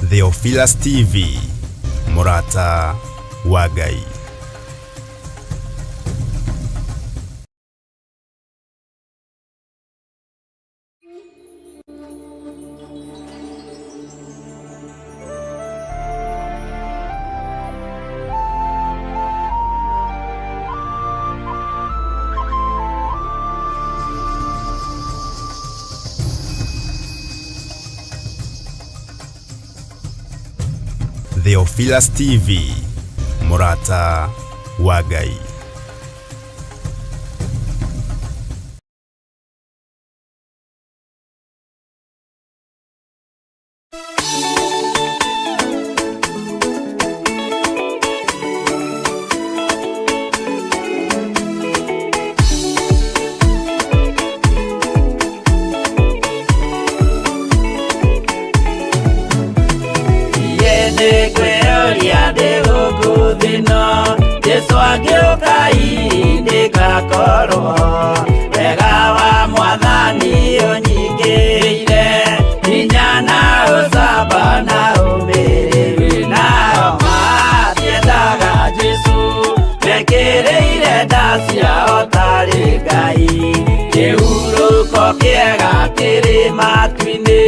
Theophilus TV, Mũrata wa Ngai. Theophilus TV, Mũrata wa Ngai. Jesu angĩũka hihi nĩngakorwo wega wa mwathani ũnyingĩrĩire hinya na ũcamba na ũmĩrĩru nao matiendaga Jesu mekĩrĩire nda ciao tarĩ Ngai kĩhurũko kĩega kĩrĩ matu-inĩ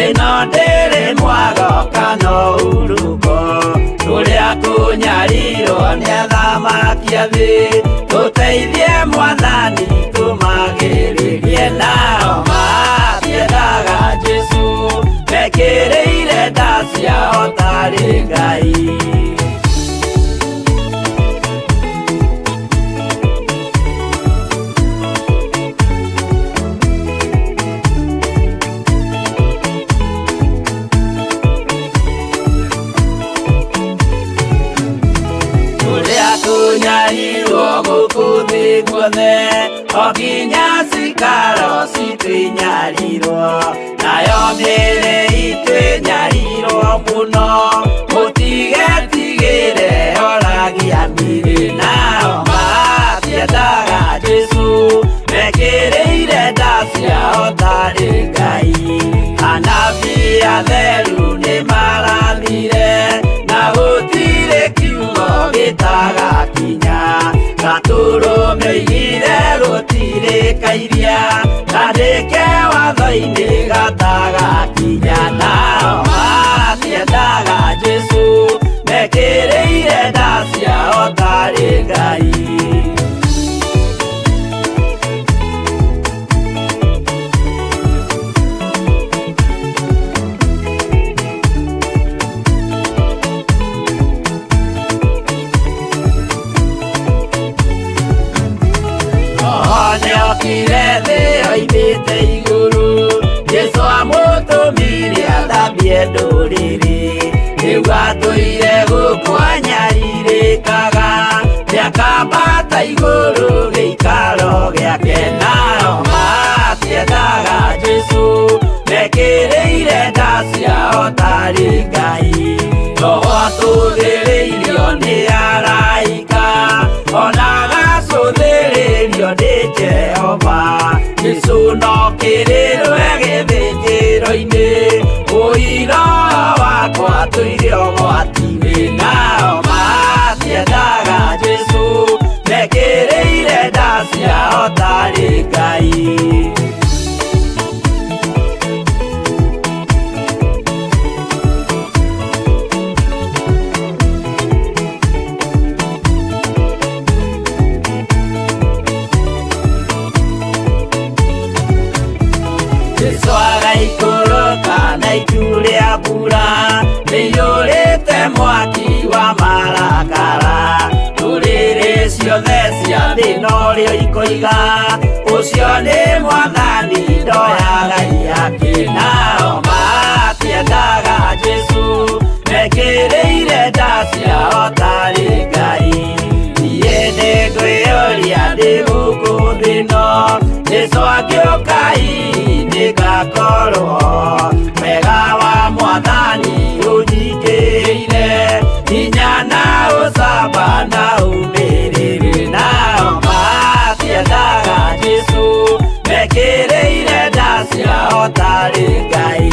ĩno ndĩrĩ mwago kana ũhurũko tũrĩa kũnyarirwo nĩ athamaki a thĩ tũteithie mwathani tũmagĩrĩrie nao matiendaga Jesu mekĩrĩire nda ciao tarĩ Ngai. Tũrĩa tũnyarirwo gũkũ thĩ guothe o nginya cikaro citũ inyarirwo nayo mĩĩrĩ itũ ĩnyarirwo mũno mũtigetigĩre oragia mĩĩrĩ nao matiendaga Jesu mekĩrĩire nda ciao tarĩ Ngai anabii atheru nĩmarathire na gũtirĩ kiugo gĩtagakinya gatũrũmĩigire gũtirĩ kairia kandĩke watho-inĩ gatagakinya nao matiendaga Jesu mekĩrĩire nda ciao tarĩ Ngai. Nĩokire thĩ oimĩte igũrũ Jesũ amũtũmire athambie ndũrĩrĩ rĩu atũire gũkũ anyarirĩkaga nĩakambata igũrũ gĩikaro gĩake nao matiendaga Jesũ mekĩrĩire nda ciao tarĩ Ngai roho atũthĩrĩirio nĩ araika ona agacũthĩrĩrio nĩ Jehova Jesũ no kĩrĩrwe gĩthĩnjĩro-inĩ ũira wakwa tũire ũgwati-inĩ nao matiendaga Jesũ mekĩrĩire nda ciao tarĩ Ngai. Jesũ agaikũrũka na itu rĩa mbura rĩiyũrĩte mwaki wa marakara ndũrĩrĩ ciothe cia thĩ norĩo ikoiga ũcio nĩ mwathani ndoyaga iaki nao matiendaga Jesũ mekĩrĩire nda ciao tarĩ Ngai niĩ nĩngwĩyũria ndĩ gũkũ thĩ ĩno Jesũ angĩũka hihi nĩngakorwo Nĩgũkorwo wega wa Mwathani ũnyingĩrĩire hinya na ũcamba na ũmĩrĩru. Nao matiendaga Jesũ, mekĩrĩire nda ciao tarĩ Ngai.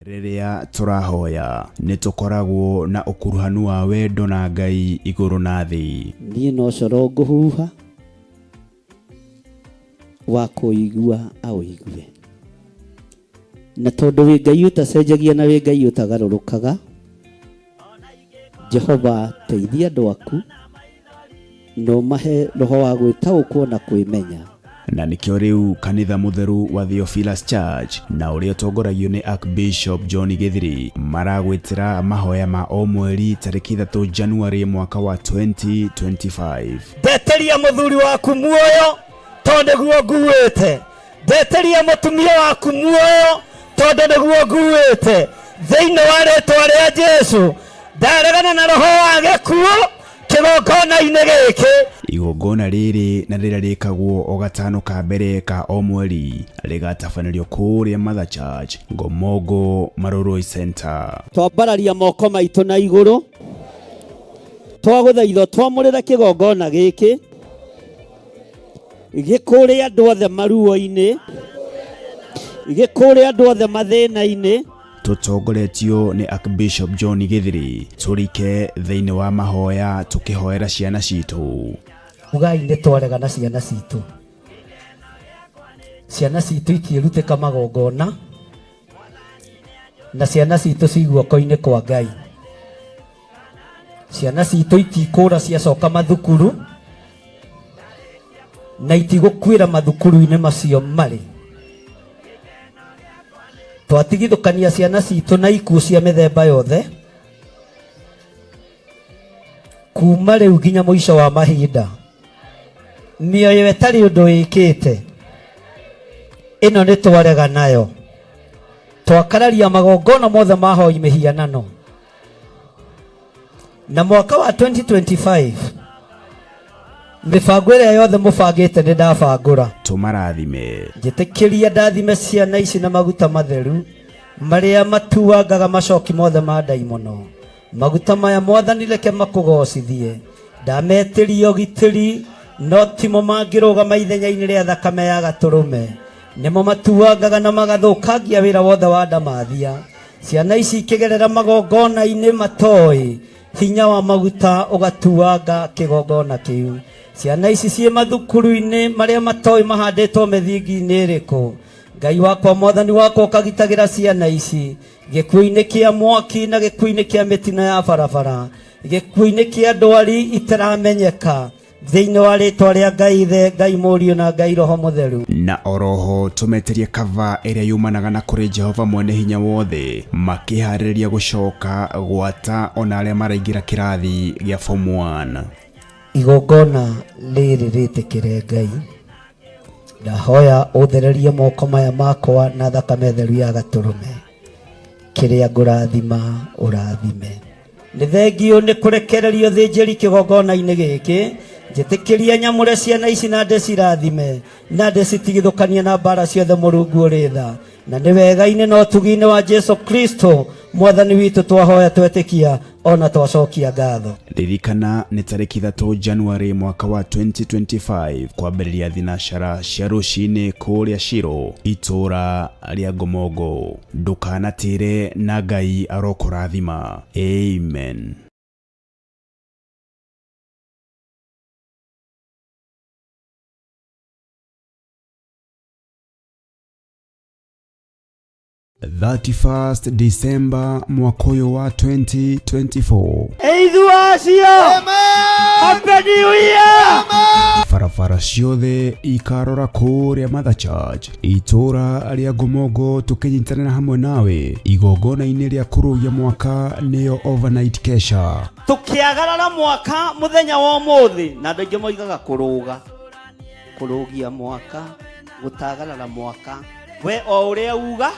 Rĩrĩa tũrahoya nĩ tũkoragwo na ũkuruhanu wa wendo na Ngai igũrũ na thĩ. Niĩ no coro ngũhuha wa kũigua aũigue, na tondũ wĩ Ngai ũtacenjagia na wĩ Ngai ũtagarũrũkaga, Jehova teithia andũ aku na ũmahe roho wa gwĩtaũkwo na kwĩmenya. Na nĩkĩo rĩu kanitha mũtheru wa Theophilus Church na ũrĩa ũtongoragio nĩ Archbishop John Githiri maragwĩtĩra mahoya ma o mweri tarĩki 3 January mwaka wa 2025. Ndeteria mũthuri waku muoyo tondũ nĩguo nguĩte, ndeteria mũtumia waku muoyo tondũ nĩguo nguĩte. Thĩinĩ wa rĩtwa rĩa Jesu ndaregana na roho wa gĩkuũ kĩgongona-inĩ gĩkĩ. Igongona rĩrĩ na rĩrĩa rĩkagwo o gatano ka mbere ka o mweri rĩgatabanĩrio kũrĩa Mother Church, Ngomongo, Marurui Center. Twambararia moko maitũ na igũrũ, twagũthaitha twamũrĩre kĩgongona gĩkĩ gĩkũrĩ andũ othe maruo-inĩ, gĩkũrĩ andũ othe mathĩna-inĩ. Tũtongoretio nĩ Archbishop John Githiri tũrike thĩinĩ wa mahoya tũkĩhoera ciana citũ. Ugai nĩ twarega na ciana citũ. Ciana citũ itiĩrutĩka magongona, na ciana citũ ci guoko-inĩ kwa Ngai. Ciana citũ itikũra ciacoka mathukuru, na itigũkuĩra mathukuru-inĩ macio marĩ. Twatigithũkania ciana citũ na ikuũ cia mĩthemba yothe kuma rĩu nginya mũico wa mahinda. Mĩoyo ĩtarĩ ũndũ ĩkĩte ĩno nĩ twarega nayo. Twakararia magongona mothe ma hoi mĩhianano. Na mwaka wa 2025 mĩbango ĩrĩa yothe mũbangĩte nĩ ndabangũra. Tũmarathime. Njĩtĩkĩria ndathime ciana ici na maguta matheru marĩa matuangaga macoki mothe ma ndaimono. Maguta maya Mwathani reke makũgocithie. Ndametĩria ũgitĩri no timo mangĩrũgama ithenya-inĩ rĩa thakame ya gatũrũme. Nĩmo matuangaga na magathũkangia wĩra wothe wa ndamathia. Ciana ici ikĩgerera magongona-inĩ matoĩ hinya wa maguta ũgatuanga kĩgongona kĩu. Ciana ici ciĩ mathukuru-inĩ marĩa matoĩ mahandĩtwo mĩthingi-inĩ ĩrĩkũ. Ngai wakwa Mwathani wakwa ũkagitagĩra ciana ici gĩkuũ-inĩ kĩa mwaki na gĩkuũ-inĩ kĩa mĩtino ya barabara, gĩkuũ-inĩ kĩa ndwari itaramenyeka, thĩinĩ wa rĩtwa rĩa Ngai Ithe, Ngai Mũriũ na Ngai Roho Mũtheru. Na oroho tũmetĩrie kava ĩrĩa yumanaga na kũrĩ Jehova mwene hinya wothe makĩharĩrĩria gũcoka gwata ona arĩa maraingĩra kĩrathi gĩa form 1. Igongona rĩrĩ rĩtĩkĩre Ngai, ndahoya ũthererie moko maya makwa na thakame theru ya gatũrũme. Kĩrĩa ngũrathima ũrathime. Nĩ thengio nĩ kũrekererio thĩnjĩri kĩgongona-inĩ gĩkĩ. Njĩtĩkĩria nyamũre ciana ici na ndĩcirathime na ndĩcitigithũkanie na mbara ciothe Mũrungu ũrĩ tha. Na nĩ wega-inĩ na ũtugi-inĩ wa Jesu Kristo Mwathani witũ twahoya twetĩkia ona twacokia ngatho. Ririkana nĩ tarĩki 3 January mwaka wa 2025 kwambĩrĩria thinacara cia rũcinĩ kũrĩa Shiro itũra rĩa Ngomongo. Ndũkanatĩre na Ngai arokũrathima. Amen. 31st December mwaka ũyũ wa 2024. Eithu acio. Happy New Year. Barabara ciothe ikarora kũrĩa Mother Church itũra rĩa Ngomongo, tũkĩnyitanĩra hamwe nawe igongona-inĩ rĩa kũrũgia mwaka, nĩyo overnight kesha. Tukiagarara mwaka muthenya wa umuthi, na andu aingi moigaga kuruga kurugia mwaka, gutagarara mwaka, we o uria uga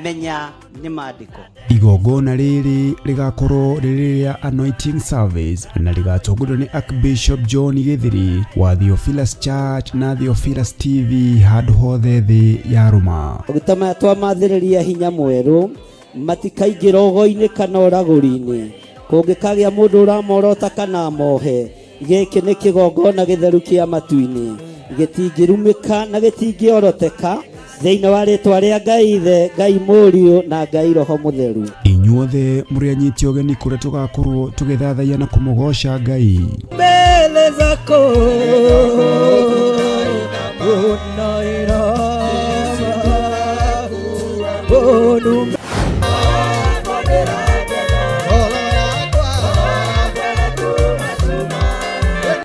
menya ni mandiko. Igongona rĩrĩ rĩgakorwo rĩrĩ rĩa anointing service na rĩgatongorio nĩ Archbishop John Gĩthiri wa Theophilus Church na Theophilus TV handũ hothe thĩ ya rũma. Maguta maya twamathĩrĩria hinya mwerũ, matikaingĩra ũgo-inĩ kana ũragũri-inĩ. Kũngĩkagĩa mũndũ ũramorota kana amohe, gĩkĩ nĩ kĩgongona gĩtheru kĩa matu-inĩ, gĩtingĩrumĩka na gĩtingĩoroteka, thĩinĩ wa rĩtwa rĩa Ngai Ithe, Ngai Mũriũ na Ngai Roho Mũtheru. Inyuothe mũrĩ anyiti ũgeni kũrĩa tũgakorwo tũgĩthathaiya na kũmũgoca Ngai. Mbele zako unainama.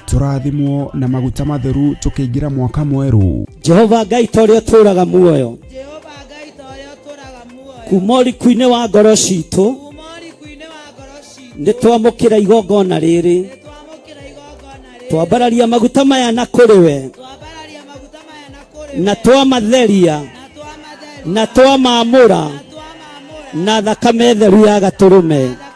Tũrathimwo na maguta matheru tũkĩingĩra mwaka mwerũ. Jehova Ngai ta ũrĩa ũtũũraga muoyo, Jehova Ngai ta ũrĩa ũtũũraga muoyo, kuma ũriku-inĩ wa ngoro citũ, kuma ũriku-inĩ wa ngoro citũ, nĩ twamũkĩra igongona rĩrĩ, nĩ twamũkĩra igongona rĩrĩ, twambararia maguta maya na kũrĩ we, twambararia maguta maya na kũrĩ na we, twamatheria na twamatheria, na twamamũra na twamamũra na thakame theru ya gatũrũme. na thakame theru ya gatũrũme.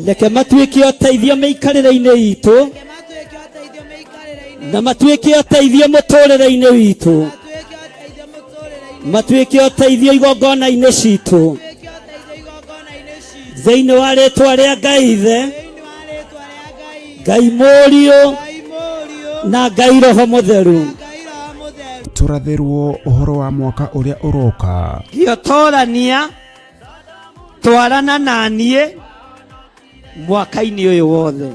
Reke matuĩke ũteithio mĩikarĩre-inĩ itũ, Reke matuĩke ũteithio mĩikarĩre-inĩ na matuĩke ũteithio mũtũrĩre-inĩ witũ, matuĩke ũteithio mũtũrĩre-inĩ, matuĩke ũteithio igongona-inĩ citũ, matuĩke ũteithio igongona-inĩ citũ, thĩinĩ wa rĩtwa rĩa Ngai Ithe, thĩinĩ wa rĩtwa rĩa Ngai, Ngai Mũriũ Ngai Mũriũ na Ngai Roho Mũtheru. na Ngai Roho Mũtheru. Tũrathĩrwo ũhoro wa mwaka ũrĩa ũroka. Gĩotorania twarana na niĩ mwaka-inĩ ũyũ wothe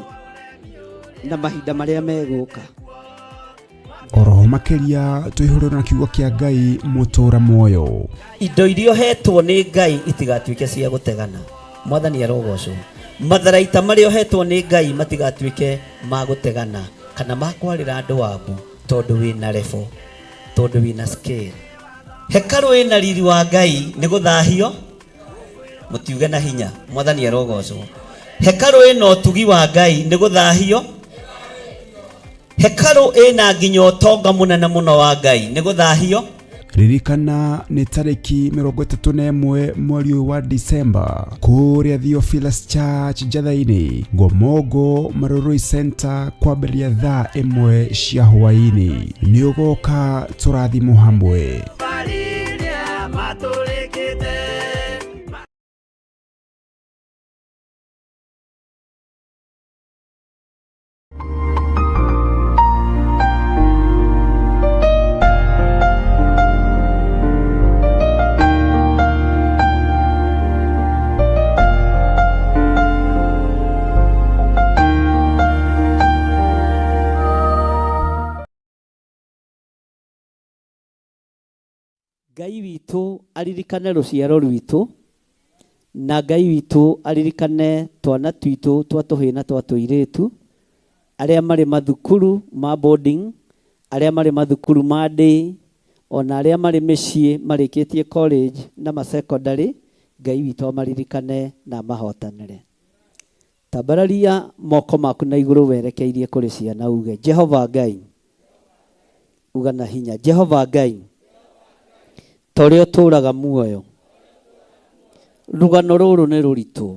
na mahinda marĩa megũka. Oroho makĩria tũihũrwo na kiugo kĩa Ngai mũtũra muoyo. Indo iria ũhetwo nĩ Ngai itigatuĩke cia gũtegana. Mwathani arogocwo. Matharaita marĩa ũhetwo nĩ Ngai matigatuĩke ma gũtegana kana ma kwarĩra andũ wabu, tondũ wĩna level, tondũ wĩna scale. Hekarũ ĩna riri wa Ngai nĩ gũthahio, mũtiuge na hinya. Mwathani arogocwo. Hekarũ ĩna ũtugi wa Ngai nĩ gũthahio. Hekarũ ĩna nginya ũtonga mũnene mũno wa Ngai nĩ gũthahio. Ririkana nĩ tarĩki 31 mweri ũyũ wa Disemba kũrĩa Theophilus Church Njatha-inĩ, Ngomongo Marurui Center, kwambĩrĩria thaa 1 cia hwaĩ-inĩ. Nĩ ũgoka tũrathimwo hamwe. Ngai witũ aririkane rũciaro rwitũ, na Ngai witũ aririkane twana twitũ twa tũhĩĩ na twa tũirĩtu, arĩa marĩ mathukuru ma boarding, arĩa marĩ mathukuru ma day, ona arĩa marĩ mĩciĩ marĩkĩtie college na ma secondary. Ngai witũ amaririkane na amahotanĩre. Tambararia moko maku na igũrũ werekeirie kũrĩ ciana, uge Jehova Ngai, uga na hinya Jehova Ngai ta ũrĩa ũtũũraga muoyo. Rũgano rũrũ nĩ rũritũ,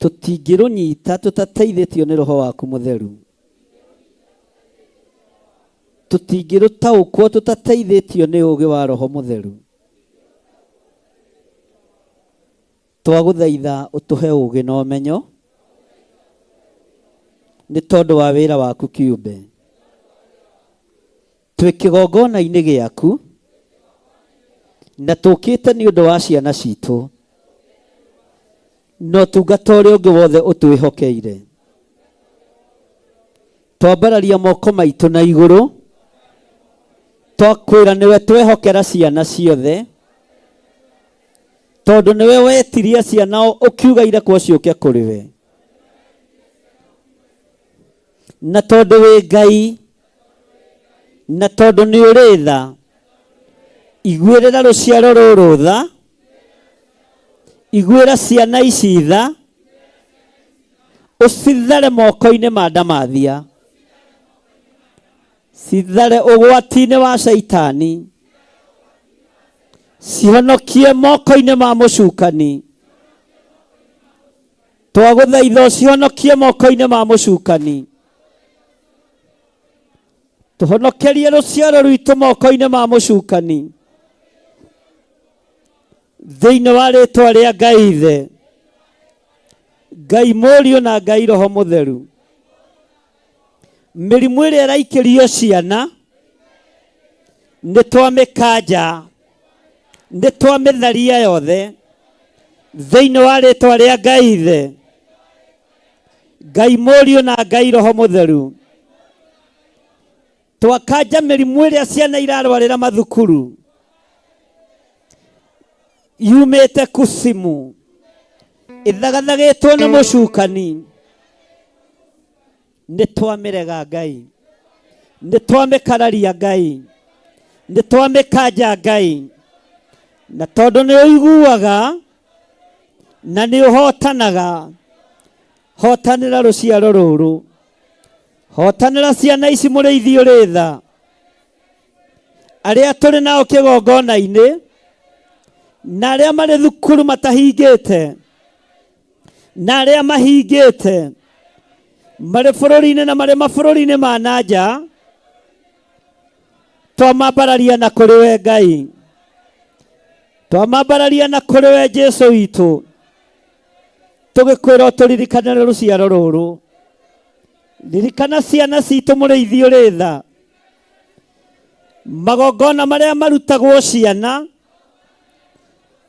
tũtingĩrũnyita tũtateithĩtio nĩ Roho waku Mũtheru, tũtingĩrũtaũkwo tũtateithĩtio nĩ ũũgĩ wa Roho Mũtheru. Twagũthaitha ũtũhe ũũgĩ na ũmenyo nĩ tondũ wa wĩra waku kĩũmbe. Twĩ kĩgongona-inĩ gĩaku na tũkĩte nĩ ũndũ wa ciana citũ na ũtungata ũrĩa ũngĩ wothe ũtwĩhokeire. Twambararia moko maitũ na igũrũ Twakwĩra nĩwe twehokera ciana ciothe, tondũ nĩwe wetirie ciana ũkiuga irekwo ciũke kũrĩ we. Na tondũ wĩ Ngai, na tondũ nĩ ũrĩ tha, iguĩrĩra rũciaro rũrũ tha, iguĩra ciana ici tha, ũcithare moko-inĩ ma ndamathia, cithare ũgwati-inĩ wa caitani, cihonokie moko-inĩ ma mũcukani. Twagũthaitha ũcihonokie moko-inĩ ma mũcukani, tũhonokerie rũciaro rwitũ moko-inĩ ma mũcukani, thĩinĩ wa rĩtwa rĩa Ngai Ithe, Ngai Mũriũ na Ngai Roho Mũtheru. Mĩrimũ ĩrĩa ĩraikĩrio ciana nĩ twamĩkanja, nĩ twamĩtharia yothe thĩinĩ wa rĩtwa rĩa Ngai Ithe, Ngai Mũriũ na Ngai Roho Mũtheru. Twakanja mĩrimũ ĩrĩa ciana irarwarĩra mathukuru yumĩte kusimu, ĩthagathagĩtwo nĩ mũcukani, nĩ twamĩrega Ngai, nĩ twamĩkararia Ngai, nĩ twamĩkanja Ngai, na tondũ nĩ ũiguaga na nĩ ũhotanaga, hotanĩra rũciaro rũrũ, hotanĩra ciana ici mũrĩithi ũrĩ tha, arĩa tũrĩ nao kĩgongona-inĩ na arĩa marĩ thukuru matahingĩte na arĩa mahingĩte marĩ bũrũri-inĩ na marĩ mabũrũri-inĩ ma na nja, twamambararia na kũrĩ we Ngai, twamambararia na kũrĩ we Jesu witũ, tũgĩkwĩra ũtũririkanĩre rũciaro rũrũ. Ririkana ciana citũ mũrĩithi ũrĩ tha, magongona marĩa marutagwo ciana,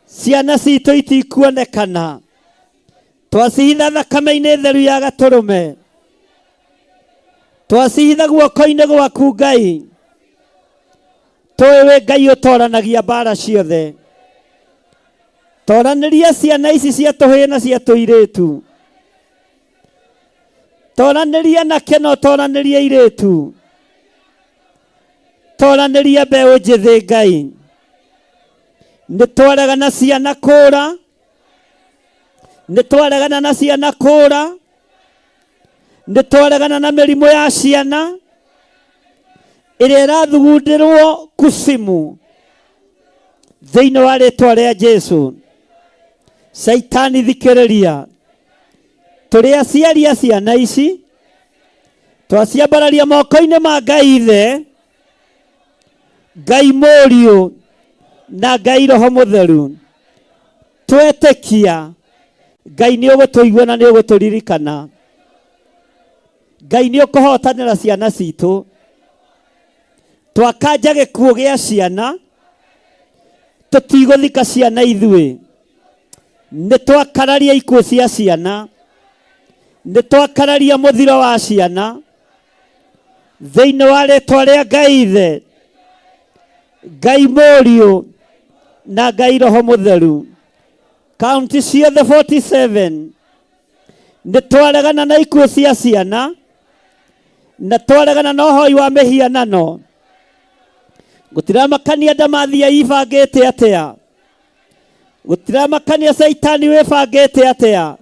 ciana citũ itikuonekana, twacihitha thakame-inĩ theru ya gatũrũme, twacihitha guoko-inĩ gwaku Ngai, tũĩ wĩ Ngai ũtoranagia mbara ciothe. Toranĩria ciana ici cia tũhĩĩ na cia tũirĩtu, toranĩria anake na ũtoranĩrie airĩtu, toranĩria mbeũ njĩthĩ Ngai. Nĩ twaregana ciana kũra, nĩ twaregana na ciana kũra, nĩ twaregana na mĩrimũ ya ciana ĩrĩa ĩrathugundĩrwo kusimu thĩinĩ wa rĩtwa rĩa Jesu. Caitani thikĩrĩria, tũrĩ aciari a ciana ici, twaciambararia moko-inĩ ma Ngai Ithe, Ngai Mũriũ na Ngai Roho Mũtheru, twetĩkia Ngai nĩ ũgũtũigua na nĩ ũgũtũririkana. Ngai nĩ ũkũhotanĩra ciana citũ. Twakanja gĩkuũ gĩa ciana, tũtigũthika ciana ithuĩ. Nĩ twakararia ikuũ cia ciana, nĩ twakararia mũthiro wa ciana thĩinĩ wa rĩtwa rĩa Ngai Ithe, Ngai Mũriũ na Ngai Roho Mũtheru. Kaunti ciothe 47 nĩ twaregana na ikuũ cia ciana na twaregana na ũhoi wa mĩhianano. Gũtiramakania ndamathia ibangĩte atĩa, gũtiramakania caitani wĩbangĩte atĩa,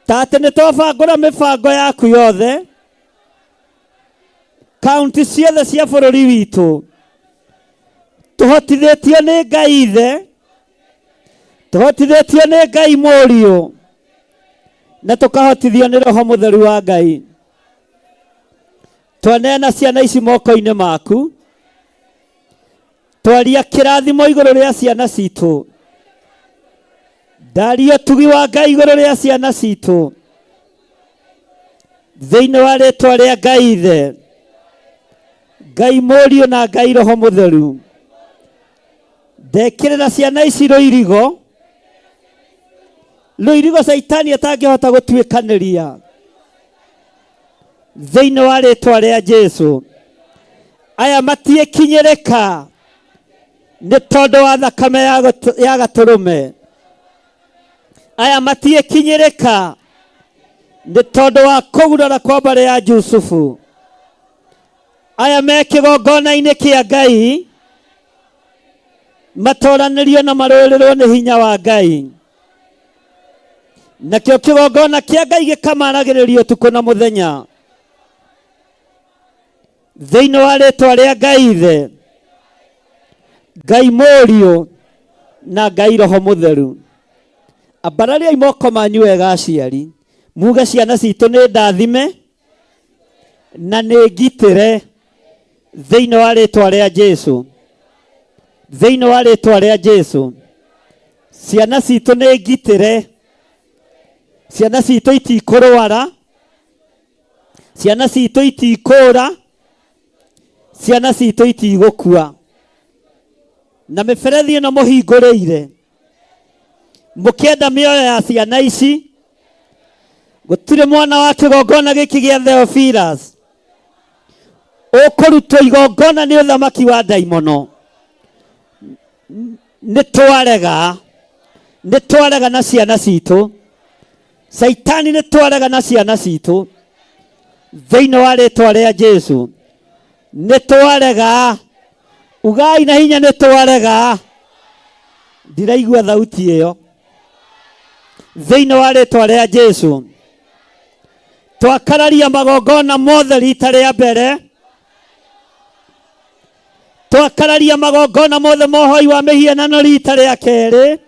ta atĩ nĩ twabangũra mĩbango yaku yothe kaunti ciothe cia bũrũri witũ, tũhotithĩtio nĩ Ngai Ithe, tũhotithĩtio nĩ Ngai Mũriũ, na tũkahotithio nĩ Roho Mũtheru wa Ngai. Twaneana ciana ici moko-inĩ maku, twaria kĩrathimo igũrũ rĩa ciana citũ, ndaria ũtugi wa Ngai igũrũ rĩa ciana citũ thĩinĩ wa rĩtwa rĩa Ngai Ithe, Ngai Mũriũ na Ngai Roho Mũtheru. Ndekĩrĩra ciana ici rũirigo, rũirigo caitani atangĩhota gũtuĩkanĩria thĩinĩ wa rĩtwa rĩa Jesu. Aya matiĩkinyĩrĩka nĩ tondũ wa thakame ya gatũrũme. Aya matiĩkinyĩrĩka nĩ tondũ wa kũgurara kwa mbarĩ ya Jusufu. Aya me kĩgongona-inĩ kĩa Ngai matoranĩrio na marũĩrĩrwo nĩ hinya wa Ngai. Nakĩo kĩgongona kĩa Ngai gĩkamaragĩrĩria ũtukũ na mũthenya. Thĩinĩ wa rĩtwa rĩa Ngai Ithe, Ngai Mũriũ na Ngai Roho Mũtheru. Ambarariai moko manyu wega aciari, muge ciana citũ nĩ ndathime na nĩ ngitĩre thĩinĩ wa rĩtwa rĩa Jesu. Thĩinĩ wa rĩtwa rĩa Jesu. Ciana citũ nĩ ngitĩre, ciana citũ itikũrwara, ciana citũ itikũra, ciana citũ itigũkua. Na mĩberethi ĩno mũhingũrĩire mũkĩenda mĩoyo ya ciana ici, gũtirĩ mwana wa kĩgongona gĩkĩ gĩa Theophilus ũkũrutwo igongona nĩ ũthamaki wa ndaimono. Nĩ twarega, nĩ twarega na ciana citũ. Caitani nĩ twarega na ciana citũ thĩinĩ wa rĩtwa rĩa Jesu. Nĩ twarega, ugai na hinya, nĩ twarega. Ndiraigua thauti ĩyo. Thĩinĩ wa rĩtwa rĩa Jesu twakararia magongona mothe rita rĩa mbere, twakararia magongona mothe mohoi wa mĩhianano rita rĩa kerĩ,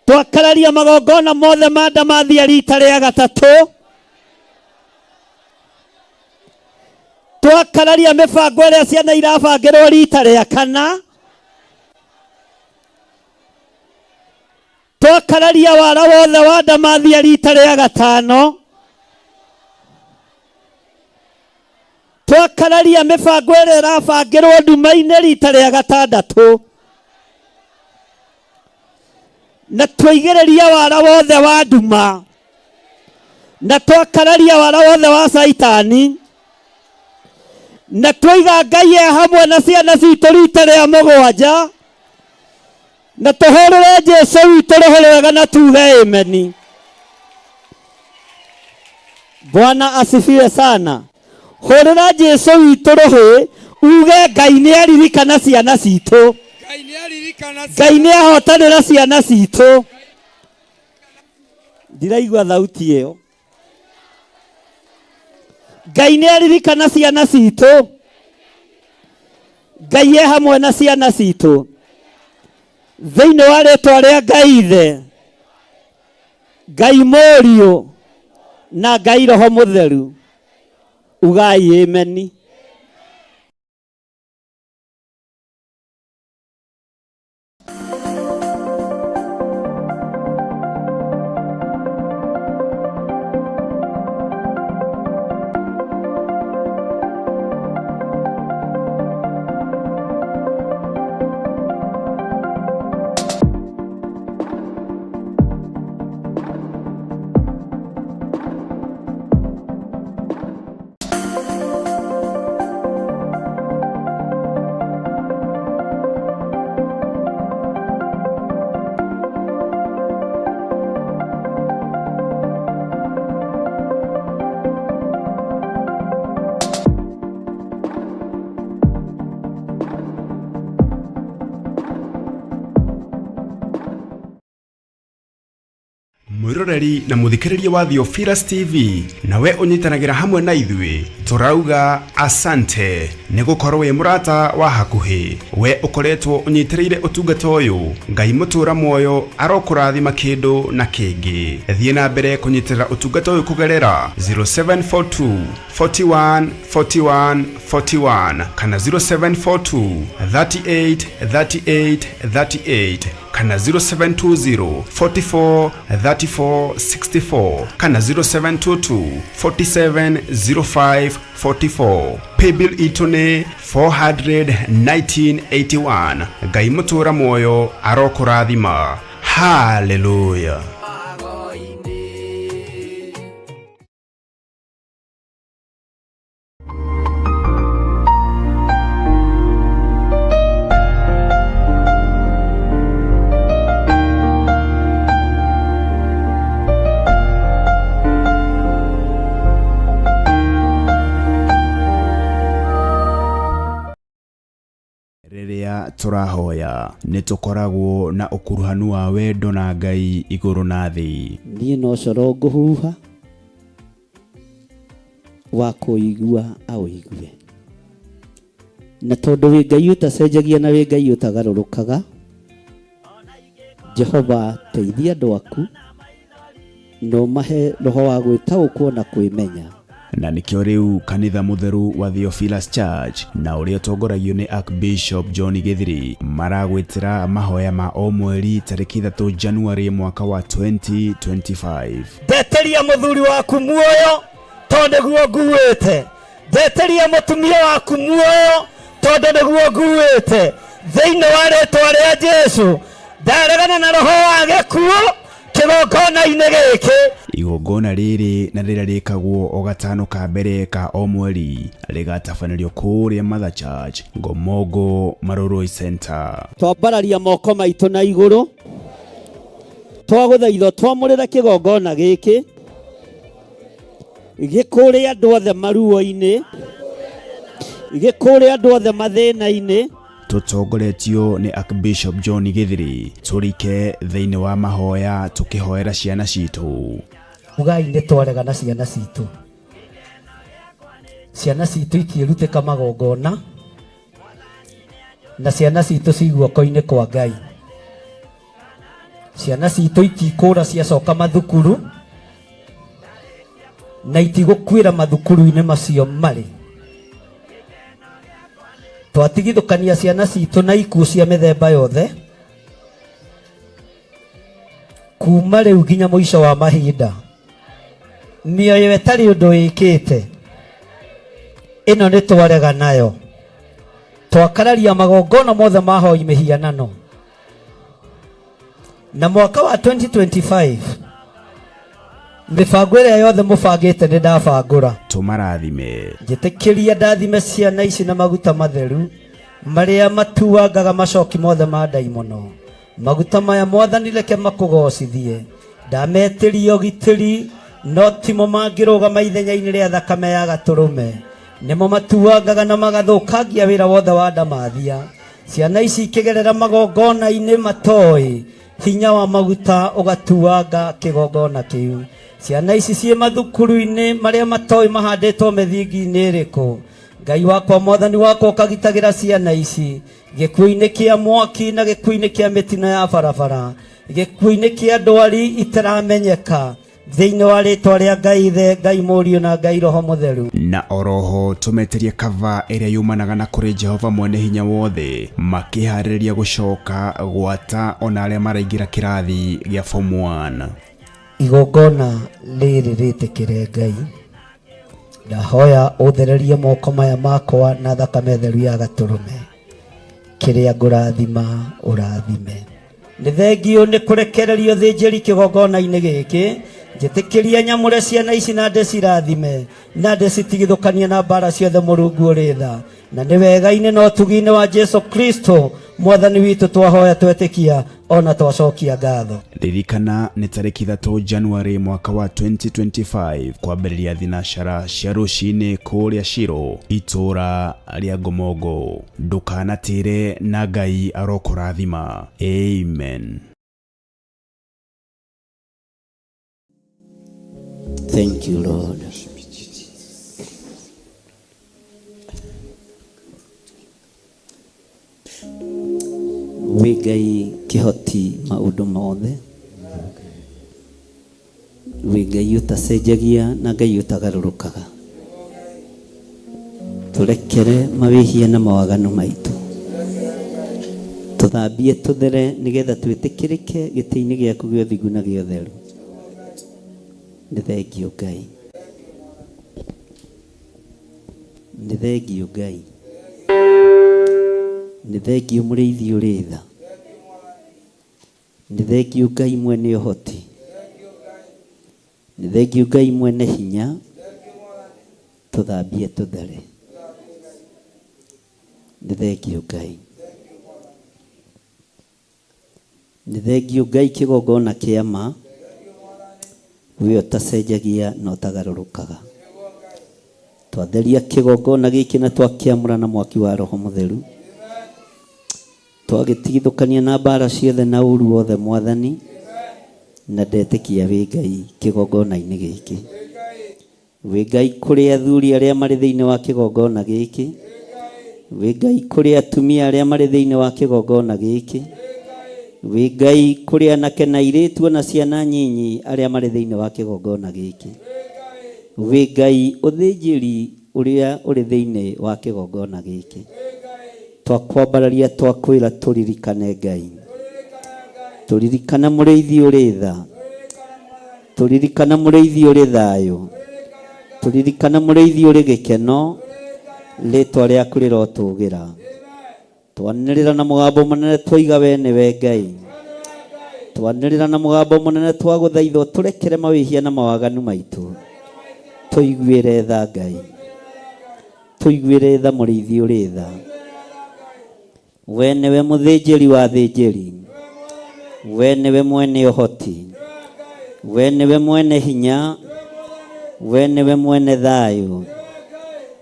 twakararia magongona mothe ma ndamathia rita rĩa gatatũ, twakararia mĩbango ĩrĩa ciana irabangĩrwo rita rĩa kana, twakararia wara wothe wa ndamathia rita rĩa gatano, twakararia mĩbango ĩrĩa ĩrabangĩrwo nduma-inĩ rita rĩa gatandatũ, na twaigĩrĩria wara wothe wa nduma, na twakararia wara wothe wa Caitani, na twaiga Ngai e hamwe na ciana citũ rita rĩa mũgwanja, na tũhũrĩre Jesu witũ rũhĩ rwega na tuge ameni. Bwana asifiwe sana. Hũrĩra Jesu witũ rũhĩ uge Ngai nĩ aririkana ciana citũ, Ngai nĩ aririkana Ngai nĩ ahotanĩra ciana citũ. Ndiraigua thauti ĩyo. Ngai nĩ aririkana ciana citũ, Ngai e hamwe na ciana citũ. Thĩinĩ wa rĩtwa rĩa Ngai Ithe, Ngai Mũriũ na Ngai Roho Mũtheru, ugai ameni. Mwiroreri na muthikiriria wa Theophilus TV, nawe unyitanagĩra hamwe na ithuĩ, tũrauga asante nĩ gũkorwo wĩ mũrata wa hakuhĩ. We ũkoretwo ũnyitĩrĩire ũtungata ũyũ, Ngai mũtũra muoyo arokũrathima kĩndũ na kĩngĩ. Thiĩ na mbere kũnyitĩrĩra ũtungata ũyũ kũgerera 0742 41 41 41 kana 0742 38 38 38 kana 0720 44 34 64 kana 0722 47 05 44. Paybill itũ nĩ 41981. Ngai mũtũra muoyo arokũrathima. Hallelujah. Tũrahoya nĩ tũkoragwo na ũkuruhanu wa wendo na Ngai igũrũ na thĩ. Niĩ no coro ngũhuha wa kũigua aũigue. Na tondũ wĩ Ngai ũtacenjagia na wĩ Ngai ũtagarũrũkaga, Jehova teithia andũ aku na ũmahe roho wa gwĩtaũkwo na kwĩmenya. Na nĩkĩo rĩu kanitha mũtheru wa Theophilus Church na ũrĩa ũtongoragio nĩ Archbishop John Gĩthiri maragwĩtĩra mahoya ma o mweri tarĩki 3 January mwaka wa 2025. Ndeteria mũthuri waku muoyo tondũ nĩguo nguĩte. Ndeteria mũtumia waku muoyo tondũ nĩguo nguĩte. Thĩinĩ wa rĩtwa rĩa Jesu ndaregana na roho wa gĩkuũ kĩgongona-inĩ gĩkĩ. Igongona rĩrĩ na rĩrĩa rĩkagwo o gatano ka mbere ka o mweri rĩgatabanĩrio kũrĩa Mother Church, Ngomongo, Marurui Center. Twambararia moko maitũ na igũrũ, twagũthaitha twamũrĩre kĩgongona gĩkĩ gĩkũrĩ andũ othe maruo-inĩ, gĩkũrĩ andũ othe mathĩna-inĩ. Tũtongoretio nĩ Archbishop John Gĩthiri, tũrike thĩinĩ wa mahoya tũkĩhoera ciana citũ. Ugai nĩ twarega na ciana citũ. Ciana citũ itiĩrutĩka magongona, na ciana citũ ci guoko-inĩ kwa Ngai. Ciana citũ itikũra ciacoka mathukuru, na itigũkuĩra mathukuru-inĩ macio marĩ. Twatigithũkania ciana citũ na ikuũ cia mĩthemba yothe, kuma rĩu nginya mũico wa mahinda. Mĩoyo ĩtarĩ ũndũ ĩkĩte, ĩno nĩ twarega nayo. Twakararia magongona mothe ma hoi mĩhianano. Na mwaka wa 2025 mĩbango ĩrĩa yothe mũbangĩte nĩ ndabangũra. Tũmarathime. Njĩtĩkĩria ndathime ciana ici na maguta matheru marĩa matuangaga macoki mothe ma ndaimono. Maguta maya Mwathani reke makũgocithie. Ndametĩria ũgitĩri no timo mangĩrũgama ithenya-inĩ rĩa thakame ya gatũrũme. Nĩmo matuangaga na magathũkangia wĩra wothe wa ndamathia. Ciana ici ikĩgerera magongona-inĩ matoĩ, hinya wa maguta ũgatuanga kĩgongona kĩu. Ciana ici ciĩ mathukuru-inĩ marĩa matoĩ mahandĩtwo mĩthingi-inĩ ĩrĩkũ. Ngai wakwa Mwathani wakwa ũkagitagĩra ciana ici gĩkuũ-inĩ kĩa mwaki na gĩkuũ-inĩ kĩa mĩtino ya barabara, gĩkuũ-inĩ kĩa ndwari itaramenyeka, thĩinĩ wa rĩtwa rĩa Ngai Ithe, Ngai Mũriũ na Ngai Roho Mũtheru. Na oroho tũmetĩrie kava ĩrĩa yumanaga na kũrĩ Jehova mwene hinya wothe, makĩharĩrĩria gũcoka gwata ona arĩa maraingĩra kĩrathi gĩa form 1. Igongona rĩrĩ rĩtĩkĩre Ngai, ndahoya ũthererie moko maya makwa na thakame theru ya gatũrũme, kĩrĩa ngũrathima ũrathime. Nĩ thengio nĩ kũrekererio thĩnjĩri kĩgongona-inĩ gĩkĩ, njĩtĩkĩrie nyamũre ciana ici na ndĩcirathime, na ndĩcitigithũkanie na mbara ciothe Mũrungu ũrĩ tha. Na nĩ wega-inĩ na ũtugi-inĩ wa Jesu Kristo Mwathani witũ twahoya twetĩkia ona twacokia ngatho. Ririkana nĩ tarĩki 3 January mwaka wa 2025 kwambĩrĩria thinacara cia rũcinĩ kũrĩa Shiro itũra rĩa Ngomongo. Ndũkanatĩre na Ngai arokũrathima. Amen. Thank you, Lord. Wĩ Ngai kĩhoti maũndũ mothe, wĩ Ngai ũtacenjagia na Ngai ũtagarũrũkaga. Tũrekere mawĩhia na mawaganu maitũ, tũthambie tũthere nĩgetha twĩtĩkĩrĩke gĩtĩ-inĩ gĩaku gĩa ũthingu na gĩa ũtheru. Nĩ thengio Ngai, nĩ thengio Ngai, nĩ thengio mũrĩithi ũrĩ tha, nĩ thengio Ngai mwene ũhoti, nĩ thengio Ngai mwene hinya, tũthambie tũthere. Nĩ thengio Ngai, nĩ thengio Ngai kĩgongona kĩa ma, we ũtacenjagia na ũtagarũrũkaga. Twatheria kĩgongona gĩkĩ na twakĩamũra na mwaki wa Roho Mũtheru. Twagĩtigithũkania na mbara ciothe na ũru wothe Mwathani, na ndetĩkia wĩ Ngai kĩgongona-inĩ gĩkĩ. Wĩ Ngai kũrĩ athuri arĩa marĩ thĩinĩ wa kĩgongona gĩkĩ. Wĩ Ngai kũrĩ atumia arĩa marĩ thĩinĩ wa kĩgongona gĩkĩ. Wĩ Ngai kũrĩ anake na airĩtu ona ciana nyinyi arĩa marĩ thĩinĩ wa kĩgongona gĩkĩ. Wĩ Ngai ũthĩnjĩri ũrĩa ũrĩ thĩinĩ wa kĩgongona gĩkĩ. Twakwambararia twakwĩra tũririkane Ngai. Tũririkane mũrĩithi ũrĩ tha. Tũririkane mũrĩithi ũrĩ thayũ. Tũririkane mũrĩithi ũrĩ gĩkeno. Rĩtwa rĩaku rĩrotũgĩra. Twanĩrĩra na mũgambo mũnene twoiga we nĩwe Ngai. Twanĩrĩra na mũgambo mũnene twagũthaitha ũtũrekere mawĩhia na mawaganu maitũ. Tũiguĩre tha Ngai. Tũiguĩre tha mũrĩithi ũrĩ tha. We nĩwe mũthĩnjĩri wa athĩnjĩri. We nĩwe mwene ũhoti. We nĩwe mwene hinya. We nĩwe mwene thayũ.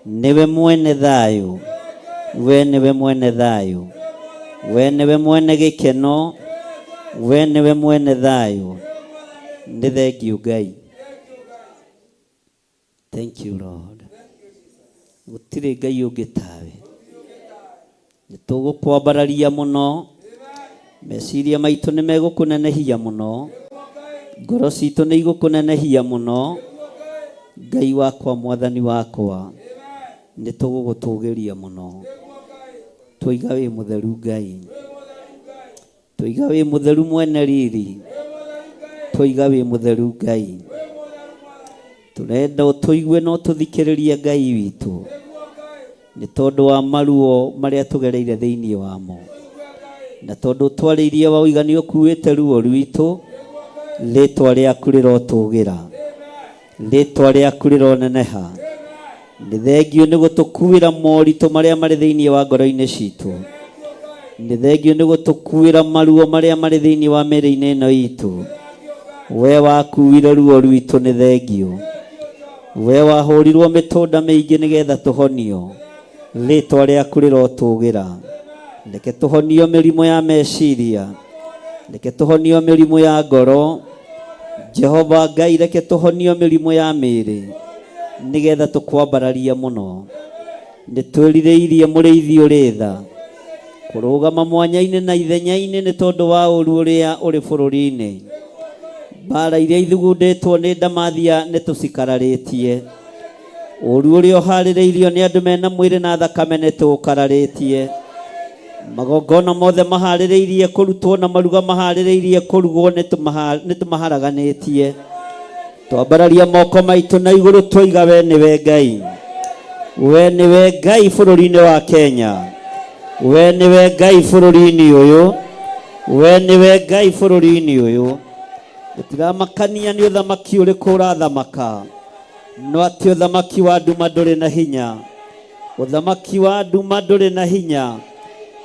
Nĩwe mwene thayũ. We nĩwe mwene thayũ. We nĩwe mwene gĩkeno. We nĩwe mwene thayũ. Nĩ thengiũ Ngai. Thank you Lord. Gũtirĩ Ngai ũngĩ tawe. Nĩ tũgũkwambararia mũno. Meciria maitũ nĩ megũkũnenehia mũno. Ngoro citũ nĩ igũkũnenehia mũno. Ngai wakwa, Mwathani wakwa, nĩ tũgũgũtũgĩria mũno. Twoiga wĩ mũtheru Ngai. Twoiga wĩ mũtheru mwene riri. Twoiga wĩ mũtheru Ngai. Tũrenda ũtũigue na ũtũthikĩrĩrie Ngai witũ. Nĩ tondũ wa maruo marĩa tũgereire thĩinĩ wamo. Na tondũ ũtwarĩirie wauga nĩ ũkuĩte ruo rwitũ, rĩtwa rĩaku rĩrotũgĩra. Rĩtwa rĩaku rĩroneneha. Nĩ thengiũ nĩ gũtũkuĩra moritũ marĩa marĩ thĩinĩ wa ngoro-inĩ citũ. Nĩ thengiũ nĩ gũtũkuĩra maruo marĩa marĩ thĩinĩ wa mĩĩrĩ-inĩ ĩno itũ. We wakuire ruo rwitũ nĩ thengiũ. We wahũrirwo mĩtũnda mĩingĩ nĩgetha tũhonio. Rĩtwa rĩaku rĩrotũgĩra. Reke tũhonio mĩrimũ ya meciria. Reke tũhonio mĩrimũ ya ngoro. Jehova Ngai reke tũhonio mĩrimũ ya mĩĩrĩ nĩgetha tũkwambararie mũno. Nĩ twĩrirĩirie mũrĩithi ũrĩ tha kũrũgama mwanya-inĩ na ithenya-inĩ nĩ tondũ wa ũru ũrĩa ũrĩ bũrũri-inĩ. Mbara iria ithugundĩtwo nĩ ndamathia nĩ tũcikararĩtie. Ũru ũrĩa ũharĩrĩirio nĩ andũ mena mwĩrĩ na thakame nĩ tũũkararĩtie. Magongona mothe maharĩrĩirie kũrutwo na maruga maharĩrĩirie kũrugwo nĩ tũmaharaganĩtie. Twambararia moko maitũ na igũrũ twoiga we nĩwe Ngai. We nĩwe Ngai bũrũri-inĩ wa Kenya. We nĩwe Ngai bũrũri-inĩ ũyũ. We nĩwe Ngai bũrũri-inĩ ũyũ. Gũtiramakania nĩ ũthamaki ũrĩkũ ũrathamaka. No atĩ ũthamaki wa nduma ndũrĩ na hinya. Ũthamaki wa nduma ndũrĩ na hinya.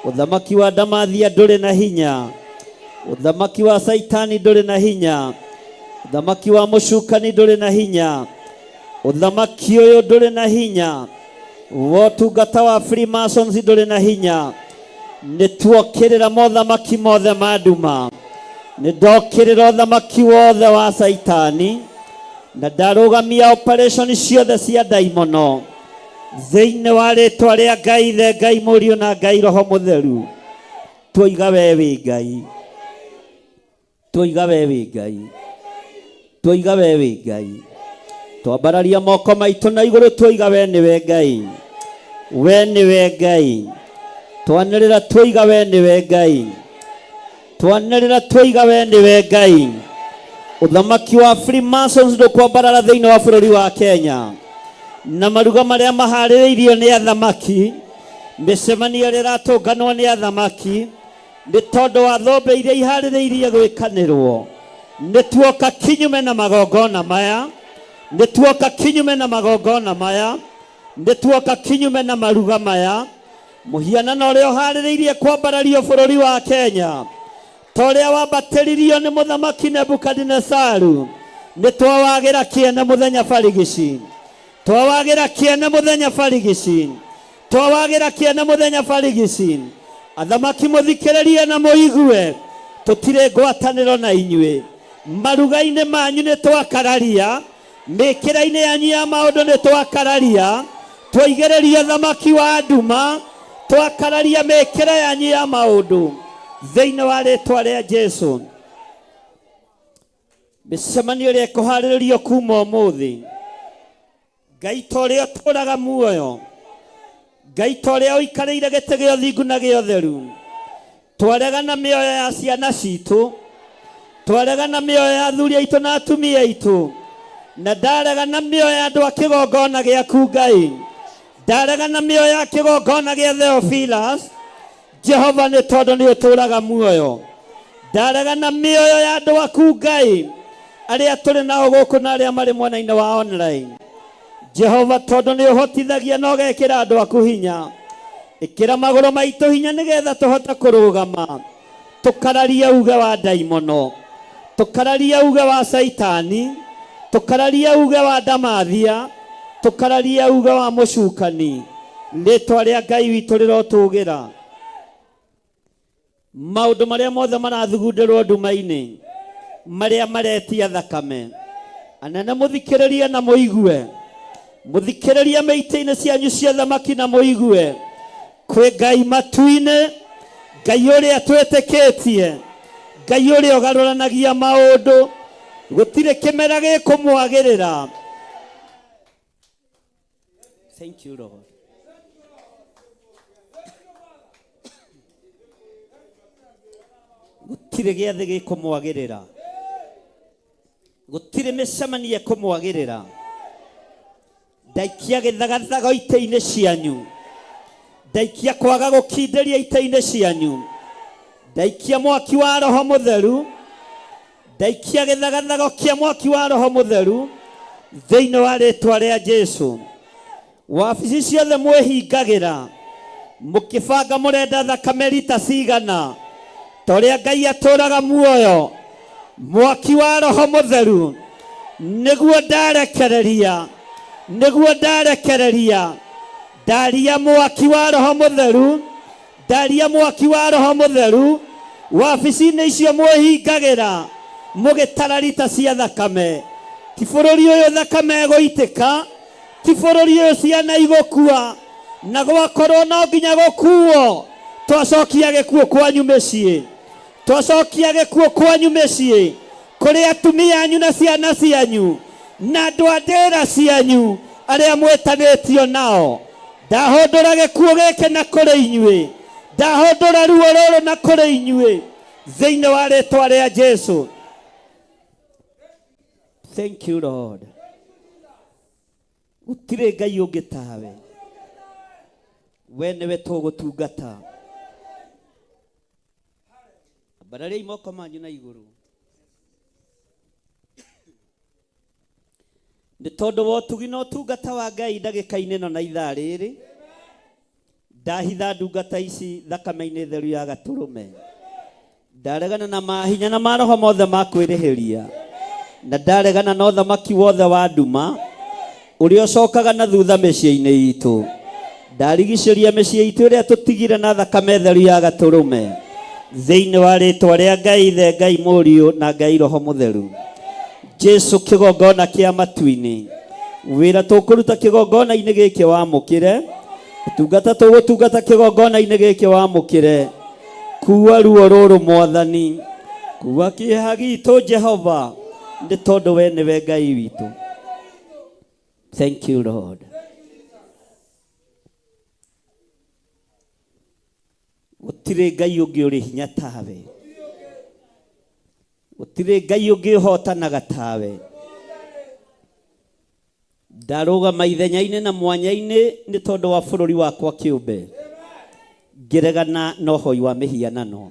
Ũthamaki wa ndamathia ndũrĩ na hinya. Ũthamaki wa Saitani ndũrĩ na hinya. Ũthamaki wa mũcukani ndũrĩ na hinya. Ũthamaki ũyũ ndũrĩ na hinya. Wotungata wa Freemasons ndũrĩ na hinya. Nĩ tuokĩrĩra mothamaki mothe ma nduma. Nĩ ndokĩrĩra ũthamaki wothe wa Saitani. Na ndarũgamia operation ciothe cia ndaimono. Thĩinĩ wa rĩtwa rĩa Ngai Ithe, Ngai Mũriũ na Ngai Roho Mũtheru. Twoiga we wĩ Ngai. Twoiga we wĩ Ngai. Twoiga we wĩ Ngai. Twambararia moko maitũ na igũrũ twoiga we nĩwe Ngai. We nĩwe Ngai. Twanĩrĩra twoiga we nĩwe Ngai. Twanĩrĩra twoiga we nĩwe Ngai. Ũthamaki wa Freemasons ndũkwambarara thĩinĩ wa bũrũri wa Kenya. Na maruga marĩa maharĩrĩirio nĩ athamaki, mĩcemanio ĩrĩa ĩratũnganwo nĩ athamaki, nĩ tondũ wa thũmbĩ iria iharĩrĩirie gwĩkanĩrwo. Nĩ tuoka kinyume na magongona maya. Nĩ tuoka kinyume na magongona maya. Nĩ tuoka kinyume na maruga maya. Mũhianano ũrĩa ũharĩrĩirie kwambarario bũrũri wa Kenya. Ta ũrĩa wambatĩririo nĩ mũthamaki Nebukadinesaru, nĩ twawagĩra kĩene mũthenya barigici. Twawagĩra kĩene mũthenya barigici. Twawagĩra kĩene mũthenya barigici. Athamaki mũthikĩrĩrie na mũigue, tũtirĩ ngwatanĩro na inyuĩ. Maruga-inĩ manyu nĩ twakararia, mĩkĩra-inĩ yanyu ya maũndũ nĩ twakararia, twaigĩrĩria thamaki wa nduma, twakararia mĩkĩra yanyu ya maũndũ thĩinĩ wa rĩtwa rĩa Jesu. Mĩcemanio ĩrĩa ĩkũharĩrĩrio kuma ũmũthĩ, Ngai ta ũrĩa ũtũũraga muoyo, Ngai ta ũrĩa ũikarĩire gĩtĩ gĩa ũthingu na gĩa ũtheru, twaregana mĩoyo ya ciana citũ, twaregana mĩoyo ya athuri aitũ na atumia aitũ, na ndaregana mĩoyo ya andũ a kĩgongona gĩaku Ngai, ndaregana mĩoyo ya kĩgongona gĩa Theophilus, Jehova nĩ tondũ nĩ ũtũũraga muoyo. Ndaregana mĩoyo ya andũ aku Ngai, arĩa tũrĩ nao gũkũ na arĩa marĩ mwena-inĩ wa online. Jehova tondũ nĩ ũhotithagia na ũgekĩra andũ aku hinya. Ĩkĩra magũrũ maitũ hinya nĩgetha tũhote kũrũgama. Tũkararie uge wa ndaimono. Tũkararie uge wa Caitani. Tũkararie uge wa ndamathia. Tũkararie uge wa mũcukani. Rĩtwa rĩa Ngai witũ rĩrotũgĩra. Maũndũ marĩa mothe marathugundĩrwo nduma-inĩ, marĩa maretia thakame. Anene mũthikĩrĩrie na mũigue. Mũthikĩrĩrie mĩitĩ-inĩ cianyu cia thamaki na mũigue. Kwĩ Ngai matu-inĩ, Ngai ũrĩa twĩtĩkĩtie, Ngai ũrĩa ũgarũranagia maũndũ, gũtirĩ kĩmera gĩkũmwagĩrĩra. Thank you, Lord. Gũtirĩ gĩathĩ gĩkũmwagĩrĩra. Gũtirĩ mĩcemanio ĩkũmwagĩrĩra. Ndaikia gĩthagathago itĩ-inĩ cianyu. Ndaikia kwaga gũkindĩria itĩ-inĩ cianyu. Ndaikia mwaki wa Roho Mũtheru. Ndaikia gĩthagathago kĩa mwaki wa Roho Mũtheru thĩinĩ wa rĩtwa rĩa Jesu. Wabici ciothe mwĩhingagĩra mũkĩbanga mũrenda thakame rita cigana, ta ũrĩa Ngai atũraga muoyo, mwaki wa Roho Mũtheru nĩguo ndarekereria, nĩguo ndarekereria. Ndaria mwaki wa Roho Mũtheru, ndaria mwaki wa Roho Mũtheru wabici-inĩ icio mwĩhingagĩra mũgĩtara rita cia thakame. Ti bũrũri ũyũ thakame ĩgũitĩka, ti bũrũri ũyũ ciana igũkua, na gwakorwo no nginya gũkuo, twacokia gĩkuũ kwanyu mĩciĩ, twacokia gĩkuũ kwanyu mĩciĩ, kũrĩ atumia anyu na ciana cianyu na andũ a ndĩra cianyu arĩa mwĩtanĩtio nao. Ndahũndũra gĩkuũ gĩkĩ na kũrĩ inyuĩ, ndahũndũra ruo rũrũ na kũrĩ inyuĩ thĩinĩ wa rĩtwa rĩa Jesu. Thank you, Lord. Gũtirĩ Ngai ũngĩ tawe, we nĩwe tũgũtungata. Ambarariai moko manyu na igũrũ. Nĩ tondũ wa ũtugi na ũtungata wa Ngai ndagĩka-inĩ ĩno na ithaa rĩrĩ, ndahitha ndungata ici thakame-inĩ theru ya gatũrũme. Ndaregana na mahinya na maroho mothe ma kwĩrĩhĩria, na ndaregana na ũthamaki wothe wa nduma ũrĩa ũcokaga na thutha mĩciĩ-inĩ itũ. Ndarigicĩria mĩciĩ itũ ĩrĩa tũtigire na thakame theru ya gatũrũme thĩinĩ wa rĩtwa rĩa Ngai Ithe, Ngai Mũriũ na Ngai Roho Mũtheru. Jesu kĩgongona kĩa matu-inĩ, wĩra tũkũruta kĩgongona-inĩ gĩkĩ wamũkĩre, ũtungata tũgũtungata kĩgongona-inĩ gĩkĩ wamũkĩre, kuua ruo rũrũ Mwathani, kuua kĩeha gitũ Jehova, nĩ tondũ we nĩwe Ngai witũ. Thank you, Lord. Gũtirĩ Ngai ũngĩ ũrĩ hinya tawe. Gũtirĩ Ngai ũngĩ ũhotanaga tawe. Ndarũgama ithenya-inĩ na mwanya-inĩ nĩ tondũ wa bũrũri wakwa kĩũmbe. Ngĩregana na ũhoi wa mĩhianano.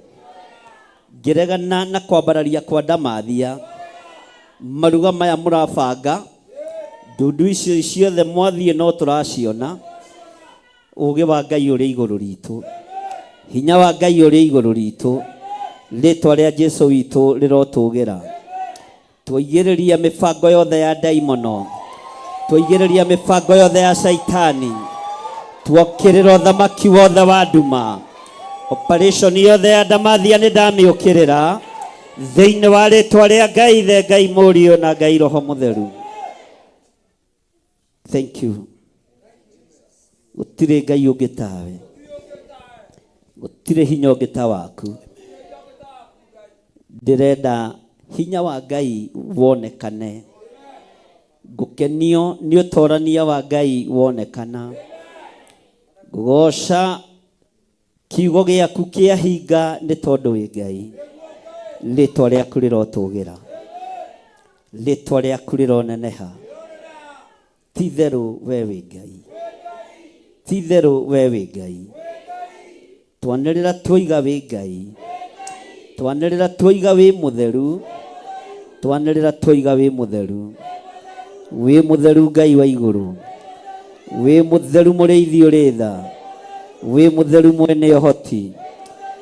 Ngĩregana na kwambararia kwa ndamathia. Maruga maya mũrabanga, ndundu icio ciothe mwathiĩ no tũraciona. Ũũgĩ wa Ngai ũrĩ igũrũ ritũ. Hinya wa Ngai ũrĩ igũrũ ritũ. Rĩtwa rĩa Jesu witũ rĩrotũgĩra. Twaigĩrĩria mĩbango yothe ya ndaimono. Twaigĩrĩria mĩbango yothe ya Shaitani. Twokĩrĩra ũthamaki wothe wa nduma. Operation yothe ya ndamathia nĩ ndamĩũkĩrĩra thĩinĩ wa rĩtwa rĩa Ngai Ithe, Ngai Mũriũ na Ngai Roho Mũtheru. Thank you. Gũtirĩ Ngai ũngĩ tawe, gũtirĩ hinya ũngĩ ta waku. Ndĩrenda hinya wa Ngai wonekane, ngũkenio nĩ ũtorania wa Ngai wonekana, ngũgoca kiugo gĩaku kĩahinga nĩ tondũ wĩ Ngai. Rĩtwa rĩaku rĩrotũgĩra, rĩtwa rĩaku rĩroneneha. Ti itherũ we wĩ Ngai, ti itherũ we wĩ Ngai. Twanĩrĩra twoiga wĩ Ngai, twanĩrĩra twoiga wĩ mũtheru, twanĩrĩra twoiga wĩ mũtheru. Wĩ mũtheru Ngai wa igũrũ, wĩ mũtheru mũrĩithi ũrĩ tha, wĩ mũtheru mwene ũhoti,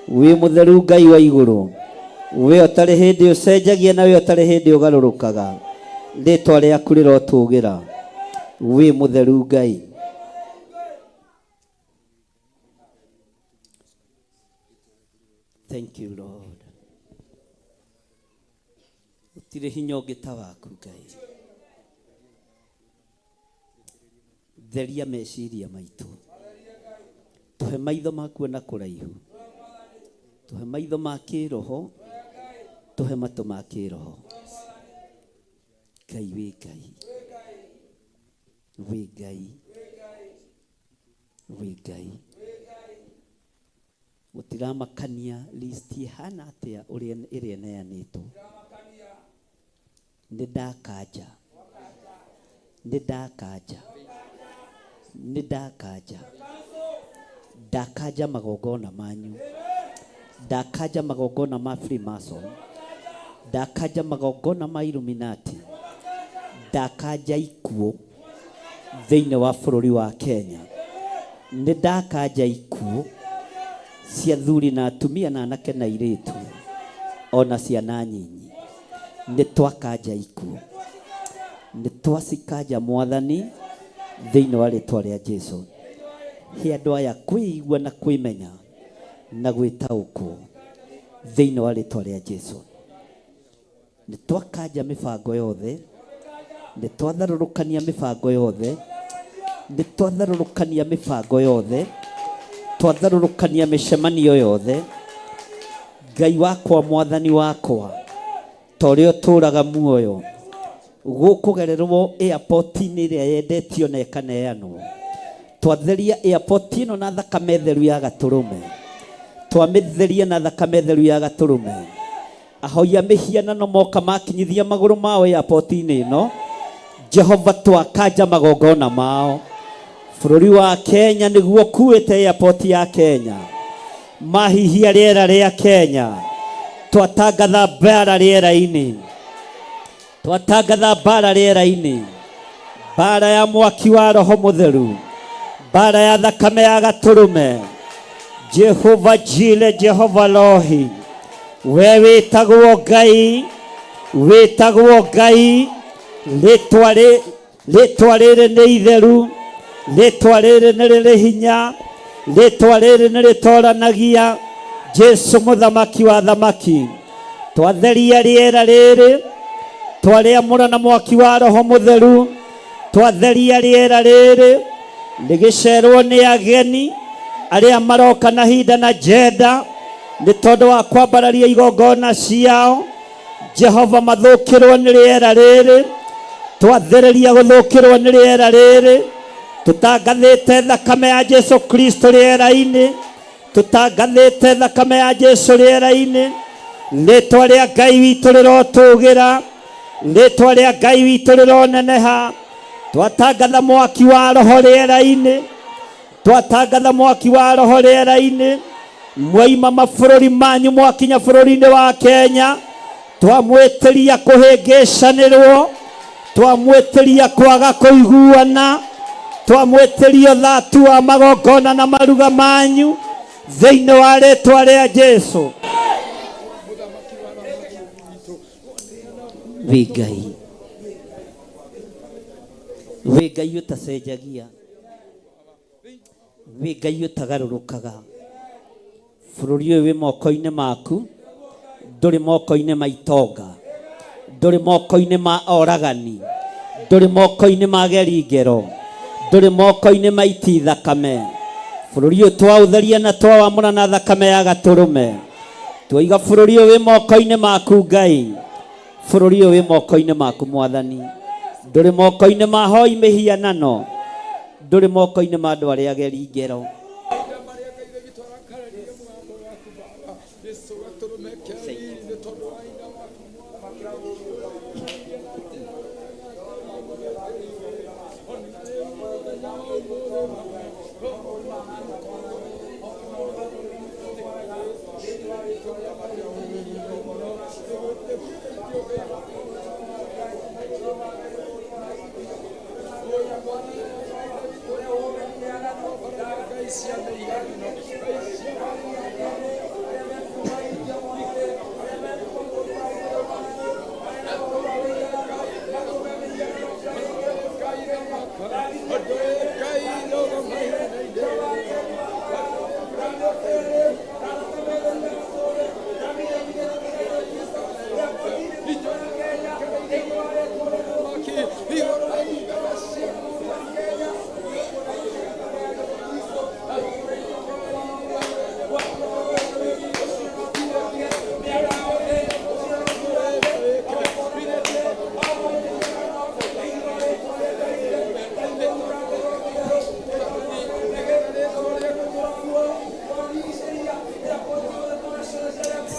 wĩ mũtheru Ngai wa igũrũ, we ũtarĩ hĩndĩ ũcenjagia na we ũtarĩ hĩndĩ ũgarũrũkaga. Rĩtwa rĩaku rĩrotũgĩra, wĩ mũtheru Ngai. Thank you Lord. Gũtirĩ hinya ũngĩ ta waku Ngai. Theria meciria maitũ, tũhe maitho ma kuona kũraihu, tũhe maitho ma kĩroho, tũhe matũ ma kĩroho. Ngai wĩ Ngai, wĩ Ngai, wĩ Ngai. Gũtiramakania list ĩhana atĩa ũrĩa ĩrĩa ĩneanĩtwo. Nĩ ndakanja, nĩ ndakanja, nĩ ndakanja, ndakanja magongona manyu, ndakanja magongona ma Freemason, ndakanja magongona ma Illuminati, ndakanja ikuũ thĩinĩ wa bũrũri wa Kenya. Nĩ ndakanja ikuũ cia thuri na atumia na anake na airĩtu ona ciana nyinyi. Nĩ twakanja ikuũ, nĩ twacikanja Mwathani thĩinĩ wa rĩtwa rĩa Jesu. He andũ aya kwĩigua na kwĩmenya na gwĩtaũkwo thĩinĩ wa rĩtwa rĩa Jesu. Nĩ twakanja mĩbango yothe, nĩ twatharũrũkania mĩbango yothe, nĩ twatharũrũkania mĩbango yothe, twatharũrũkania mĩcemanio yothe. Ngai wakwa, Mwathani wakwa, ta ũrĩa ũtũũraga muoyo, gũkũgererwo airport-inĩ ĩrĩa yendetio na ĩkaneanwo. Twatheria airport ĩno na thakame theru ya gatũrũme, twamĩtheria na thakame theru ya gatũrũme. Ahoi a mĩhianano moka makinyithia magũrũ mao airport-inĩ ĩno, Jehova twakanja magongona mao. Bũrũri wa Kenya nĩguo ũkuĩte airport ya Kenya, mahihia rĩera rĩa Kenya, twatangatha mbara rĩera-inĩ, twatangatha mbara rĩera-inĩ, mbara ya mwaki wa Roho Mũtheru, mbara ya thakame ya gatũrũme. Jehova Jire, Jehova Rohi, we wĩtagwo Ngai, wĩtagwo Ngai, rĩtwa rĩtwa rĩrĩ nĩ itheru, rĩtwa rĩrĩ nĩ rĩrĩ hinya, rĩtwa rĩrĩ nĩ rĩtoranagia. Jesu mũthamaki wa thamaki, twatheria rĩera rĩrĩ, twarĩamũra na mwaki wa Roho Mũtheru, twatheria rĩera rĩrĩ rĩgĩcerwo nĩ ageni arĩa maroka na hinda na njenda nĩ tondũ wa kwambararia igongona ciao. Jehova mathũkĩrwo nĩ rĩera rĩrĩ, twathereria gũthũkĩrwo nĩ rĩera rĩrĩ, tũtangathĩte thakame ya Jesu Kristo rĩera-inĩ, tũtangathĩte thakame ya Jesu rĩera-inĩ. Rĩtwa rĩa Ngai witũ rĩrotũgĩra, rĩtwa rĩa Ngai witũ rĩroneneha. Twatangatha mwaki wa Roho rĩera-inĩ, twatangatha mwaki wa Roho rĩera-inĩ. Mwaima mabũrũri manyu mwakinya bũrũri-inĩ wa Kenya, twamwĩtĩria kũhĩngĩcanĩrwo, twamwĩtĩria kwaga kũiguana, twamwĩtĩria ũthatu wa magongona na maruga manyu thĩinĩ wa rĩtwa rĩa Jesu. Wĩ Ngai, wĩ Ngai ũtacenjagia, wĩ Ngai ũtagarũrũkaga. Bũrũri ũyũ wĩ moko-inĩ maku, ndũrĩ moko-inĩ ma itonga, ndũrĩ moko-inĩ ma oragani, ndũrĩ moko-inĩ ma geringero, ndũrĩ moko-inĩ ma iti thakame. Bũrũri ũyũ twaũtheria na twawamũra na thakame ya gatũrũme. Twaiga bũrũri ũyũ wĩ moko-inĩ maku Ngai, bũrũri ũyũ wĩ moko-inĩ maku Mwathani, ndũrĩ moko-inĩ ma hoi mĩhianano, ndũrĩ moko-inĩ ma andũ arĩa ageri ngero.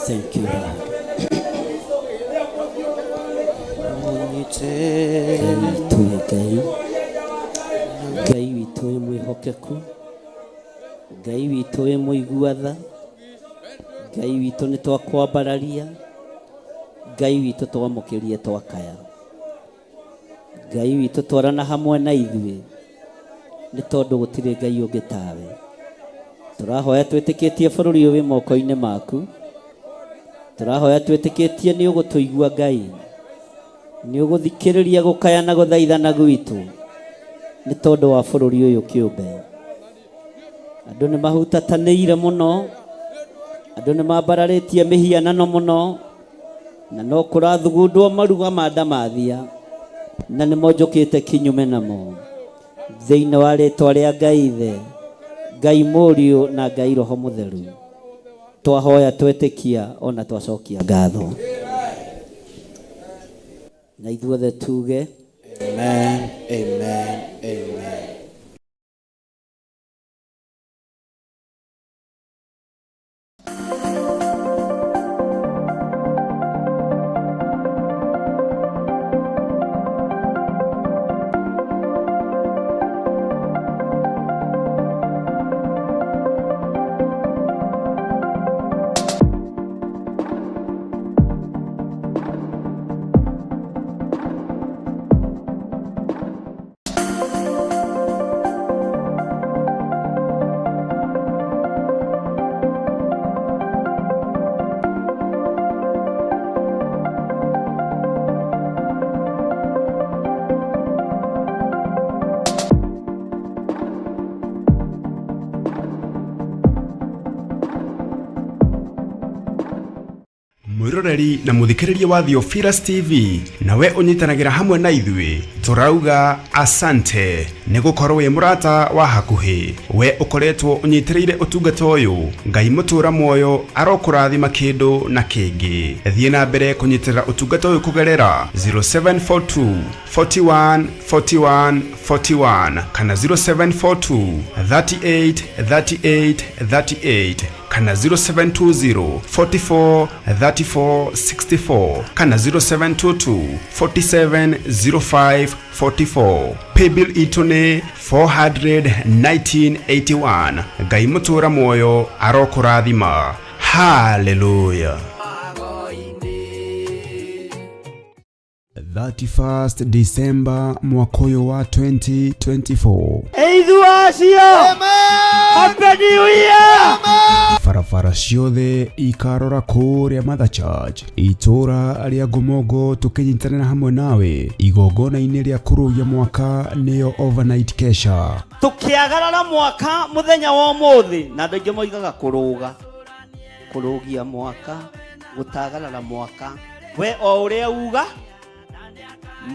Thank you, Lord. Ngai witũ wĩ Ngai, Ngai witũ wĩ mwĩhokeku, Ngai witũ wĩ mũigua tha, Ngai witũ nĩ twakwambararia, Ngai witũ twamũkĩrie twakaya, Ngai witũ twarana hamwe na ithuĩ, nĩ tondũ gũtirĩ Ngai ũngĩ tawe. Tũrahoya twĩtĩkĩtie bũrũri ũyũ wĩ moko-inĩ maku, tũrahoya twĩtĩkĩtie nĩ ũgũtũigua Ngai, nĩ ũgũthikĩrĩria gũkaya na gũthaithana gwitũ, nĩ tondũ wa bũrũri ũyũ kĩũmbe. Andũ nĩ mahutatanĩire mũno, andũ nĩ mambararĩtie mĩhianano mũno, na no kũrathugundwo maruga ma ndamathia, na nĩmo njũkĩte kinyume namo. Thĩinĩ wa rĩtwa rĩa Ngai Ithe, Ngai Mũriũ na Ngai Roho Mũtheru, twahoya twetĩkia ona twacokia ngatho. Na ithuothe tuge Amen, amen, amen. Mwiroreri na muthikiriria wa Theophilus TV, nawe ũnyitanagĩra hamwe na ithuĩ, tũrauga asante nĩ gũkorwo wĩ mũrata wa hakuhĩ. We ũkoretwo ũnyitĩrĩire ũtungata ũyũ, Ngai mũtũra muoyo arokũrathima kĩndũ na kĩngĩ. Thiĩ na mbere kũnyitĩrĩra ũtungata ũyũ kũgerera 0742 41 41 41 kana 0742 38 38 38 kana 0720 44 34 64 kana 0722 47 05 44. Paybill itũ nĩ 41981. Ngai mũtũra muoyo arokũrathima. Hallelujah. 31st December mwaka ũyũ wa 2024. Eithu acio. Happy New Year. Barabara ciothe ikarora kũrĩa Mother Church, itũra rĩa Ngomongo, tũkĩnyitanĩra hamwe nawe igongona-inĩ rĩa kũrũgia mwaka, nĩyo overnight kesha. Tũkĩagarara mwaka mũthenya wa ũmũthĩ, na andũ aingĩ moigaga kũrũga. Kũrũgia mwaka, gũtagarara mwaka, we o ũrĩa uga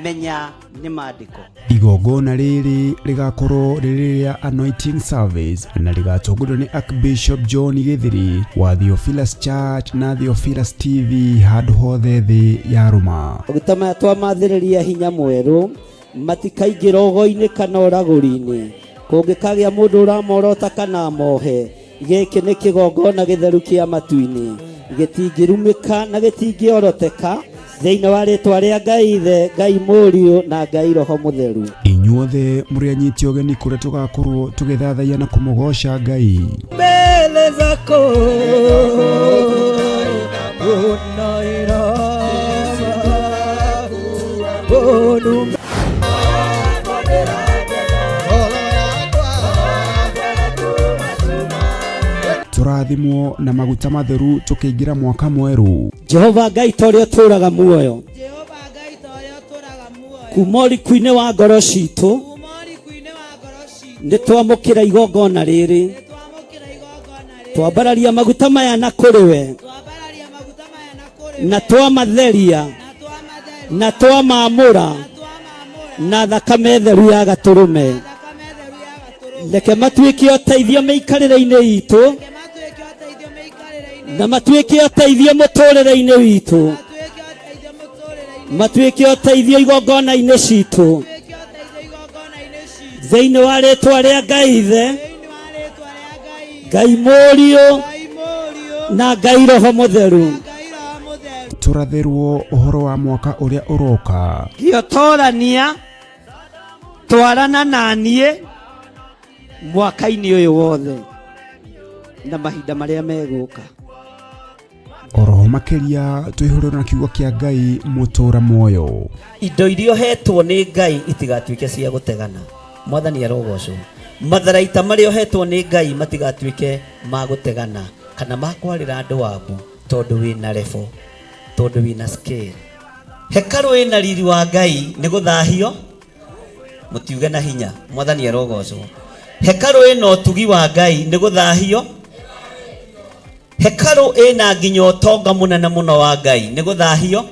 menya nĩ maandĩko. Igongona rĩrĩ rĩgakorwo rĩrĩ rĩa anointing service na rĩgatongorio nĩ Archbishop John Gĩthiri wa Theophilus Church na Theophilus TV handũ hothe thĩ ya rũma. Maguta maya twamathĩrĩria hinya mwerũ, matikaingĩra ũgo-inĩ kana ũragũri-inĩ. Kũngĩkagĩa mũndũ ũramorota kana amohe, gĩkĩ nĩ kĩgongona gĩtheru kĩa matu-inĩ, gĩtingĩrumĩka na gĩtingĩoroteka thĩinĩ wa rĩtwa rĩa Ngai Ithe, Ngai Mũriũ na Ngai Roho Mũtheru. Inyuothe mũrĩ anyiti ũgeni kũrĩa tũgakorwo tũgĩthathaiya na kũmũgoca Ngai. Mbele zako unainama onu. Tũrathimwo na maguta matheru tũkĩingĩra mwaka mwerũ. Jehova Ngai ta ũrĩa ũtũũraga muoyo, Jehova Ngai ta ũrĩa ũtũũraga muoyo, kuma ũriku-inĩ wa ngoro citũ, kuma ũriku-inĩ wa ngoro citũ, nĩ twamũkĩra igongona rĩrĩ, nĩ twamũkĩra igongona rĩrĩ, twambararia maguta maya na kũrĩ we, twambararia maguta maya na kũrĩ na we, twamatheria, na twamatheria, na twamamũra na twamamũra na thakame theru ya gatũrũme. na thakame theru ya gatũrũme. Reke matuĩke ũteithio mĩikarĩre-inĩ itũ, Reke matuĩke ũteithio mĩikarĩre-inĩ na matuĩke ũteithio mũtũrĩre-inĩ witũ, matuĩke ũteithio mũtũrĩre-inĩ matuĩke ũteithio igongona-inĩ citũ, matuĩke ũteithio igongona-inĩ citũ, thĩinĩ wa rĩtwa rĩa Ngai Ithe, thĩinĩ wa rĩtwa rĩa Ngai, Ngai Mũriũ Ngai Mũriũ na Ngai Roho Mũtheru. na Ngai Roho Mũtheru. Tũrathĩrwo ũhoro wa mwaka ũrĩa ũroka. Gĩotorania twarana na niĩ mwaka-inĩ ũyũ wothe na mahinda marĩa megũka. Oroho makĩria twĩhũrĩrwo na kiugo kĩa Ngai mũtũra muoyo. Indo iria ũhetwo nĩ Ngai itigatuĩke cia gũtegana. Mwathani arogocwo. Matharaita marĩa ũhetwo nĩ Ngai matigatuĩke ma gũtegana kana ma kwarĩra andũ wabu, tondũ wĩna level, tondũ wĩna scale. Hekarũ ĩna riri wa Ngai nĩ gũthahio, mũtiuge na hinya. Mwathani arogocwo. Hekarũ ĩna ũtugi wa Ngai nĩ gũthahio. Hekarũ ĩna nginya ũtonga mũnene mũno wa Ngai nĩ gũthahio.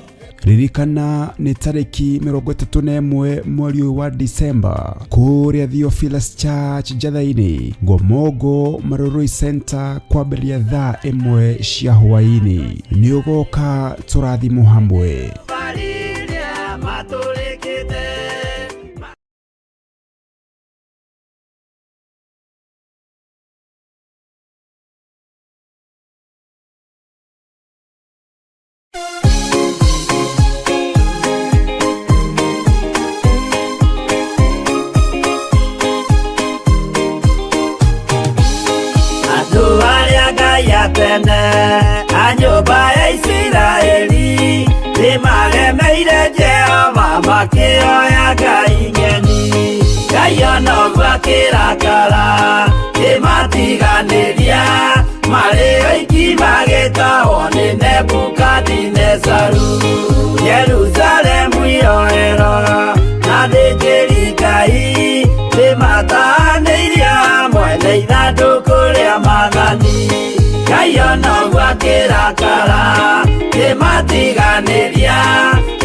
Ririkana nĩ tarĩki 31 mweri ũyũ wa Disemba kũrĩa Theophilus Church Njatha-inĩ, Ngomongo Marurui Center, kwambĩrĩria thaa 1 cia hwaĩ-inĩ. Nĩ ũgoka tũrathimwo hamwe. Andũ arĩa Ngai atene a nyũmba ya Isiraeli nĩmaremeire Jehova makĩoya Ngai ng'eni. Ngai ona ũguo akĩrakara kĩmatiganĩria marĩ oiki magĩtahwo nĩ Nebukadinezaru. Jerusalemu yoerwo na athĩnjĩri Ngai nĩmatahanĩirio hamwe na ithandũkũ rĩa maathani. Ngai ona ũguo akĩrakara kĩmatiganĩria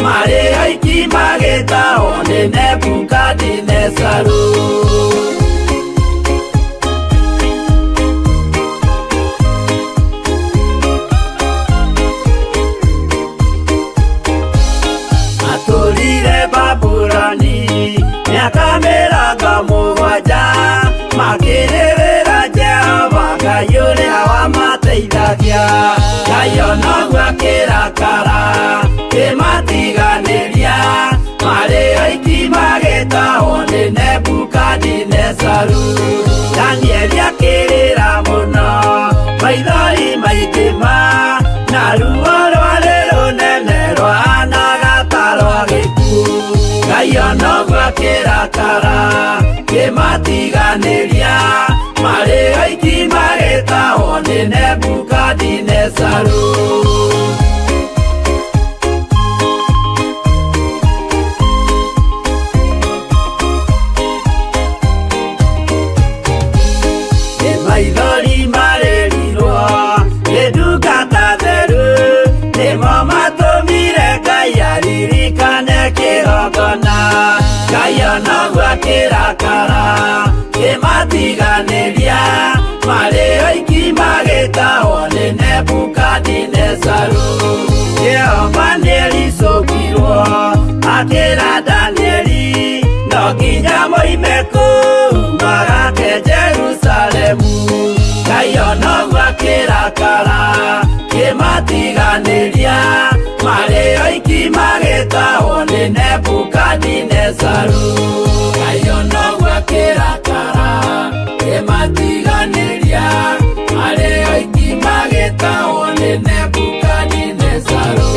marĩ oiki magĩtahwo nĩ Nebukadinezaru. Matũrire Babuloni mĩaka 70 makĩrĩrĩra Jehova Ngai ũrĩa wamateithagia. Ngai ona ũguo akĩrakara kĩmatiganĩria marĩ oiki magĩtahwo nĩ Nebukadinezaru. Danieli akĩrĩra mũno maithori maingĩ ma na ruo rwarĩ rũnene rwahanaga ta rwa gĩkuũ. Ngai ona ũguo akĩrakara kĩmatiganĩria marĩ oiki magĩtahwo nĩ Nebukadinezaru. Nĩ maithori marĩrirwo nĩ ndungata Igongona Ngai onoguo akĩrakara kĩmatiganĩria marĩ oiki magĩtahwo nĩ Nebukadinezaru. Jehova nĩericũkirwo akĩra Danieli no nginya moime kũu magake Jerusalemu. Ngai onoguo akĩrakara kĩmatiganĩria marĩ oiki magĩtahwo nĩ Nebukadinezaru. Ngai onoguo akĩrakara kĩmatiganĩria marĩ oiki magĩtahwo nĩ Nebukadinezaru.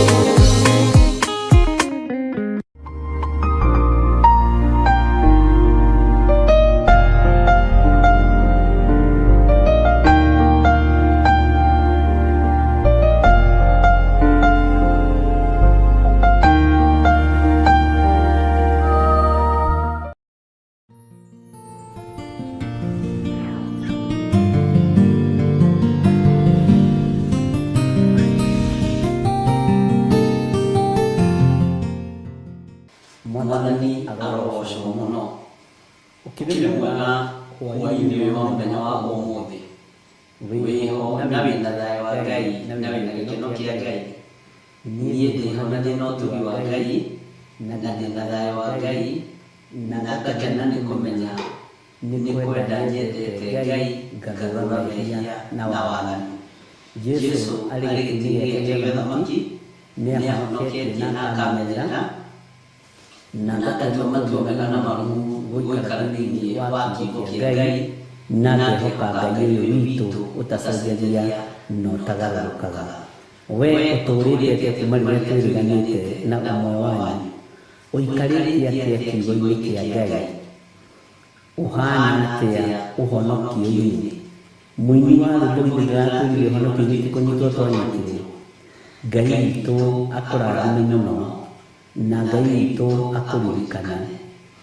Mwathani arogocwo mũno. Ũkĩrĩ mwega hwaĩ-inĩ ũyũ wa mũthenya wa ũmũthĩ. Wĩho na wĩna thayũ wa Ngai na wĩna gĩkeno kĩa Ngai. Niĩ ndĩho na ndĩna ũtugi wa Ngai na ndĩna thayũ wa Ngai na ngakena nĩ kũmenya nĩ kwenda nyendete Ngai ngathũra mehia na waganu. Jesũ arĩ gĩtĩ-inĩ gĩake gĩa ũthamaki nĩahonoketie na akamenyerera na na ngatua matua mega na marũmu gũikara thĩinĩ wa kiugo kĩa Ngai na ngehoka Ngai ũyũ witũ ũtacenjagia na ũtagarũrũkaga. We ũtũũrĩte atĩa kuma rĩrĩa twĩriganĩte na ũmwe wanyu? Ũikarĩte atĩa kiugo-inĩ kĩa Ngai? Ũhana atĩa ũhonokio-inĩ? Mũini wa rwĩmbo githĩ ndaratwĩrire ũhonokio-inĩ ti kũnyitwo twanyitirwo. Ngai witũ akũrathime mũno na Ngai witũ akũririkane.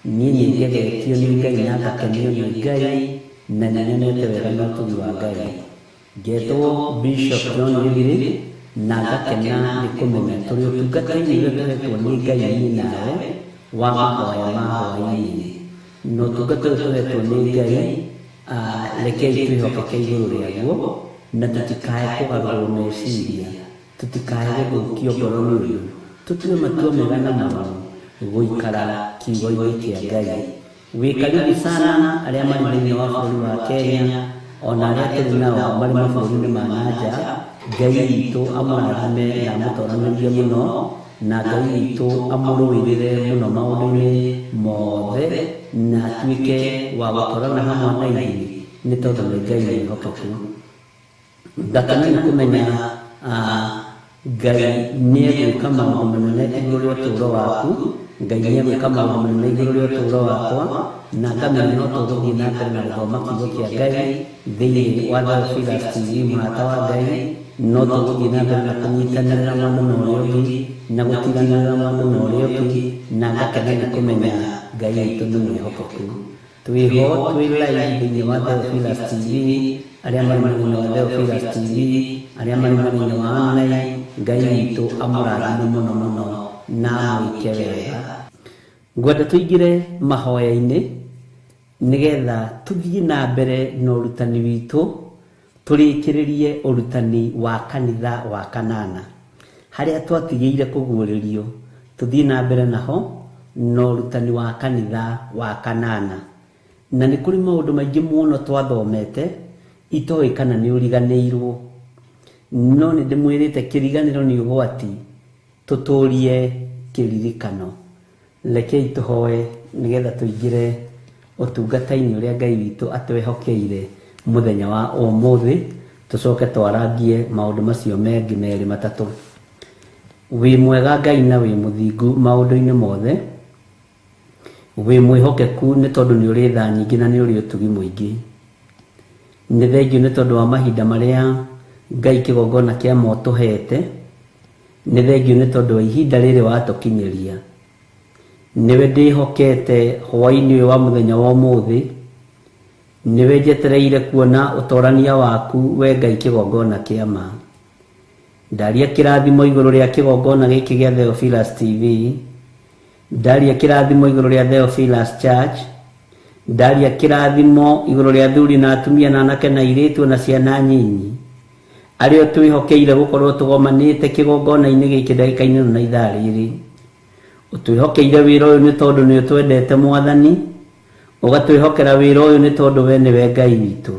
Niĩ nĩ ngegetio nĩ Ngai na ngakenio nĩ Ngai na nĩ nyonete wega na ũtugi wa Ngai. Ngetwo Bishop John Gĩthirĩ na ngakena nĩ kũmenya tũrĩ ũtungata-inĩ ũrĩa tũhetwo nĩ Ngai niĩ nawe wa mahoya ma hwaĩ-inĩ. Na ũtungata ũyũ tũhetwo nĩ Ngai, rekei twĩhokeke igũrũ rĩaguo na tũtikae kũgarũrwo meciria, tũtikae gũthũkio ngoro nĩ ũndũ, tũtue matua mega na marũmu gũikara kiugo-inĩ kĩa Ngai. Wĩ karibu sana arĩa marĩ thĩinĩ wa bũrũri wa Kenya ona arĩa tũrĩ nao marĩ mabũrũri-inĩ ma nanja. Ngai witũ amũrathime na amũtoranĩrie mũno na Ngai witũ amũrũĩrĩre mũno maũndũ-inĩ mothe na atuĩke wa gũtwarana hamwe na ithuĩ nĩ tondũ nĩ Ngai mwĩhokeku. Ngakena nĩ kũmenya Ngai nĩ egwĩka maũndũ manene igũrũ rĩa ũtũũro waku, Ngai nĩ egwĩka maũndũ manene igũrũ rĩa ũtũũro wakwa, na ngamenya no tũgũthiĩ na mbere na gũthoma kiugo kĩa Ngai thĩinĩ wa Theophilus TV mũrata wa Ngai, no tũgũthiĩ na mbere na kũnyitanĩrĩra mũndũ na ũrĩa ũngĩ na gũtiganĩrĩra mũndũ na ũrĩa ũngĩ, na ngakena nĩ kũmenya Ngai witũ nĩ mwĩhokeku. Twĩho twĩ live thĩinĩ wa Theophilus TV, arĩa marĩ mwena-inĩ wa Theophilus TV, arĩa marĩ mwena-inĩ wa online, Ngai witũ amũrathime mũno mũno na amwĩke wega. Ngwenda tũingĩre mahoya-inĩ nĩgetha tũthiĩ na mbere na ũrutani witũ, tũrĩkĩrĩrie ũrutani wa kanitha wa kanana harĩa twatigĩire kũguũrĩrio, tũthiĩ na mbere naho na ũrutani wa kanitha wa kanana. Na nĩ kũrĩ maũndũ maingĩ mũno twathomete itoĩ kana nĩ ũriganĩirwo, no nĩ ndĩmwĩrĩte kĩriganĩro nĩ ũgwati, tũtũrie kĩririkano. Rekei tũhoe nĩgetha tũingĩre ũtungata-inĩ ũrĩa Ngai witũ atwehokeire mũthenya wa ũmũthĩ, tũcoke twarangie maũndũ macio mengĩ merĩ matatũ. Wĩ mwega Ngai na wĩ mũthingu maũndũ-inĩ mothe, wĩ mwĩhokeku nĩ tondũ nĩ ũrĩ tha nyingĩ na nĩ ũrĩ ũtugi mũingĩ. Nĩ thengiũ nĩ tondũ wa mahinda marĩa Ngai kĩgongona kĩa ma ũtũhete, nĩ thengiũ nĩ tondũ wa ihinda rĩrĩ watũkinyĩria. Nĩwe ndĩhokete hwaĩ-inĩ ũyũ wa mũthenya wa ũmũthĩ, nĩwe njetereire kuona ũtorania waku we Ngai kĩgongona kĩa ma. Ndaria kĩrathimo igũrũ rĩa kĩgongona gĩkĩ gĩa Theophilus TV, Ndaria kĩrathimo igũrũ rĩa Theophilus Church. Ndaria kĩrathimo igũrũ rĩa athuri na atumia na anake na airĩtu na ciana nyinyi arĩa twĩhokeire gũkorwo tũgomanĩte kĩgongona-inĩ gĩkĩ ndagĩka-inĩ ĩno na ithaa rĩrĩ. Ũtwĩhokeire wĩra ũyũ nĩ tondũ nĩ ũtwendete Mwathani, ũgatwĩhokera wĩra ũyũ nĩ tondũ we nĩwe Ngai witũ.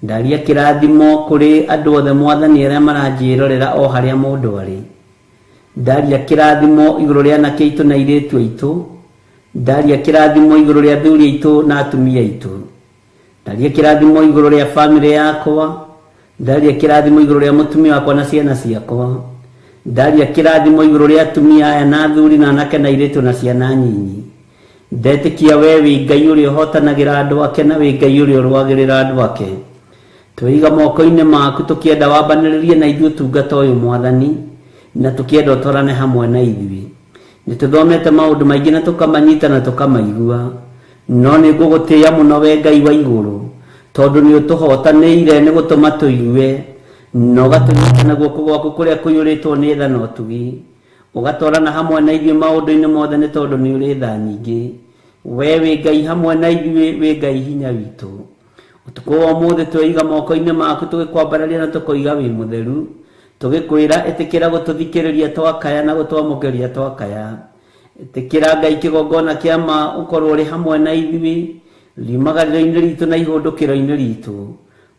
Ndaria kĩrathimo kũrĩ andũ othe Mwathani arĩa maranjĩrorera o harĩa mũndũ arĩ. Ndaria kĩrathimo igũrũ rĩa anake aitũ na airĩtu aitũ. Ndaria kĩrathimo igũrũ rĩa athuri aitũ na atumia aitũ. Ndaria kĩrathimo igũrũ rĩa bamĩrĩ yakwa. Ndaria kĩrathimo igũrũ rĩa mũtumia wakwa na ciana ciakwa. Ndaria kĩrathimo igũrũ rĩa atumia aya na athuri na anake na airĩtu na ciana nyinyi. Ndetĩkia we wĩ Ngai ũrĩa ũhotanagĩra andũ ake na wĩ Ngai ũrĩa ũrũagĩrĩra andũ ake. Twĩiga moko-inĩ maku tũkĩenda wambanĩrĩrie na ithuĩ ũtungata ũyũ Mwathani, na tũkĩenda ũtwarane hamwe na ithuĩ. Nĩ tũthomete maũndũ maingĩ na tũkamanyita na tũkamaigua, no nĩ ngũgũtĩĩa mũno we Ngai wa igũrũ, tondũ nĩ ũtũhotanĩire nĩ gũtũma tũigue, na ũgatũnyita na guoko gwaku kũrĩa kũiyũrĩtwo nĩ tha na ũtugi, ũgatwarana hamwe na ithuĩ maũndũ-inĩ mothe nĩ tondũ nĩ ũrĩ tha nyingĩ. We wĩ Ngai hamwe na ithuĩ, wĩ Ngai hinya witũ. Ũtukũ wa ũmũthĩ tweiga moko-inĩ maku tũgĩkwambararia na tũkoiga wĩ mũtheru, tũgĩkwĩra ĩtĩkĩra gũtũthikĩrĩria twakaya na gũtwamũkĩria twakaya. Ĩtĩkĩra Ngai kĩgongona kĩa ma ũkorwo ũrĩ hamwe na ithuĩ riumagarĩro-inĩ ritũ na ihũndũkĩro-inĩ ritũ.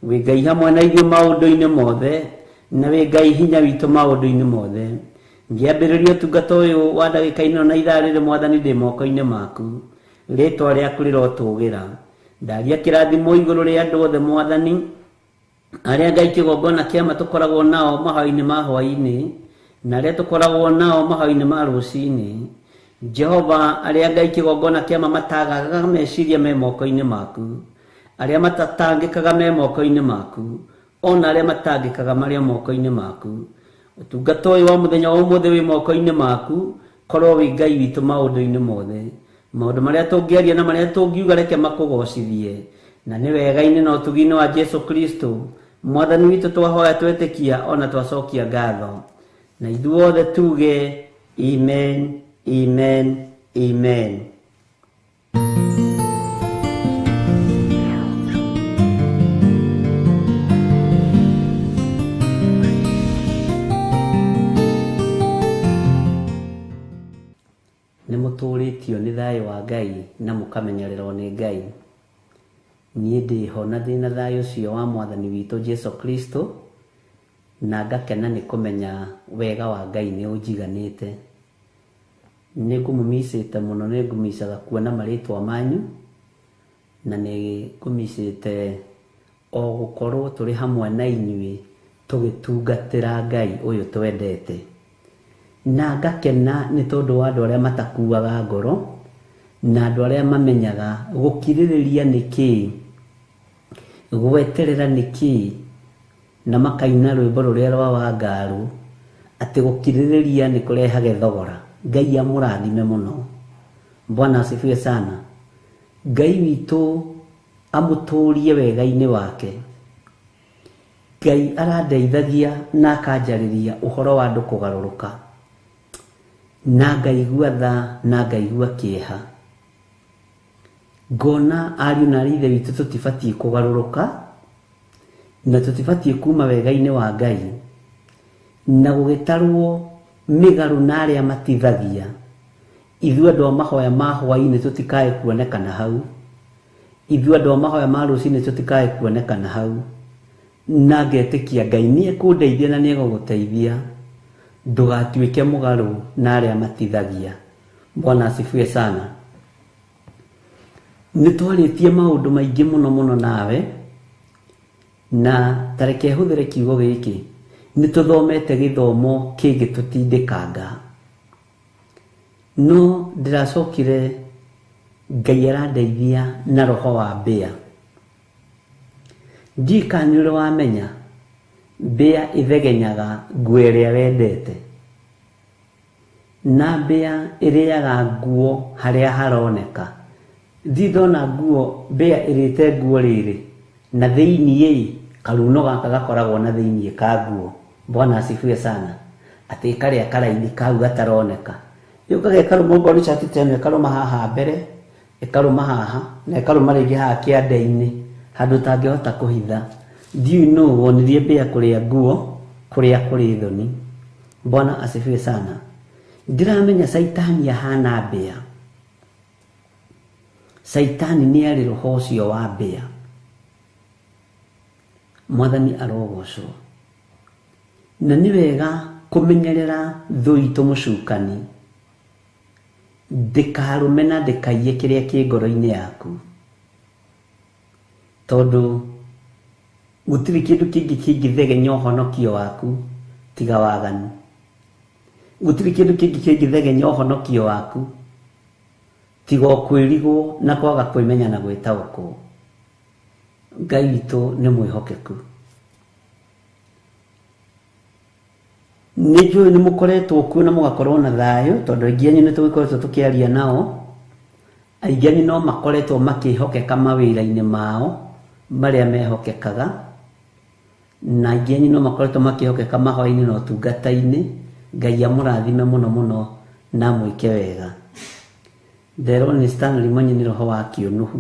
Wĩ Ngai hamwe na ithuĩ maũndũ-inĩ mothe, na wĩ Ngai hinya witũ maũndũ-inĩ mothe. Ngĩambĩrĩria ũtungata ũyũ wa ndagĩka ĩno na ithaa rĩrĩ Mwathani ndĩ moko-inĩ maku, rĩtwa rĩaku rĩrotũgĩra. Ndaria kĩrathimo igũrũ rĩa andũ othe Mwathani, arĩa Ngai kĩgongona kĩa ma tũkoragwo nao mahoya-inĩ ma hwaĩ-inĩ, na arĩa tũkoragwo nao mahoya-inĩ ma rũcinĩ. Jehova, arĩa Ngai kĩgongona kĩa ma matagaga meciria me moko-inĩ maku, arĩa matatangĩkaga me moko-inĩ maku, ona arĩa matangĩkaga marĩ moko-inĩ maku. Ũtungata ũyũ wa mũthenya wa ũmũthĩ wĩ moko-inĩ maku, korwo wĩ Ngai witũ maũndũ-inĩ mothe. Maũndũ marĩa tũngĩaria na marĩa tũngiuga reke makũgocithie, na nĩ wega-inĩ na ũtugi-inĩ wa Jesu Kristo Mwathani witũ twahoya twetĩkia ona twacokia ngatho, na ithuothe tuge amen, amen, amen. Nĩ mũtũrĩtio nĩ thayũ wa Ngai na mũkamenyererwo nĩ Ngai. Niĩ ndĩho na ndĩna thayũ ũcio wa Mwathani witũ Jesu Kristo, na ngakena nĩ kũmenya wega wa Ngai nĩ ũnjiganĩte. Nĩ ngũmũmicĩte mũno, nĩ ngũmicaga kuona marĩtwa manyu, na nĩ ngũmicĩte o gũkorwo tũrĩ hamwe na inyuĩ tũgĩtungatĩra Ngai ũyũ twendete. Na ngakena nĩ tondũ wa andũ arĩa matakuaga ngoro, na andũ arĩa mamenyaga gũkirĩrĩria nĩ kĩĩ, gweterera nĩ kĩĩ, na makaina rwĩmbo rũrĩa rwa Wangarũ atĩ gũkirĩrĩria nĩ kũrehage thogora. Ngai amũrathime mũno. Bwana asifiwe sana. Ngai witũ amũtũrie wega-inĩ wake. Ngai arandeithagia na akanjarĩria ũhoro wa andũ kũgarũrũka, na ngaigua tha na ngaigua kĩeha. Ngona ariũ na aarĩ ithe witũ tũtibatiĩ kũgarũrũka, na tũtibatiĩ kuma wega-inĩ wa Ngai, na gũgĩtarwo mĩgarũ na arĩa matithagia. Ithuĩ andũ a mahoya ma hwaĩ-inĩ tũtikae kuonekana hau, ithuĩ andũ a mahoya ma rũcinĩ tũtikae kuonekana hau. Na ngetĩkia Ngai nĩ ekũndeithia na nĩ egũgũteithia, ndũgatuĩke mũgarũ na arĩa matithagia. Bwana asifiwe sana. Nĩ twarĩtie maũndũ maingĩ mũno mũno nawe, na tareke hũthĩre kiugo gĩkĩ, nĩ tũthomete gĩthomo kĩngĩtũtindĩkanga. No ndĩracokire Ngai arandeithia na roho wa mbĩa. Ndiũĩ kana nĩ ũrĩ wamenya mbĩa ĩthegenyaga nguo ĩrĩa wendete, na mbĩa ĩrĩaga nguo harĩa haroneka. Ndirĩ ndona nguo mbĩa ĩrĩte nguo rĩrĩ na thĩiniĩ, karuno gaka gakoragwo na thĩiniĩ ka nguo. Bwana asifiwe sana. Atĩ karĩa karaini kau gataroneka. Yũkaga ĩkarũma okorwo nĩ cati ta ĩno ĩkarũma haha mbere, ĩkarũma haha na ĩkarũma rĩngĩ haha kĩande-inĩ handũ ũtangĩhota kũhitha. Ndiũĩ nũ wonirie mbĩa kũrĩa nguo kũrĩa kũrĩ thoni. Bwana asifiwe sana. Ndĩramenya caitani ahana mbĩa. Caitani nĩ arĩ roho ũcio wa mbĩa. Mwathani arogocwo. Na nĩ wega kũmenyerera thũ itũ mũcukani ndĩkarũme na ndĩkaiye kĩrĩa kĩ ngoro-inĩ yaku, tondũ gũtirĩ kĩndũ kĩngĩ kĩngĩthegenya ũhonokio waku tiga waganu. Gũtirĩ kĩndũ kĩngĩ kĩngĩthegenya ũhonokio waku tiga o kwĩrigwo na kwaga kwĩmenya na gwĩtaũkwo. Ngai witũ nĩ mwĩhokeku. Nĩ njũĩ nĩ mũkoretwo kuo na mũgakorwo na thayũ, tondũ aingĩ anyu nĩ tũgĩkoretwo tũkĩaria nao. Aingĩ anyu no makoretwo makĩhokeka mawĩra-inĩ mao marĩa mehokekaga, na aingĩ anyu no makoretwo makĩhokeka mahoya-inĩ na ũtungata-inĩ. Ngai amũrathime mũno mũno na amwĩke wega. Nderwo nĩ Stanley Mwenye nĩ roho wa kĩũnũhu.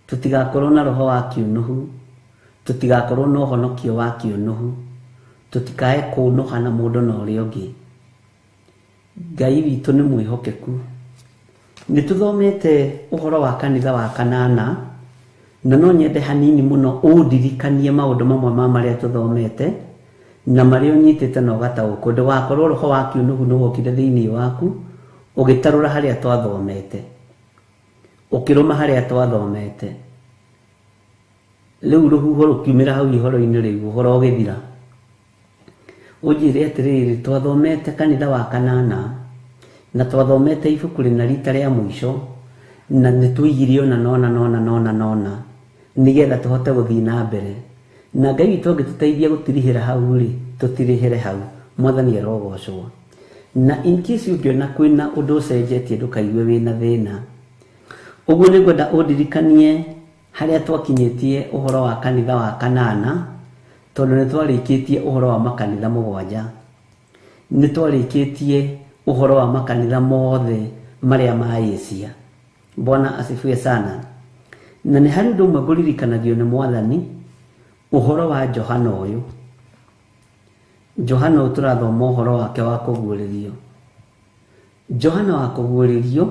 Tũtigakorwo na roho wa kĩũnũhu, tũtigakorwo na ũhonokio wa kĩũnũhu, tũtikae kũũnũha na mũndũ na ũrĩa ũngĩ. Ngai witũ nĩ mwĩhokeku. Nĩ tũthomete ũhoro wa kanitha wa kanana, na no nyende hanini mũno ũndirikanie maũndũ mamwe ma marĩa tũthomete na marĩa ũnyitĩte na ũgataũkwo. Ndũgakorwo roho wa kĩũnũhu nĩ wokire thĩinĩ waku ũgĩtarũra harĩa twathomete, ũkĩrũma harĩa twathomete. Rĩu rũhuho rũkiumĩra hau ihoro-inĩ rĩu, ũhoro ũgĩthira. Ũnjĩre atĩrĩrĩ, twathomete kanitha wa kanana na twathomete ibuku rĩna rita rĩa mũico, na nĩ tũigire ona nona nona nona nona nĩgetha tũhote gũthiĩ na mbere. Na Ngai witũ angĩtũteithia gũtirihĩra hau rĩ, tũtirihĩre hau. Mwathani arogocwo. Na in case ũngĩona kwĩna ũndũ ũcenjetie ndũkaigue wĩna thĩna. Ũguo nĩ ngwenda ũndirikanie harĩa twakinyĩtie ũhoro wa kanitha wa kanana, tondũ nĩ twarĩkĩtie ũhoro wa makanitha mũgwanja. Nĩ twarĩkĩtie ũhoro wa makanitha mothe marĩa ma Asia. Bwana asifiwe sana. Na nĩ harĩ ũndũ ũmwe ngũririkanagio nĩ Mwathani, ũhoro wa Johana ũyũ. Johana ũyũ tũrathoma ũhoro wake wa kũguũrĩrio. Johana wa kũguũrĩrio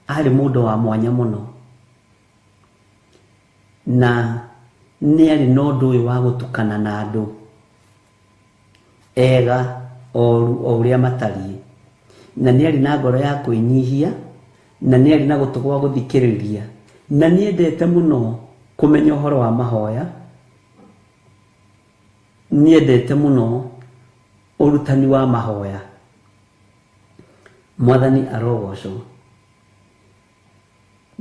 arĩ mũndũ wa mwanya mũno, na nĩ arĩ na ũndũ ũyũ wa gũtukana na andũ ega oru o ũrĩa matariĩ, na nĩ arĩ na ngoro ya kwĩnyihia, na nĩ arĩ na gũtũ gwa gũthikĩrĩria, na nĩ endete mũno kũmenya ũhoro wa mahoya, nĩ endete mũno ũrutani wa mahoya. Mwathani arogocwo.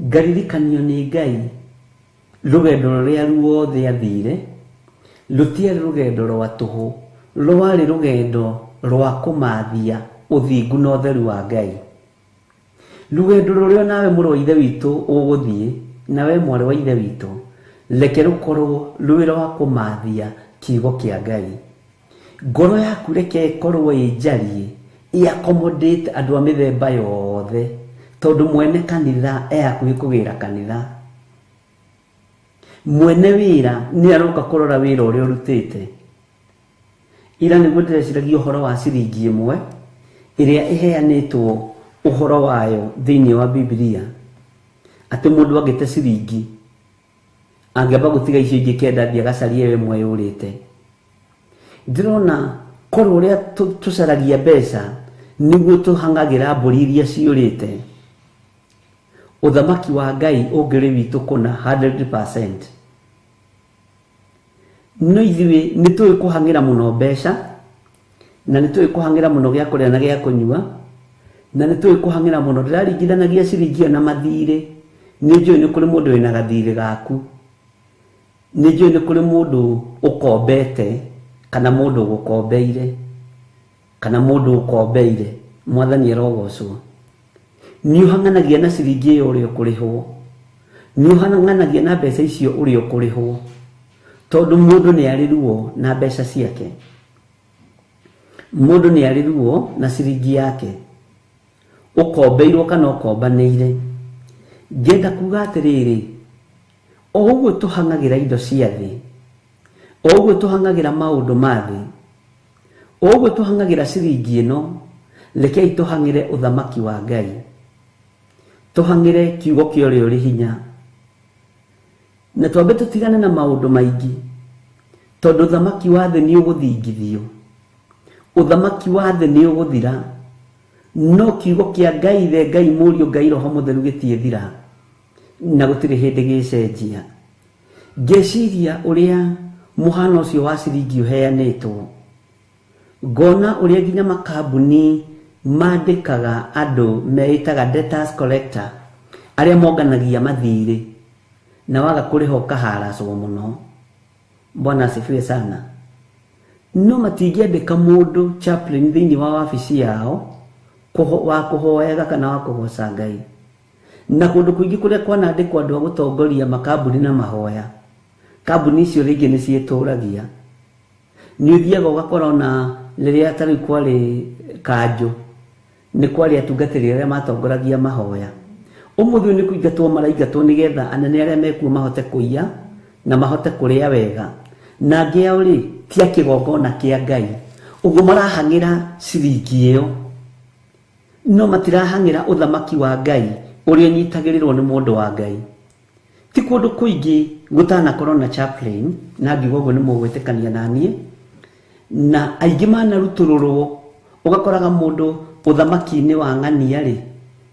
Ngaririkanio nĩ Ngai rũgendo rũrĩa ruothe athire rũtiarĩ rũgendo rwa tũhũ, rwarĩ rũgendo rwa kũmathia ũthingu na ũtheru wa Ngai. Rũgendo rũrĩa nawe mũrũ wa ithe witũ ũgũthiĩ, nawe mwarĩ wa ithe witũ, reke rũkorwo rwĩ rwa kũmathia kiugo kĩa Ngai. Ngoro yaku reke ĩkorwo ĩ njariĩ, ĩ accommodate andũ a mĩthemba yothe, tondũ mwene kanitha e hakuhĩ kũgĩra kanitha. Mwene wĩra nĩ aroka kũrora wĩra ũrĩa ũrutĩte. Ira nĩguo ndĩreciragia ũhoro wa ciringi ĩmwe ĩrĩa ĩheanĩtwo ũhoro wayo thĩinĩ wa Bibilia, atĩ mũndũ angĩte ciringi angĩamba gũtiga icio ingĩ kenda athiĩ agacarie ĩyo ĩmwe yũrĩte. Ndĩrona korwo ũrĩa tũcaragia mbeca nĩguo tũhang'agĩra mbũri iria ciũrĩte, ũthamaki wa Ngai ũngĩrĩ witũ kũna 100%. No ithuĩ nĩ tũĩ kũhang'ĩra mũno mbeca, na nĩ tũĩ kũhang'ĩra mũno gĩa kũrĩa na gĩa kũnyua, na nĩ tũĩ kũhang'ĩra mũno. Ndĩraringithanagia ciringi ĩyo na mathirĩ. Nĩ njũĩ nĩ kũrĩ mũndũ wĩna gathirĩ gaku, nĩ njũĩ nĩ kũrĩ mũndũ ũkombete, kana mũndũ ũgũkombeire, kana mũndũ ũkombeire. Mwathani arogocwo. Nĩ ũhang'anagia na ciringi ĩyo ũrĩa ũkũrĩhwo, nĩ ũhang'anagia na mbeca icio ũrĩa ũkũrĩhwo, tondũ mũndũ nĩ arĩ ruo na mbeca ciake, mũndũ nĩ arĩ ruo na ciringi yake. Ũkombeirwo kana ũkombanĩire. Ngenda kuga atĩrĩrĩ, o ũguo tũhang'agĩra indo cia thĩ, o ũguo tũhang'agĩra maũndũ ma thĩ, o ũguo tũhang'agĩra ciringi ĩno, rekei tũhang'ĩre ũthamaki wa Ngai, tũhang'ĩre kiugo kĩa ũrĩa ũrĩ hinya, na twambe tũtigane na maũndũ maingĩ, tondũ ũthamaki wa thĩ nĩ ũgũthingithio, ũthamaki wa thĩ nĩ ũgũthira, no kiugo kĩa Ngai Ithe, Ngai Mũriũ, Ngai Roho Mũtheru gĩtiĩthira, na gũtirĩ hĩndĩ gĩcenjia. Ngeciria ũrĩa mũhano ũcio wa ciringi ũheanĩtwo, ngona ũrĩa nginya makambuni mandĩkaga andũ meĩtaga debtors collector, arĩa monganagia mathirĩ, na waga kũrĩha ũkaharacwo mũno. Bwana asifiwe sana. No matingĩandĩka mũndũ chaplain thĩinĩ wa wabici yao wa kũhoyaga kana wa kũgoca Ngai. Na kũndũ kũingĩ kũrĩa kwanandĩkwo andũ a gũtongoria makambuni na mahoya, kambuni icio rĩngĩ nĩ ciĩtũragia. Nĩ ũthiaga ũgakora ona rĩrĩa ta rĩu kwarĩ kanjũ, nĩ kwarĩ atungatĩri arĩa matongoragia mahoya. Ũmũthĩ ũyũ nĩ kũingatwo maraingatwo nĩgetha anene arĩa mekuo mahote kũiya na mahote kũrĩa wega. Na angĩ ao rĩ, ti a kĩgongona kĩa Ngai. Ũguo marahang'ĩra ciringi ĩyo, no matirahang'ĩra ũthamaki wa Ngai ũrĩa ũnyitagĩrĩrwo nĩ mũndũ wa Ngai. Ti kũndũ kũingĩ gũtanakorwo na chaplain, na ngiuga ũguo nĩ mũgwĩtĩkania na niĩ, na aingĩ manarutũrũrwo, ũgakoraga mũndũ ũthamaki-inĩ wa ng'ania rĩ,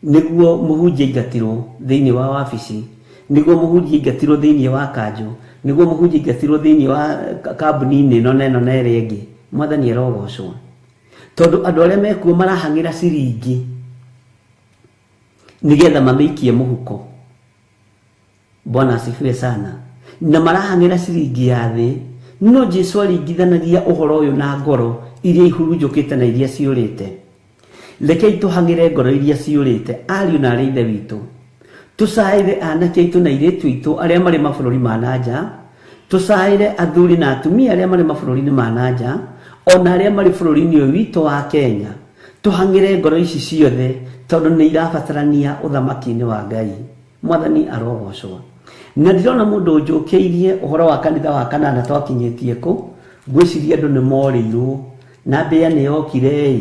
nĩguo mũhunjia aingatirwo thĩinĩ wa wabici, nĩguo mũhunjia aingatirwo thĩinĩ wa kanjũ, nĩguo mũhunjia aingatirwo thĩinĩ wa kambuni-inĩ ĩno na ĩno na ĩrĩa ĩngĩ. Mwathani arogocwo, tondũ andũ arĩa mekuo marahang'ĩra ciringi nĩgetha mamĩikie mũhuko. Bwana asifiwe sana. Na marahang'ĩra ciringi ya thĩ, no Jesu aringithanagia ũhoro ũyũ na ngoro iria ihurunjũkĩte na iria ciũrĩte. Rekei tũhang'ĩre ngoro iria ciũrĩte, ariũ na arĩ ithe witũ. Tũcaĩre anake aitũ na airĩtu aitũ arĩa marĩ mabũrũri ma na nja, tũcaĩre athuri na atumia arĩa marĩ mabũrũri-inĩ ma na nja, ona arĩa marĩ bũrũri-inĩ ũyũ witũ wa Kenya. Tũhang'ĩre ngoro ici ciothe tondũ nĩ irabatarania ũthamaki-inĩ wa Ngai. Mwathani arogocwo. Na ndirona mũndũ ũnjũkĩirie ũhoro wa kanitha wa kanana twakinyĩtie kũ, ngwĩciria andũ nĩ morĩirwo, na mbĩa nĩ yokire ĩ,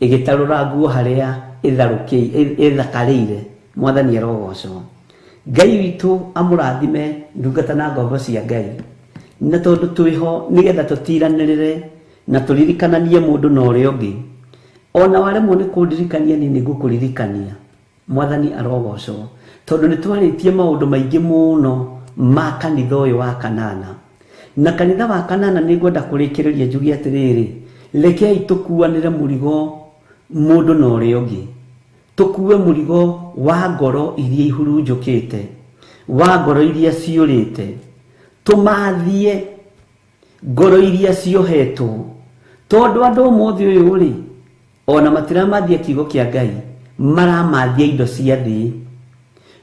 ĩgĩtarũra nguo harĩa ĩthakarĩire. Mwathani arogocwo. Ngai witũ amũrathime ndungata na ngombo cia Ngai. Na tondũ twĩho nĩgetha tũtiranĩrĩre na tũririkananie mũndũ na ũrĩa ũngĩ, ona waremwo nĩ kũndirikania niĩ nĩngũkũririkania. Mwathani arogocwo, tondũ nĩ twarĩtie maũndũ maingĩ mũno ma kanitha ũyũ wa kanana. Na kanitha wa kanana nĩ ngwenda kũrĩkĩrĩria njuge atĩrĩrĩ, rekei tũkuanĩre mũrigo mũndũ na ũrĩa ũngĩ, tũkue mũrigo wa ngoro iria ihurunjũkĩte, wa ngoro iria ciũrĩte, tũmathie ngoro iria ciohetwo, tondũ andũ ũmũthĩ ũyũ rĩ, ona matiramathia kiugo kĩa Ngai, maramathia indo cia thĩ.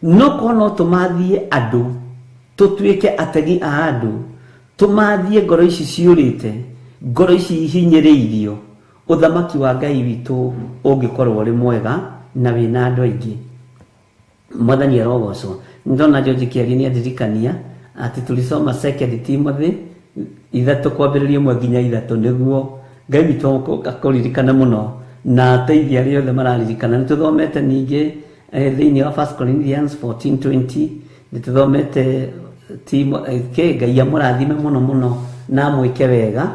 No korwo no tũmathie andũ, tũtuĩke ategi a andũ, tũmathie ngoro ici ciũrĩte, ngoro ici ihinyĩrĩirio, ũthamaki wa Ngai witũ ũngĩkorwo ũrĩ mwega na wĩna andũ aingĩ. Mwathani arogocwo. Ndona George Kĩarie nĩ andirikania atĩ tulisoma Second Timothy 3 kwambĩrĩria 1 nginya 3, nĩguo Ngai witũ akũririkane mũno na ateithie arĩa othe mararirikana. Nĩ tũthomete ningĩ thĩinĩ wa First Corinthians 14:20, nĩ tũthomete Ngai amũrathime mũno mũno na amwĩke wega.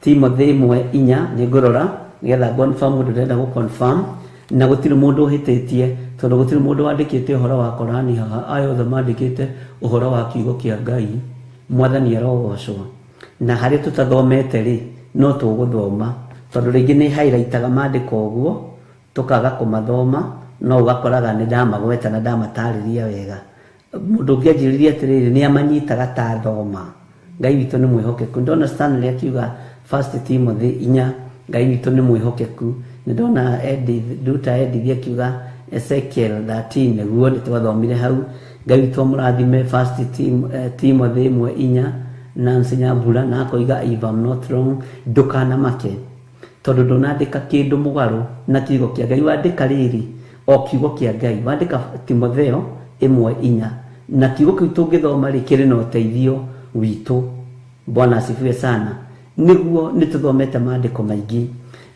Timothy 1:4 nĩ ngũrora nĩgetha confirm mũndũ ndĩrenda gũ confirm, na gũtirĩ mũndũ ũhĩtĩtie tondũ gũtirĩ mũndũ wandĩkĩte ũhoro wa Korani haha, aya othe mandĩkĩte ũhoro wa kiugo kĩa Ngai. Mwathani arogocwo. Na harĩa tũtathomete rĩ, no tũgũthoma, tondũ rĩngĩ nĩ highlightaga maandĩko ũguo tũkaga kũmathoma, no ũgakoraga nĩ ndamagweta na ndamatarĩria wega. Mũndũ ũngĩ anjĩrĩria atĩrĩrĩ, nĩ amanyitaga ta thoma. Ngai witũ nĩ mwĩhokeku. Ndona Stanley akiuga First Timothy 4, Ngai witũ nĩ mwĩhokeku. Nĩ ndona Edith, Duta Edith akiuga Ezekiel 13, nĩguo nĩ twathomire hau. Ngai witũ amũrathime. First Timothy 1:4, Nancy Nyambura na akoiga if I'm not wrong, ndũkanamake tondũ ndũnandĩka kĩndũ mũgarũ na kiugo kĩa Ngai. Wandĩka rĩrĩ, O kiugo kĩa Ngai. Wandĩka Timotheo 1:4, na kiugo kĩu tũngĩthoma rĩ, kĩrĩ na ũteithio witũ. Bwana asifiwe sana. Nĩguo nĩ tũthomete maandĩko maingĩ,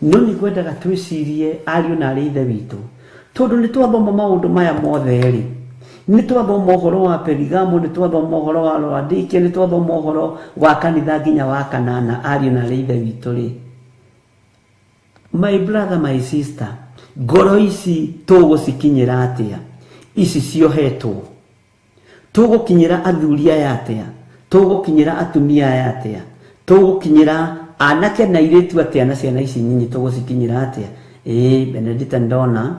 no nĩ ngwendaga twĩcirie ariũ na arĩ ithe witũ, tondũ nĩ twathoma maũndũ maya mothe rĩ, nĩ twathoma ũhoro wa Perigamo, nĩ twathoma ũhoro wa Laodikia, nĩ twathoma ũhoro wa kanitha nginya wa kanana. Ariũ na arĩ ithe witũ rĩ, my brother, my sister, ngoro ici tũgũcikinyĩra atĩa? Ici ciohetwo tũgũkinyĩra athuri aya atĩa? Tũgũkinyĩra atumia aya atĩa? Tũgũkinyĩra anake na airĩtu atĩa? Na ciana ici nyinyi tũgũcikinyĩra atĩa? Ĩĩ, Benedita, ndona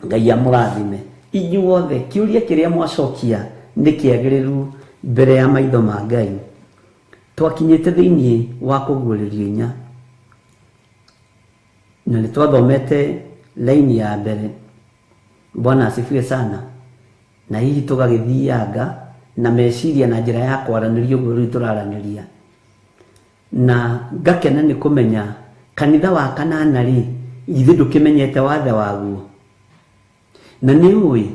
Ngai amũrathime inyuothe. Kĩũria kĩrĩa mwacokia nĩ kĩagĩrĩru mbere ya maitho ma Ngai. Twakinyĩte thĩinĩ wa kũguũrĩrio 4, na nĩ twathomete laini ya mbere. Bwana asifiwe sana. Na hihi tũgagĩthianga na meciria na njĩra ya kwaranĩria ũguo rĩu tũraranĩria, na ngakena nĩ kũmenya kanitha wa kanana rĩ, ithuĩ ndũkĩmenyete wathe waguo. Na nĩ ũĩ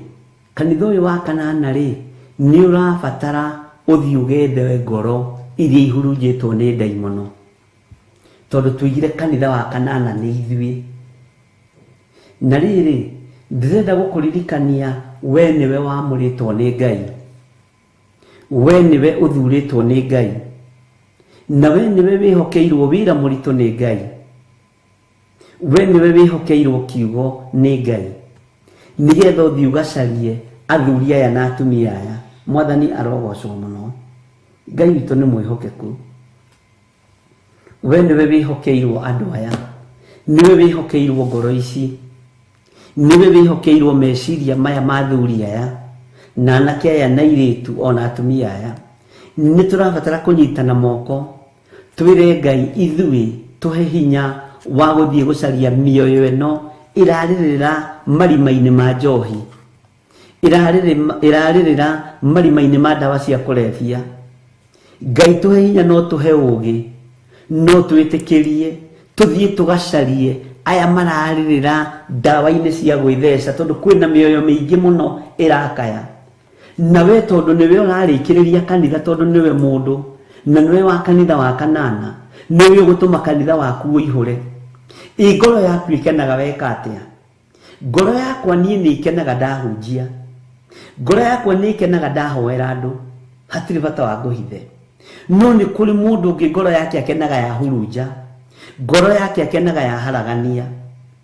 kanitha ũyũ wa kanana rĩ, nĩ ũrabatara ũthiĩ ũgethe ngoro iria ihurunjĩtwo nĩ ndaimono, tondũ tuigire kanitha wa kanana nĩ ithuĩ. Na rĩrĩ, ndĩrenda gũkũririkania, we nĩwe wamũrĩtwo nĩ Ngai, we nĩwe ũthurĩtwo nĩ Ngai, na we nĩwe wĩhokeirwo wĩra mũritũ nĩ Ngai, we nĩwe wĩhokeirwo kiugo nĩ Ngai, nĩgetha ũthiĩ ũgacarie athuri aya na atumia aya. Mwathani arogocwo mũno. Ngai witũ nĩ mwĩhokeku. We nĩwe wĩhokeirwo andũ aya, nĩwe wĩhokeirwo ngoro ici, nĩwe wĩhokeirwo meciria maya ma athuri aya na anake aya na airĩtu ona atumia aya. Nĩ tũrabatara kũnyitana moko, twĩre Ngai ithuĩ tũhe hinya wa gũthiĩ gũcaria mĩoyo ĩno ĩrarĩrĩra marima-inĩ ma njohi, ĩrarĩrĩra marima-inĩ ma ndawa cia kũrebia. Ngai tũhe hinya, no tũhe ũgĩ, no twĩtĩkĩrie tũthiĩ tũgacarie aya mararĩrĩra ndawa-inĩ cia gwĩtheca, tondũ kwĩna mĩoyo mĩingĩ mũno ĩrakaya. Na we tondũ nĩwe ũrarĩkĩrĩria kanitha, tondũ nĩwe mũndũ na nĩwe wa kanitha wa kanana, nĩwe ũgũtũma kanitha waku ũihũre. Ĩ ngoro yaku ĩkenaga weka atĩa? Ngoro yakwa niĩ nĩ ikenaga ndahunjia, ngoro yakwa nĩ ikenaga ndahoera andũ, hatirĩ bata wa ngũhithe. No nĩ kũrĩ mũndũ ũngĩ ngoro yake akenaga ya hurunja, ngoro yake akenaga ya haragania.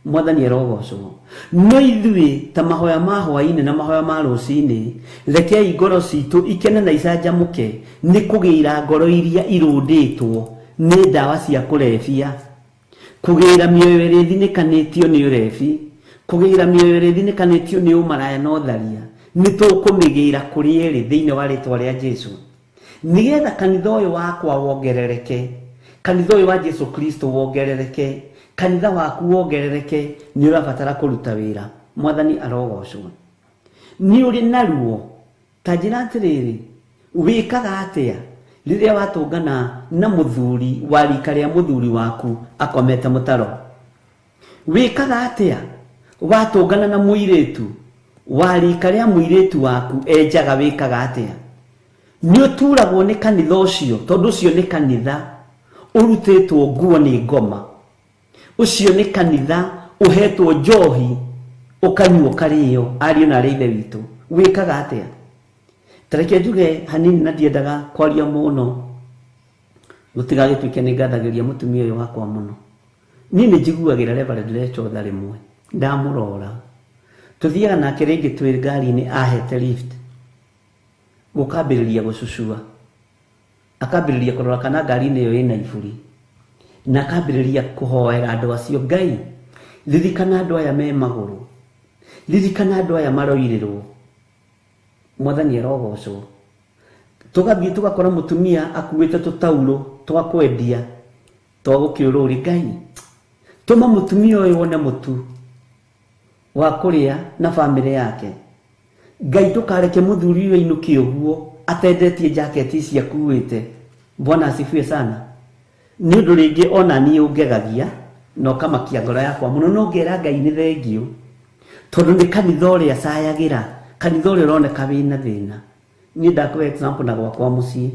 Mwathani arogocwo. No ithuĩ ta mahoya ma hwaĩ-inĩ na mahoya ma rũcinĩ, rekei ngoro citũ ikene na icanjamũke nĩ kũgĩra ngoro iria irũndĩtwo nĩ ndawa cia kũrebia, kũgĩra mĩoyo ĩrĩa ĩthinĩkanĩtio nĩ ũrebi, kũgĩra mĩoyo ĩrĩa ĩthinĩkanĩtio nĩ ũmaraya na ũtharia. Nĩ tũkũmĩgĩra kũrĩ ĩrĩ thĩinĩ wa rĩtwa rĩa Jesu, nĩgetha kanitha ũyũ wakwa wongerereke, kanitha ũyũ wa Jesu Kristo wongerereke, kanitha waku wongerereke. Nĩ ũrabatara kũruta wĩra. Mwathani arogocwo. Nĩ ũrĩ na ruo. Ta njĩra atĩrĩrĩ, wĩkaga atĩa rĩrĩa watũngana na mũthuri wa rika rĩa mũthuri waku akomete mũtaro? Wĩkaga atĩa watũngana na mũirĩtu wa rika rĩa mũirĩtu waku enjaga? Wĩkaga atĩa? Nĩ ũturagwo nĩ kanitha ũcio, tondũ ũcio nĩ kanitha ũrutĩtwo nguo nĩ ngoma, ũcio nĩ kanitha ũhetwo njohi ũkanyua ũkarĩo. Ariũ na arĩ ithe witũ, wĩkaga atĩa? Tareke njuge hanini, na ndiendaga kwaria mũno gũtigagĩtuĩke nĩ ngathagĩria mũtumia ũyũ wakwa mũno. Niĩ nĩ njiguagĩra Reverend Rachel tha. Rĩmwe ndamũrora, tũthiaga nake rĩngĩ twĩ ngari-inĩ, ahete lift, gũkambĩrĩria gũcucua, akambĩrĩria kũrora kana ngari-inĩ ĩyo ĩna iburi, na akambĩrĩria kũhoera andũ acio. Ngai, ririkana andũ aya me magũrũ, ririkana andũ aya maroirĩrwo. Mwathani arogocwo. Tũgathiĩ tũgakora mũtumia akuĩte tũtaurũ twa kwendia twa gũkĩũrũri. Ngai, tũma mũtumia ũyũ wone mũtu wa kũrĩa na bamĩrĩ yake. Ngai, ndũkareke mũthuri ũyũ ainũke ũguo atendetie jaketi ici akuĩte. Bwana asifiwe sana. Nĩ ũndũ rĩngĩ ona niĩ ũngegagia na ũkamakia ngoro yakwa mũno, no ngera Ngai nĩ thengiũ. Tondũ nĩ kanitha ũrĩa acayagĩra, kanitha ũrĩa ũroneka wĩna thĩna. Niĩ ndakũhe example na gwakwa mũciĩ.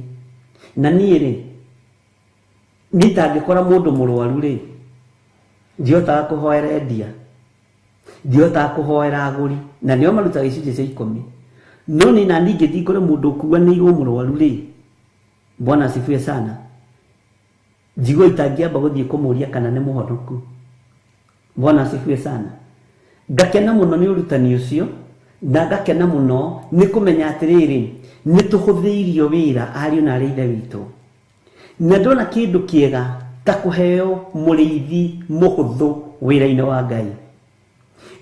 Na niĩ rĩ, niĩ itangĩkora mũndũ mũrwaru rĩ, ndihotaga kũhoera endia, ndihotaga kũhoera agũri, na nĩo marutaga icunjĩ cia ikũmi. No niĩ nani ingĩthiĩ ngore mũndũ ũkuanĩirwo mũrwaru rĩ, Bwana asifiwe sana, njigua itangĩamba gũthiĩ kũmũria kana nĩ mũhonoku. Bwana asifiwe sana. Ngakena mũno nĩ ũrutani ũcio, na ngakena mũno nĩ kũmenya atĩrĩrĩ, nĩ tũhũthĩirio wĩra ariũ na arĩ ithe witũ. Na ndona kĩndũ kĩega ta kũheo mũrĩithi mũhũthũ wĩra-inĩ wa Ngai.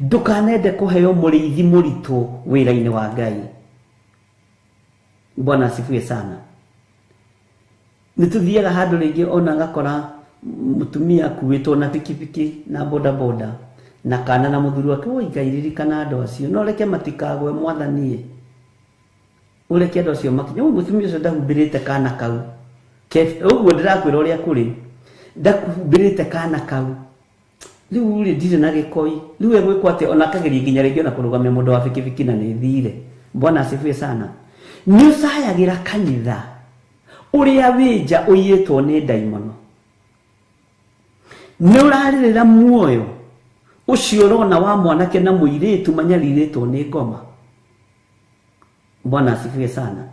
Ndũkanende kũheo mũrĩithi mũritũ wĩra-inĩ wa Ngai. Bwana asifiwe sana. Nĩ tũthiaga handũ rĩngĩ ona ngakora mũtumia akuĩtwo na bikibiki na bodaboda na kana na mũthuri wake, oi Ngai ririkana andũ acio, no reke matikagwe mwathanie, ũreke andũ acio makinye. Ũyũ mũtumia ũcio ndahumbĩrĩte kana kau, ũguo ndĩrakwĩra ũrĩa kũrĩ, ndahumbĩrĩte kana kau, rĩu rĩ ndirĩ na gĩkoi, rĩu egwĩkwo atĩa? Ona akageria nginya rĩngĩ ona kũrũgamia mũndũ wa bikibiki na nĩ thire. Bwana asifiwe sana. Nĩ ũcayagĩra kanitha ũrĩa wĩ nja ũiyĩtwo nĩ ndaimono, nĩ ũrarĩrĩra muoyo ũcio ũrona wa mwanake na mũirĩtu manyarirĩtwo nĩ ngoma. Bwana asifiwe sana.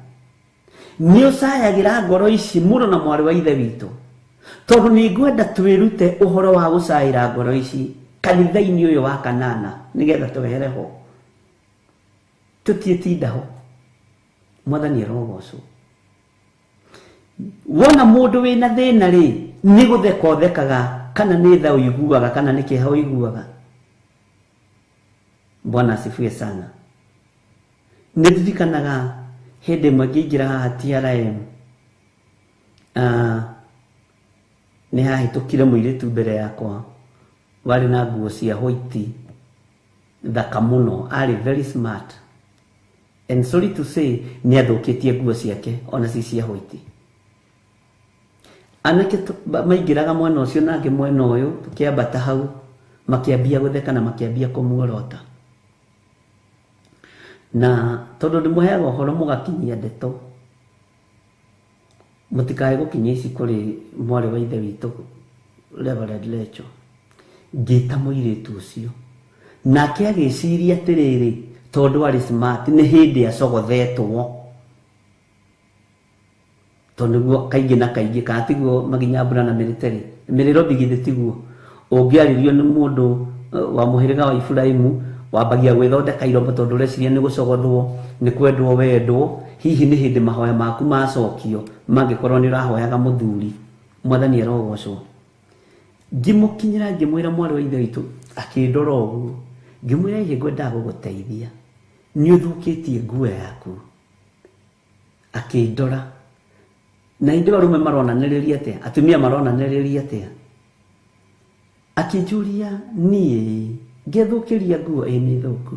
Nĩ ũcayagĩra ngoro ici mũrũ na mwarĩ wa ithe witũ, tondũ nĩ ngwenda twĩrute ũhoro wa gũcaĩra ngoro ici kanitha-inĩ ũyũ wa Kanana, nĩgetha twehere ho, tũtiĩtinda ho. Mwathani arogocwo. Wona mũndũ wĩna thĩna rĩ, nĩ gũtheka ũthekaga, kana nĩ tha ũiguaga, kana nĩ kĩeha ũiguaga. Bwana asifiwe sana. Nĩ ndirikanaga hĩndĩ ĩmwe ngĩingĩra haha TRM, nĩ hahĩtũkire mũirĩtu mbere yakwa warĩ na nguo cia white thaka mũno, arĩ very smart, and sorry to say nĩ athũkĩtie nguo ciake ona ci cia white. Anake maingĩraga mwena ũcio na angĩ mwena ũyũ, tũkĩambata hau makĩambia gũtheka na makĩambia kũmuorota. Na tondũ ndĩmũheaga ũhoro mũgakinyia ndeto, mũtikae gũkinyia ici kũrĩ mwarĩ wa ithe witũ Reverend Lecho. Ngĩta mũirĩtu ũcio, nake agĩciria atĩrĩrĩ, tondũ arĩ smart nĩ hĩndĩ acogothetwo, tondũ nĩguo kaingĩ na kaingĩ, kana tiguo maginya mbura na mĩrĩterĩ mĩrĩro bigithĩ, tiguo ũngĩarĩrio nĩ mũndũ wa mũhĩrĩga wa Iburahĩmu, wambagia gwĩthondeka iromo tondũ ũreciria nĩ gũcogothwo, nĩ kwendwo wendwo, hihi nĩ hĩndĩ mahoya maku macokio mangĩkorwo nĩ ũrahoyaga mũthuri. Mwathani arogocwo. Ngĩmũkinyĩra ngĩmwĩra mwarĩ wa ithe witũ, akĩndora ũguo, ngĩmwĩra ĩhĩ ngwendaga gũgũteithia, nĩ ũthũkĩtie nguo yaku. Akĩndora. Na hĩndĩ ĩyo arũme maronanĩrĩria atĩa, atumia maronanĩrĩria atĩa? Akĩnjũria niĩ ngĩthũkĩria nguo ĩ nĩ thũku,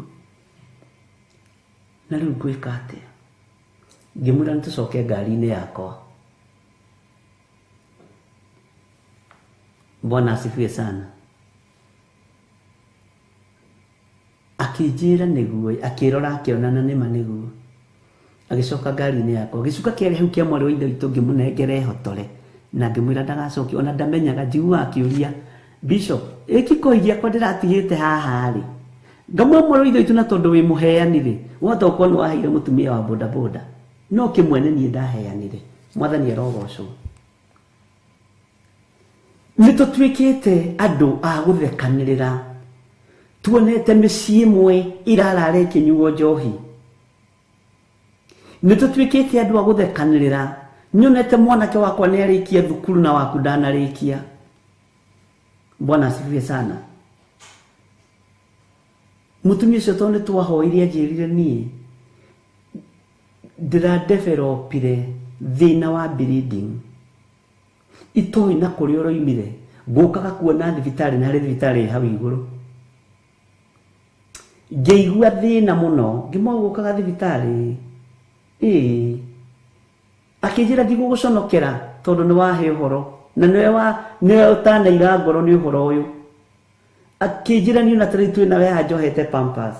na rĩu ngwĩka atĩa? Ngĩmwĩra nĩ tũcoke ngari-inĩ yakwa. Bwana asifiwe sana. Akĩnjĩra nĩguo, akĩrora akĩona na nĩma nĩguo. Agĩcoka ngari-inĩ yakwa, gĩcuka kĩarĩ hau kĩa mwarĩ wa ithe witũ ngĩmũnengera ehotore, na ngĩmwĩra ndagacoke, ona ndamenyaga. Njiguaga akĩũria Bishop, ĩ kĩkoi gĩakwa ndĩratigĩte haha rĩ? Ngamwĩra mwarĩ wa ithe witũ, na tondũ wĩ mũheani rĩ, wahota gũkorwo nĩ waheire mũtumia wa bodaboda, no kĩmwe nĩ niĩ ndaheanire. Mwathani arogocwo. Nĩ tũtuĩkĩte andũ a gũthekanĩrĩra, tuonete mĩciĩ ĩmwe irarara ĩkĩnyuo njohi. Nĩ tũtuĩkĩte andũ a gũthekanĩrĩra, nyonete mwanake wakwa nĩ arĩkia thukuru na waku ndanarĩkia. Bwana asifiwe sana. Mũtumia ũcio tondũ nĩ twahoire anjĩrire niĩ ndĩradevelopire thĩna wa bleeding, itoĩ na kũrĩa ũroimire, ngũkaga kuona thibitarĩ na harĩ thibitarĩ ĩ hau igũrũ. Ngĩigua thĩna mũno, ngĩmwa gũkaga thibitarĩ ĩĩ, akĩnjĩra ndigũgũconokera tondũ nĩ wahe ũhoro na nĩwe ũtanaira ngoro nĩ ũhoro ũyũ. Akĩnjĩra niĩ ona tarĩu twĩ nawe haha njohete pampers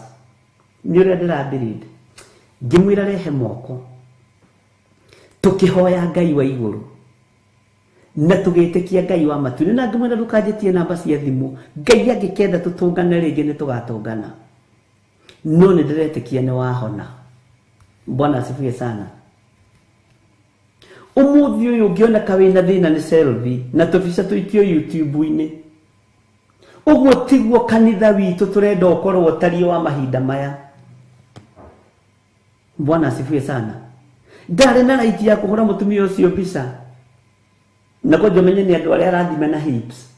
nĩ ũrĩa ndĩrambĩrĩria. Ngĩmwĩra rehe moko, tũkĩhoya Ngai wa igũrũ na tũgĩtĩkia Ngai wa matu-inĩ, na ngĩmwĩra ndũkanjĩtie namba cia thimũ, Ngai angĩkenda tũtũngane rĩngĩ nĩ tũgatũngana, no nĩ ndĩretĩkia nĩ wahona. Bwana asifiwe sana. Ũmũthĩ ũyũ ũngĩoneka wĩna thĩna nĩ selfie na tũbica tũikio YouTube-inĩ. Ũguo tiguo kanitha witũ tũrenda ũkorwo ũtariĩ wa mahinda maya. Bwana asifiwe sana. Ndarĩ na right ya kũhũra mũtumia ũcio mbica na kwanja ũmenye nĩ andũ arĩa arathime na hips.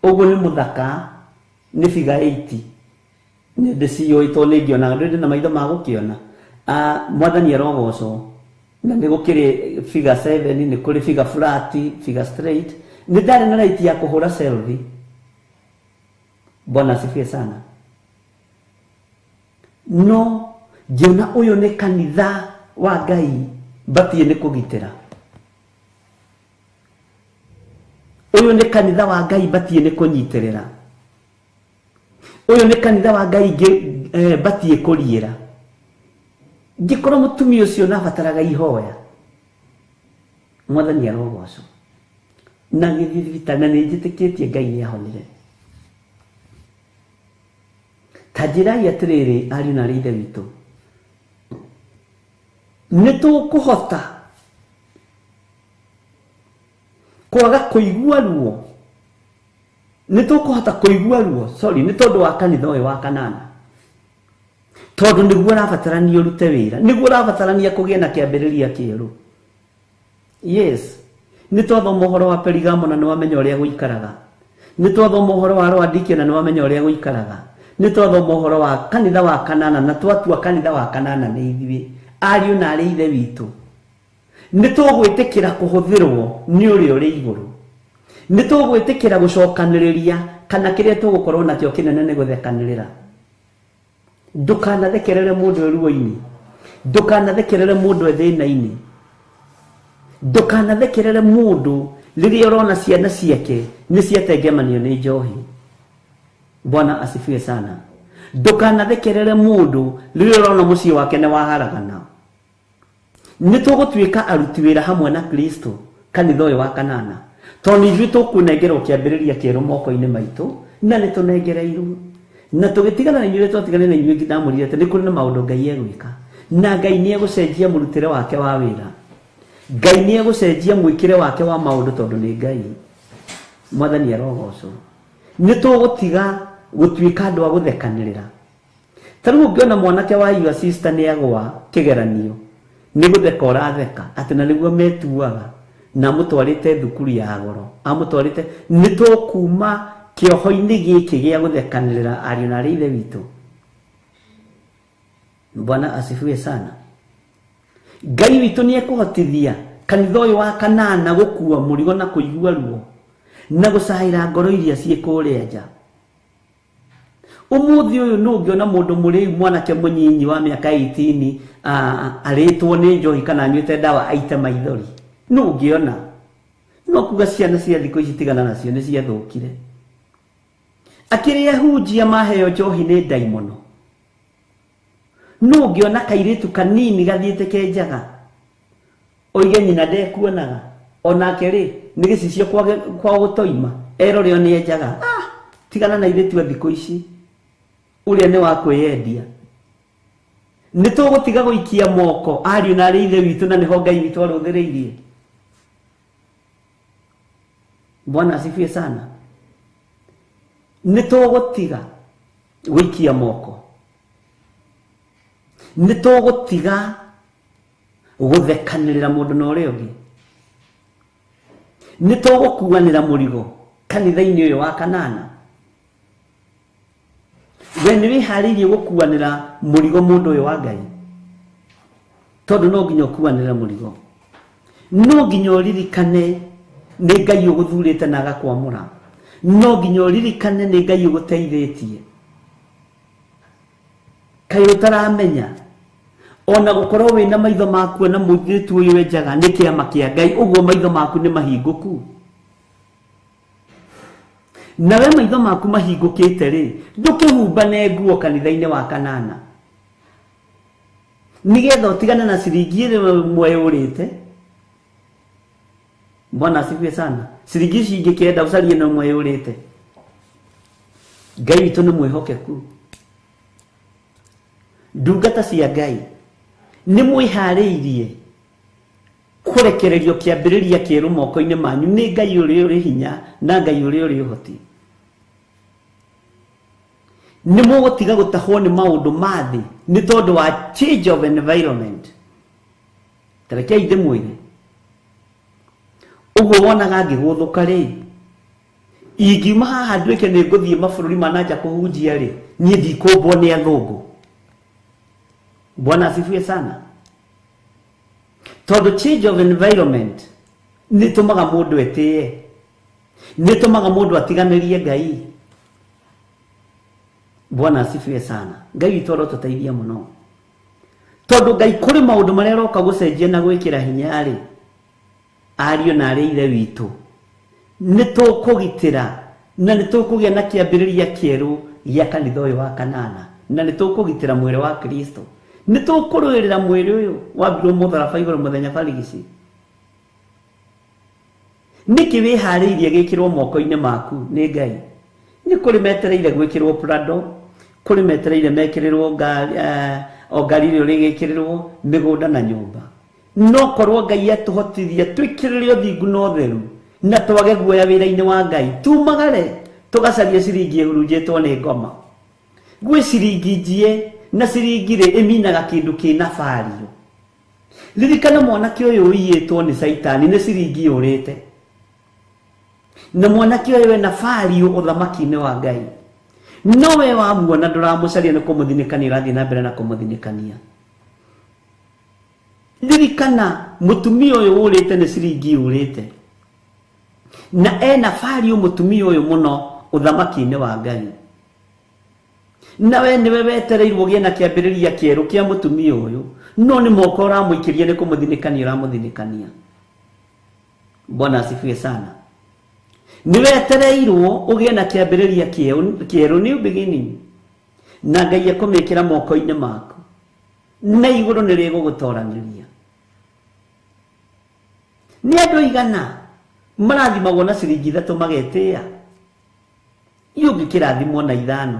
Ũguo nĩ mũthaka, nĩ figure 8. Nĩ ndĩciũĩ tondũ nĩ ngĩonaga, ndũrĩ na maitho ma gũkĩona. Mwathani arogocwo. Na nĩ gũkĩrĩ figure 7, nĩ kũrĩ figure flat, figure straight. Nĩ ndarĩ na right ya kũhũra selfie. Bwana asifiwe sana. No ngĩona ũyũ nĩ kanitha wa Ngai batiĩ nĩ kũgitĩra. Ũyũ nĩ kanitha wa Ngai batiĩ nĩ kũnyitĩrĩra. Ũyũ nĩ kanitha wa Ngai batiĩ kũriĩra. Ngĩkorwo mũtumia ũcio nabataraga ihoya, Mwathani arogocwo. Na ngĩthiĩ thibitarĩ na nĩ njĩtĩkĩtie Ngai nĩ ahonire. Ta njĩrai atĩrĩrĩ, ariũ na arĩ ithe witũ, nĩ tũkũhota kwaga kũigua ruo? Nĩ tũkũhota kũigua ruo? Sorry, nĩ tondũ wa kanitha ũyũ wa kanana, tondũ nĩguo ũrabatarania ũrute wĩra, nĩguo ũrabatarania kũgĩe na kĩambĩrĩria kĩerũ. Yes, nĩ twathoma ũhoro wa Perigamo na nĩ wamenya ũrĩa gũikaraga. Nĩ twathoma ũhoro wa Laodikia na nĩ wamenya ũrĩa gũikaraga. Nĩ twathoma ũhoro wa kanitha wa kanana na twatua kanitha wa kanana nĩ ithuĩ ariũ na arĩ ithe witũ. Nĩ tũgwĩtĩkĩra kũhũthĩrwo nĩ ũrĩa ũrĩ igũrũ. Nĩ tũgwĩtĩkĩra gũcokanĩrĩria kana kĩrĩa tũgũkorwo nakĩo kĩnene nĩ gũthekanĩrĩra. Ndũkanathekerere mũndũ ruo-inĩ, ndũkanathekerere mũndũ e thĩna-inĩ, ndũkanathekerere mũndũ rĩrĩa ũrona ciana ciake nĩ ciatengemanio nĩ njohi. Bwana asifiwe sana. Ndũkanathekerere mũndũ rĩrĩa ũrona mũciĩ wake nĩ waharagana. Nĩ tũgũtuĩka aruti wĩra hamwe na Kristo kanitha ũyũ wa kanana, tondũ ithuĩ tũkũnengerwo kĩambĩrĩria kĩerũ moko-inĩ maitũ na nĩ tũnengereirwo. Na tũgĩtigana na inyuĩ, twatigana na inyuĩ ndamũrire atĩ nĩ kũrĩ na maũndũ Ngai egwĩka, na Ngai nĩ egũcenjia mũrutĩre wake wa wĩra, Ngai nĩ egũcenjia mwĩkĩre wake wa maũndũ tondũ nĩ Ngai. Mwathani arogocwo. Nĩ tũgũtiga gũtuĩka andũ a gũthekanĩrĩra. Ta rĩu ũngĩona mwanake wa your sister nĩ agwa kĩgeranio, nĩ gũtheka ũratheka atĩ na nĩguo metuaga, na amũtwarĩte thukuru ya goro, amũtwarĩte. Nĩ tũkuma kĩoho-inĩ gĩkĩ gĩa gũthekanĩrĩra ariũ na arĩ ithe witũ. Bwana asifiwe sana. Ngai witũ nĩ ekũhotithia kanitha ũyũ wa kanana gũkua mũrigo na kũigua ruo na gũcaĩra ngoro iria ciĩ kũrĩa nja. Ũmũthĩ ũyũ nũ ũngĩona mũndũ mũrĩu mwanake mũnyinyi wa mĩaka 18 arĩtwo nĩ njohi kana anyuĩte ndawa aite maithori? Nũ ũngĩona? No kuga ciana cia thikũ ici tigana nacio nĩ ciathũkire. Akĩrĩ ahunjia maheo njohi nĩ ndaimono. Nũ ũngĩona kairĩtu kanini gathiĩte kenjaga oige nyina ndekuonaga, onake rĩ nĩ gĩcicio kwa gũtoima erore o nĩ enjaga. Tigana na airĩtu a thikũ ici, ũrĩa nĩ wa kwĩyendia. Nĩ tũgũtiga gũikia moko ariũ na arĩ ithe witũ, na nĩho Ngai witũ arũthĩrĩirie. Bwana asifiwe sana. Nĩ tũgũtiga gũikia moko, nĩ tũgũtiga gũthekanĩrĩra mũndũ na ũrĩa ũngĩ, nĩ tũgũkuanĩra mũrigo kanitha-inĩ ũyũ wa kanana. We nĩ wĩharĩirie gũkuanĩra mũrigo mũndũ ũyũ wa Ngai? Tondũ no nginya ũkuanĩre mũrigo, no nginya ũririkane nĩ Ngai ũgũthurĩte na agakwamũra, no nginya ũririkane nĩ Ngai ũgũteithĩtie. Kaĩ ũtaramenya ona gũkorwo wĩna maitho maku na mũirĩtu ũyũ enjaga nĩ kĩama kĩa Ngai, ũguo maitho maku nĩ mahingũku. Nawe maitho maku mahingũkĩte rĩ, ndũkĩhumbane nguo kanitha-inĩ wa Kanana, nĩgetha ũtigane na ciringi ĩmwe yũrĩte. Bwana asifiwe sana. Ciringi ici ingĩ kenda ũcarie na ĩmwe yũrĩte. Ngai witũ nĩ mwĩhokeku. Ndungata cia Ngai nĩ mwĩharĩirie kũrekererio kĩambĩrĩria kĩerũ moko-inĩ manyu nĩ Ngai ũrĩa ũrĩ hinya na Ngai ũrĩa ũrĩ ũhoti. Nĩ mũgũtiga gũtahwo nĩ maũndũ ma thĩ nĩ tondũ wa change of environment. Ta rekei ndĩmwĩre, ũguo wonaga ngĩgũthũka rĩ, ingiuma haha nduĩke nĩ ngũthiĩ mabũrũri ma na nja kũhunjia rĩ, niĩ ndikũmbwo nĩ athũngũ. Bwana asifiwe sana. Tondũ change of environment nĩ ĩtũmaga mũndũ etĩe, nĩ ĩtũmaga mũndũ atiganĩrie Ngai. Bwana asifiwe sana. Ngai witũ arotũteithia mũno, tondũ Ngai kũrĩ maũndũ marĩa aroka gũcenjia na gwĩkĩra hinya rĩ, ariũ na arĩ ithe witũ, nĩ tũkũgitĩra na nĩ tũkũgĩa na kĩambĩrĩria kĩerũ gĩa kanitha ũyũ wa Kanana, na nĩ tũkũgitĩra mwĩrĩ wa Kristo, nĩ tũkũrũĩrĩra mwĩrĩ ũyũ wambirwo mũtharaba igũrũ mũthenya barigici. Nĩkĩ wĩharĩirie gĩkĩrwo moko-inĩ maku nĩ Ngai? Nĩ kũrĩ metereire gwĩkĩrwo Prado, kũrĩ metereire mekĩrĩrwo ngari, o ngari ĩrĩa ũrĩgĩkĩrĩrwo mĩgũnda na nyũmba. No korwo Ngai atũhotithia twĩkĩrĩre ũthingu na ũtheru na twage guoya wĩra-inĩ wa Ngai, tumagare tũgacaria ciringi ĩhurunjĩtwo nĩ ngoma. Gwĩ ciringi njie na ciringi rĩ ĩminaga kĩndũ kĩna bario. Ririkana mwanake ũyũ ũiyĩtwo nĩ Caitani nĩ ciringi yũrĩte, na mwanake ũyũ ena bario ũthamaki-inĩ wa Ngai. No we wamuona ndũramũcaria nĩ kũmũthinĩkania, ũrathiĩ na mbere na kũmũthinĩkania. Ririkana mũtumia ũyũ ũrĩte nĩ ciringi yũrĩte, na ena bario mũtumia ũyũ mũno ũthamaki-inĩ wa Ngai. Na we nĩwe wetereirwo ũgĩe na kĩambĩrĩria kĩerũ kĩa mũtumia ũyũ, no nĩ moko ũramũikĩria nĩ kũmũthinĩkania ũramũthinĩkania. Bwana asifiwe sana. Nĩ wetereirwo ũgĩe na kĩambĩrĩria kĩerũ, new beginning, na Ngai ekũmĩkĩra moko-inĩ maku, na igũrũ nĩ rĩgũgũtoranĩria. Nĩ andũ aigana marathimagwo na ciringi 3 magetĩĩa? Ũngĩkĩrathimwo na 5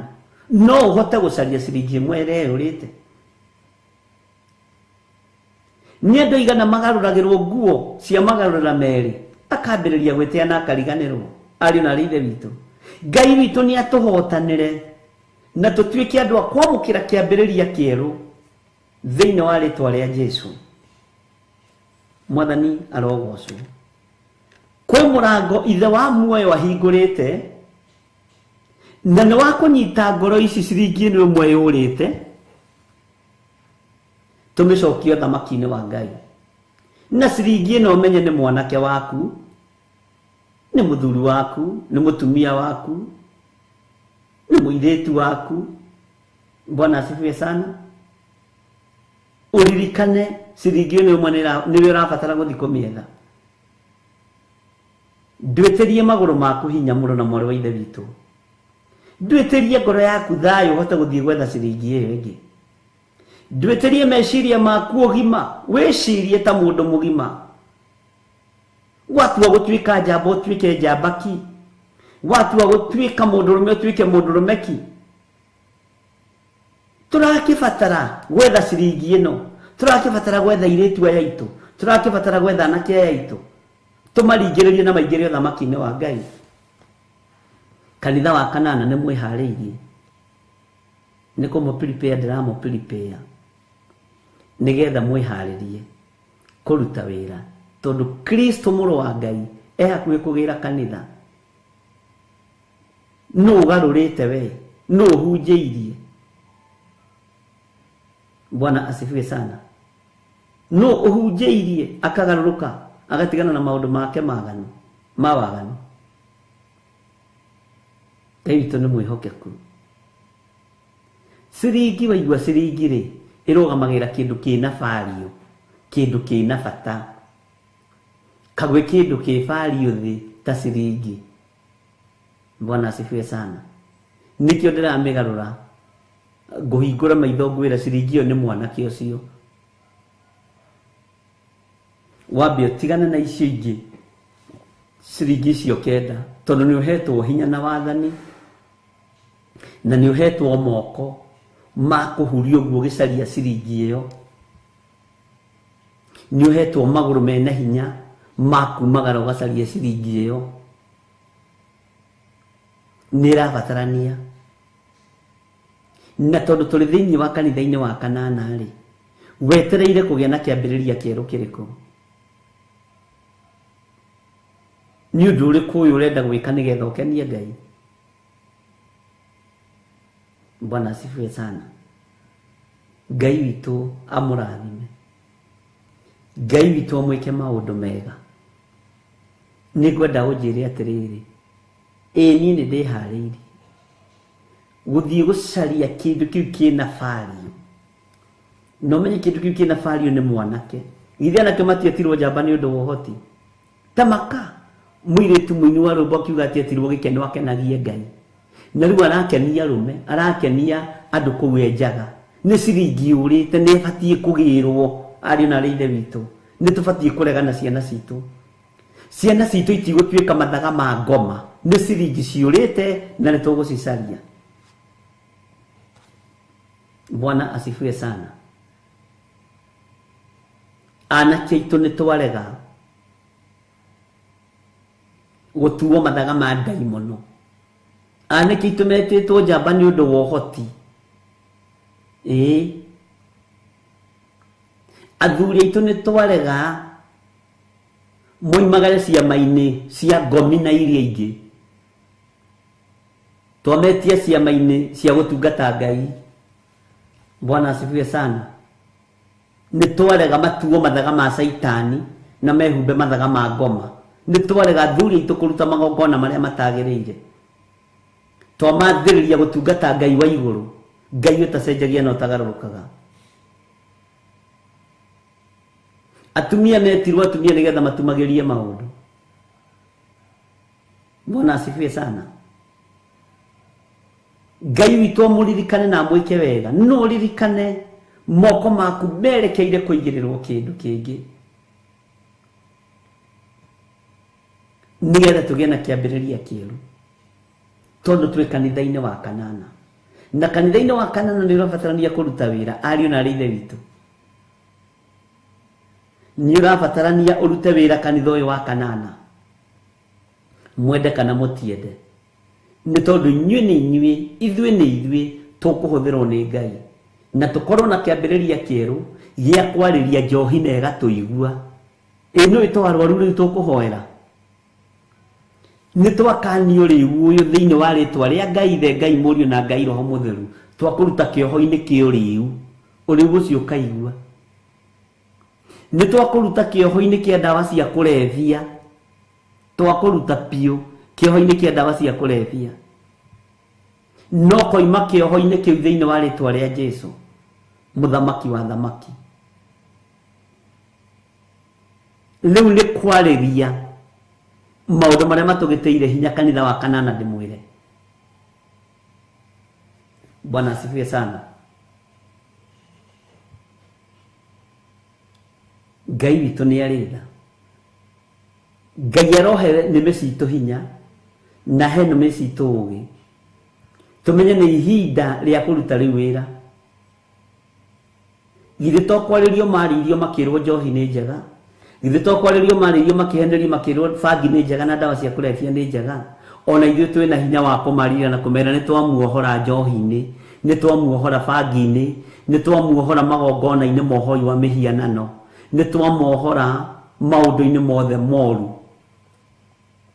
no ũhote gũcaria ciringi 1 ĩrĩa yũrĩte. Nĩ andũ aigana magarũragĩrwo nguo cia magarũrĩra merĩ, akambĩrĩria gwĩtĩa na akariganĩrwo. Ariũ na arĩ ithe witũ, Ngai witũ nĩ atũhotanĩre na tũtuĩke andũ a kwamũkĩra kĩambĩrĩria kĩerũ thĩinĩ wa rĩtwa rĩa Jesũ. Mwathani arogocwo. Kwĩ mũrango ithe wa muoyo ahingũrĩte, na nĩ wa kũnyita ngoro ici ciringi ĩno ĩmwe yũrĩte, tũmĩcokie ũthamaki-inĩ wa Ngai. Na ciringi ĩno ũmenye nĩ mwanake waku, nĩ mũthuri waku, nĩ mũtumia waku, nĩ mũirĩtu waku. Bwana asifiwe sana. Ũririkane ciringi ĩno ĩmwe nĩwe ũrabatara gũthiĩ kũmĩetha. Ndwĩtĩrie magũrũ maku hinya mũno na mwarĩ wa ithe witũ. Ndwĩtĩrie ngoro yaku thayũ ũhote gũthiĩ gwetha ciringi ĩyo ĩngĩ. Ndwĩtĩrie meciria maku ũgima, wĩcirie ta mũndũ mũgima. Watua gũtuĩka njamba ũtuĩke njamba ki, watua gũtuĩka mũndũrũme ũtuĩke mũndũrũme ki. Tũrakĩbatara gwetha ciringi ĩno, tũrakĩbatara gwetha airĩtu aya aitũ, tũrakĩbatara gwetha anake aya aitũ, tũmaringĩrĩrie na maingĩre ũthamaki-inĩ wa Ngai. Kanitha wa Kanana nĩ mwĩharĩirie, nĩ kũmũ prepare ndĩramũ prepare nĩgetha mwĩharĩrie kũruta wĩra, tondũ Kristo mũrũ wa Ngai e hakuhĩ kũgĩra kanitha. Nũ ũgarũrĩte we? Nũ ũhunjĩirie? Bwana asifiwe sana. Nũ ũhunjĩirie akagarũrũka agatigana na maũndũ make maganu, ma waganu? Ngai witũ nĩ mwĩhokeku. Ciringi waigua ciringi rĩ, ĩrũgamagĩrĩra kĩndũ kĩna value, kĩndũ kĩna bata. Kagwĩ kĩndũ kĩ value thĩ ta ciringi. Bwana asifiwe sana. Nĩkĩo ndĩramĩgarũra ngũhingũra maitho ngwĩra ciringi ĩyo nĩ mwanake ũcio. Wambe ũtigane na icio ingĩ ciringi icio 9, tondũ nĩ ũhetwo hinya na wathani na nĩ ũhetwo moko ma kũhuria ũguo ũgĩcaria ciringi ĩyo. Nĩ ũhetwo magũrũ mena hinya ma kumagara ũgacaria ciringi ĩyo. Nĩ ĩrabatarania. Na tondũ tũrĩ thĩinĩ wa kanitha-inĩ wa kanana rĩ, wetereire kũgĩa na kĩambĩrĩria kĩerũ kĩrĩkũ? Nĩ ũndũ ũrĩkũ ũyũ ũrenda gwĩka nĩgetha ũkenie Ngai? Bwana asifiwe sana. Ngai witũ amũrathime. Ngai witũ amwĩke maũndũ mega. Nĩngwenda ũnjĩre atĩrĩrĩ, ĩĩ niĩ nĩ ndĩharĩirie gũthiĩ gũcaria kĩndũ kĩu kĩna value. Na ũmenye kĩndũ kĩu kĩna value nĩ mwanake. Githĩ anake matietirwo njamba nĩ ũndũ wa ũhoti? Ta maka mũirĩtu mũini wa rwĩmbo akiuga atĩ etirwo gĩkeno akenagie Ngai. Na rĩu arakenia arũme, arakenia andũ kũu enjaga. Nĩ ciringi yũrĩte, nĩ ĩbatiĩ kũgĩrwo ariũ na arĩ ithe witũ. Nĩ tũbatiĩ kũregana ciana citũ. Ciana citũ itigũtuĩka mathaga ma ngoma. Nĩ ciringi ciũrĩte na nĩ tũgũcicaria. Bwana asifiwe sana. Anake aitũ nĩ twarega gũtuo mathaga ma ndaimono. Anake aitũ metĩtwo njamba nĩ ũndũ wa ũhoti. Ĩĩ. Athuri aitũ nĩ twarega moimagare ciama-inĩ cia ngomi na iria ingĩ. Twametia ciama-inĩ cia gũtungata Ngai. Bwana asifiwe sana. Nĩ twarega matuo mathaga ma caitani na mehumbe mathaga ma ngoma. Nĩ twarega athuri aitũ kũruta magongona marĩa matagĩrĩire. Twamathĩrĩria gũtungata Ngai wa igũrũ, Ngai ũtacenjagia na ũtagarũrũkaga. Atumia metirwo atumia nĩgetha matumagĩrie maũndũ. Bwana asifiwe sana. Ngai witũ amũririkane na amwĩke wega. No ũririkane moko maku merekeire kũigĩrĩrwo kĩndũ kĩngĩ nĩgetha tũgĩe na kĩambĩrĩria kĩerũ, tondũ twĩ kanitha-inĩ wa kanana. Na kanitha-inĩ wa kanana nĩ ũrabatarania kũruta wĩra, ariũ na arĩ ithe witũ. Nĩ ũrabatarania ũrute wĩra kanitha ũyũ wa kanana, mwende kana mũtiende. Nĩ tondũ inyuĩ nĩ inyuĩ, ithuĩ nĩ ithuĩ tũkũhũthĩrwo nĩ Ngai na tũkorwo na kĩambĩrĩria kĩerũ gĩa kwarĩria njohi na ĩgatũigua. Ĩ nĩ to arwaru rĩu tũkũhoera. Nĩ twakanio rĩu ũyũ thĩinĩ wa rĩtwa rĩa Ngai Ithe, Ngai Mũriũ na Ngai Roho Mũtheru, twakũruta kĩoho-inĩ kĩa ũrĩu, ũrĩu ũcio ũkaigua. Nĩ twakũruta kĩoho-inĩ kĩa ndawa cia kũrebia, twakũruta biũ kĩoho-inĩ kĩa ndawa cia kũrebia. No koima kĩoho-inĩ kĩu thĩinĩ wa rĩtwa rĩa Jesũ, mũthamaki wa thamaki. Rĩu nĩ kwarĩria maũndũ marĩa matũgĩtĩire hinya kanitha wa kanana ndĩmwĩre. Bwana asifiwe sana. Ngai witũ nĩ arĩ tha. Ngai arohe nĩmĩ citũ hinya na he nĩmĩ citũ ũgĩ. Tũmenye nĩ ihinda rĩa kũruta rĩu wĩra. Githĩ to kwarĩrio marĩirio makĩrwo njohi nĩ njega? Githĩ to kwarĩrio marĩirio makĩhenerio makĩrwo bangi nĩ njega na ndawa cia kũrebia nĩ njega? Ona ithuĩ twĩna hinya wa kũmarĩria na kũmera nĩ twamuohora njohi-inĩ, nĩ twamuohora bangi-inĩ, nĩ twamuohora magongona-inĩ ma ũhoi wa mĩhianano, nĩ twamuohora maũndũ-inĩ mothe moru.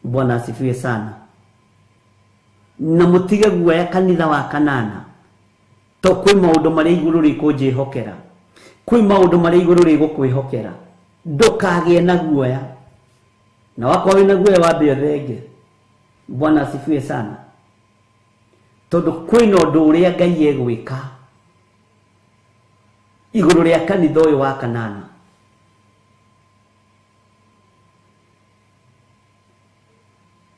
Bwana asifiwe sana. Na mũtige guoya kanitha wa kanana, to kwĩ maũndũ marĩa igũrũ rĩkũnjĩhokera, kwĩ maũndũ marĩa igũrũ rĩgũkwĩhokera. Ndũkagĩe na guoya, na wakorwo wĩna guoya wambe ũthenge. Bwana asifiwe sana. Tondũ kwĩna ũndũ ũrĩa Ngai egwĩka igũrũ rĩa kanitha ũyũ wa kanana.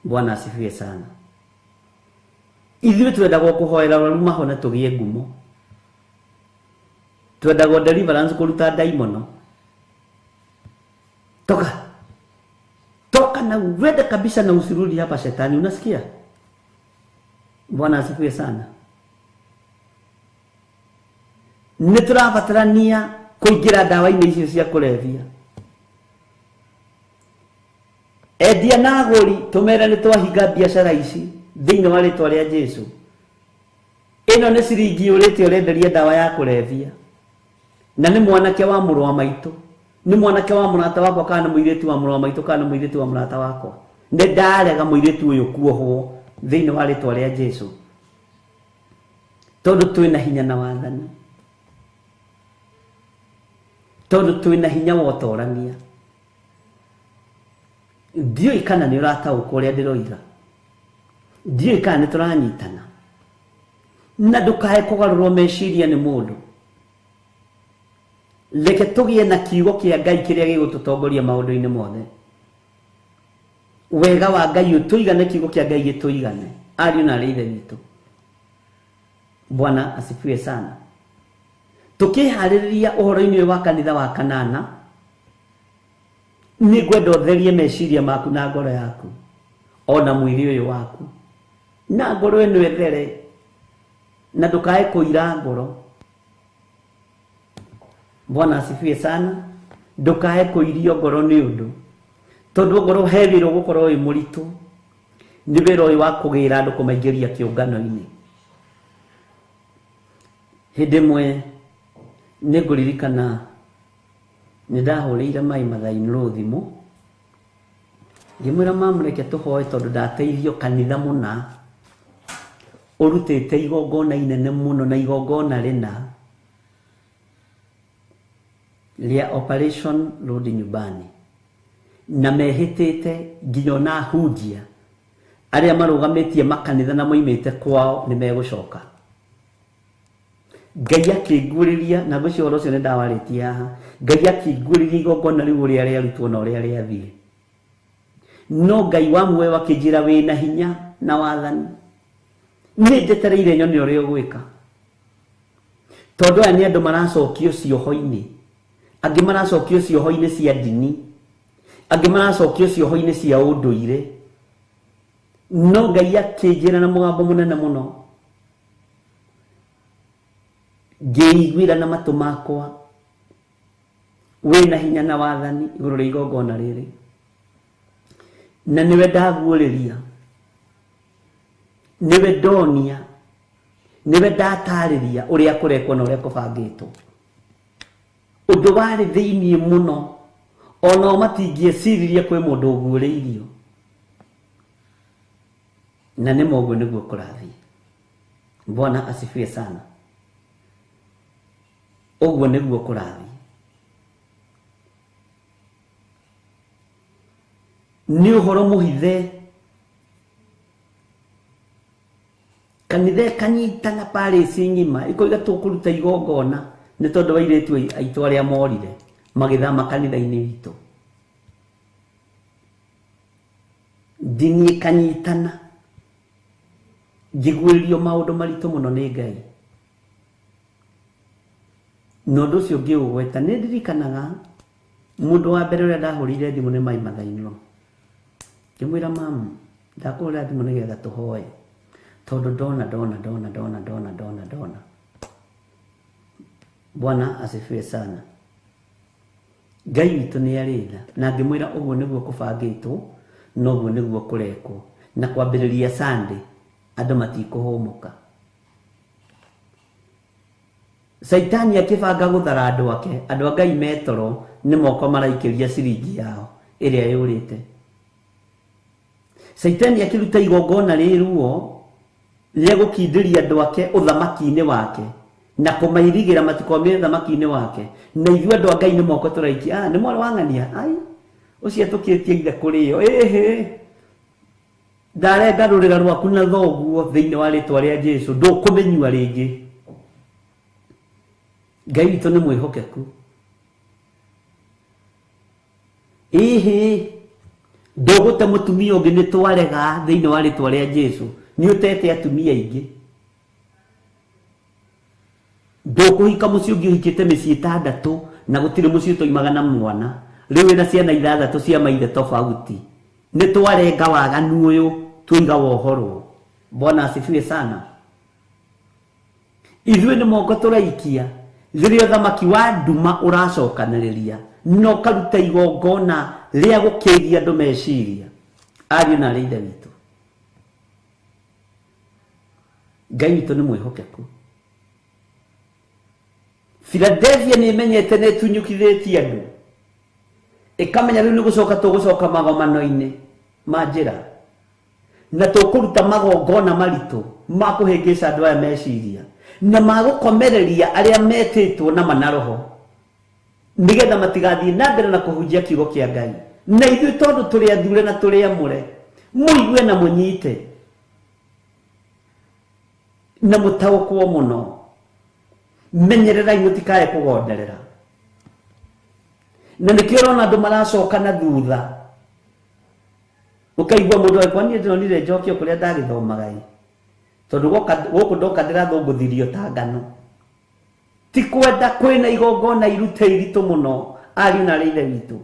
Bwana asifiwe sana. Ithuĩ twendagwo kũhoera arwaru mahone tũgĩe ngumo. Twendagwo deliverance kũruta ndaimono. Toka. Toka na uende kabisa na usirudi hapa shetani, unasikia? Bwana asifiwe sana. Nĩ tũrabatarania kũingĩra ndawa-inĩ icio cia kũrebia. Endia na agũri tũmere nĩ twahinga biacara ici thĩinĩ wa rĩtwa rĩa Jesu. Ĩno nĩ ciringi ũrĩte ũrenderia ndawa ya kũrebia. Na nĩ mwanake wa mũrũ wa maitũ, nĩ mwanake wa mũrata wakwa kana nĩ mũirĩtu wa mũrũ wa maitũ kana nĩ mũirĩtu wa mũrata wakwa. Nĩ ndarega mũirĩtu ũyũ kuohwo thĩinĩ wa rĩtwa rĩa Jesu. Tondũ twĩna hinya na wathani. Tondũ twĩna hinya wa ũtorania. Ndiũĩ kana nĩ ũrataũkwo ũrĩa ndĩroiga. Ndiũĩ kana nĩ tũranyitana. Na ndũkae kũgarũrwo meciria nĩ mũndũ. Reke tũgĩe na kiugo kĩa Ngai kĩrĩa gĩgũtũtongoria maũndũ-inĩ mothe. Wega wa Ngai ũtũigane, kiugo kĩa Ngai gĩtũigane. Ariũ na aarĩ a Ithe witũ. Bwana asifiwe sana. Tũkĩharĩrĩria ũhoro-inĩ ũyũ wa kanitha wa kanana, nĩ ngwenda ũtherie meciria maku na ngoro yaku, ona mwĩrĩ ũyũ waku, na ngoro ĩno ĩthere, na ndũkae kũira ngoro. Bwana asifiwe sana. Ndũkae kũirio ngoro nĩ ũndũ, tondũ ngoro he wĩra ũgũkorwo wĩ mũritũ, nĩ wĩra ũyũ wa kũgĩra andũ kũmaingĩria kĩũngano-inĩ. Hĩndĩ ĩmwe nĩ ngũririkana nĩ ndahũrĩire mai Mathai-inĩ thimũ, ngĩmwĩra mamũreke tũhoe tondũ ndateithio kanitha mũna ũrutĩte igongona inene mũno na igongona rĩna rĩa Operation Rudi Nyumbani, na mehĩtĩte nginya ona ahunjia arĩa marũgamĩtie makanitha na moimĩte kwao nĩ megũcoka. Ngai akĩnguũrĩria, na ngwĩciria ũhoro ũcio nĩ ndawarĩtie haha, Ngai akĩnguũrĩria igongona rĩu ũrĩa rĩarutwo na ũrĩa rĩathiĩ. No Ngai wa muoyo akĩnjĩra wĩna hinya na wathani, nĩ njetereire nyone ũrĩa ũgwĩka. Tondũ aya nĩ andũ maracokio cioho-inĩ, angĩ maracokio cioho-inĩ cia ndini, angĩ maracokio cioho-inĩ cia ũndũire. No Ngai akĩnjĩra na mũgambo mũnene mũno, ngĩiguĩra na matũ makwa, wĩna hinya na wathani igũrũ rĩa igongona rĩrĩ, na nĩwe ndaguũrĩria, nĩwe ndonia, nĩwe ndatarĩria ũrĩa kũrekwo na ũrĩa kũbangĩtwo. Ũndũ warĩ thĩiniĩ mũno, onao matingĩeciririe kwĩ mũndũ ũguũrĩirio. Na nĩ ma ũguo nĩguo kũrathiĩ. Bwana asifiwe sana. Ũguo nĩguo kũrathiĩ. Nĩ ũhoro mũhithe. Kanitha ĩkanyitana parĩci ng'ima, ĩkoiga tũkũruta igongona nĩ tondũ wa airĩtu aitũ arĩa morire magĩthama kanitha-inĩ witũ. Ndini ĩkanyitana, ngĩguũrĩrio maũndũ maritũ mũno nĩ Ngai. Na ũndũ ũcio ngĩũgweta, nĩ ndirikanaga mũndũ wa mbere ũrĩa ndahũrĩire thimũ nĩ Mai Mathai-inĩ. Ngĩmwĩra mamu, ndakũhũrĩra thimũ nĩgetha tũhoe, tondũ ndona ndona ndona ndona ndona ndona ndona. Bwana asifiwe sana. Ngai witũ nĩ arĩ tha, na ngĩmwĩra ũguo nĩguo kũbangĩtwo, na ũguo nĩguo kũrekwo. Na kwambĩrĩria Sunday, andũ matikũhũmũka. Caitani akĩbanga gũthara andũ ake, andũ a Ngai metoro nĩ moko maraikĩria ciringi yao ĩrĩa yũrĩte. Caitani akĩruta igongona rĩruo rĩa gũkindĩria andũ ake ũthamaki-inĩ wake na kũmairigĩra matikomire ũthamaki-inĩ wake, na ithuĩ andũ a Ngai nĩ moko tũraikia. Nĩ mwarĩ wa ng'ania, ai ũcio atũkĩtie ithe kũrĩo, ĩhĩ ndarenga rũrĩra rwaku na thoguo thĩinĩ wa rĩtwa rĩa Jesu, ndũkũmĩnyua rĩngĩ. Ngai witũ nĩ mwĩhokeku. Ĩhĩ ndũgũte mũtumia ũngĩ nĩ twarega thĩinĩ wa rĩtwa rĩa Jesu, Nĩ ũtete atumia aingĩ. Ndũkũhika mũciĩ ũngĩ ũhikĩte mĩciĩ 6 na gũtirĩ mũciĩ ũtoimaga na mwana. Rĩu wĩna ciana 6 cia maithe tofauti. Nĩ twarenga waganu ũyũ tuiga wohorwo. Bwana asifiwe sana. Ithuĩ nĩ moko tũraikia rĩrĩa ũthamaki wa nduma ũracokanĩrĩria na ũkaruta igongona rĩa gũkĩria andũ meciria. Ariũ na arĩ ithe witũ, Ngai witũ nĩ mwĩhokeku. Philadelphia nĩ ĩmenyete nĩ ĩtunyũkithĩtie andũ, ĩkamenya rĩu nĩ gũcoka tũgũcoka magomano-inĩ ma njĩra na tũkũruta magongona maritũ ma kũhĩngĩca andũ aya meciria na ma gũkomereria arĩa metĩtwo na manaroho nĩgetha matigathiĩ na mbere na kũhunjia kiugo kĩa Ngai. Na ithuĩ tondũ tũrĩ athure na tũrĩ amũre, mũigue na mũnyite na mũtaũkwo mũno. Menyererai mũtikae kũgonderera. Na nĩkĩo ũrona andũ maracoka na thutha. Ũkaigua mũndũ agĩkwa niĩ ndĩronire njokio kũrĩa ndagĩthomaga ĩ, tondũ gũkũ ndoka ndĩrathũngũthirio ta ngano. Ti kwenda kwĩna igongona irute iritũ mũno ariũ na arĩ ithe witũ.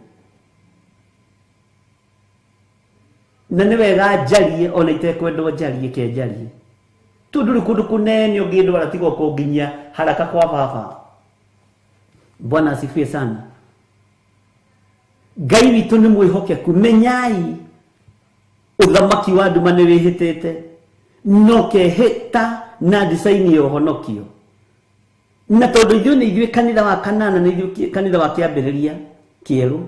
Na nĩ wega njarie ona itekwendwo njarie ke njarie, tondũ rĩ kũndũ kũnene ũngĩndwara tiga kũnginyia haraka kwa baba. Bwana asifiwe sana. Ngai witũ nĩ mwĩhokeku. Menyai ũthamaki wa nduma nĩ wĩhĩtĩte no kehĩta na design ya ũhonokio. Na tondũ ithuĩ nĩ ithuĩ kanitha wa kanana, nĩ ithuĩ kanitha wa kĩambĩrĩria kĩerũ,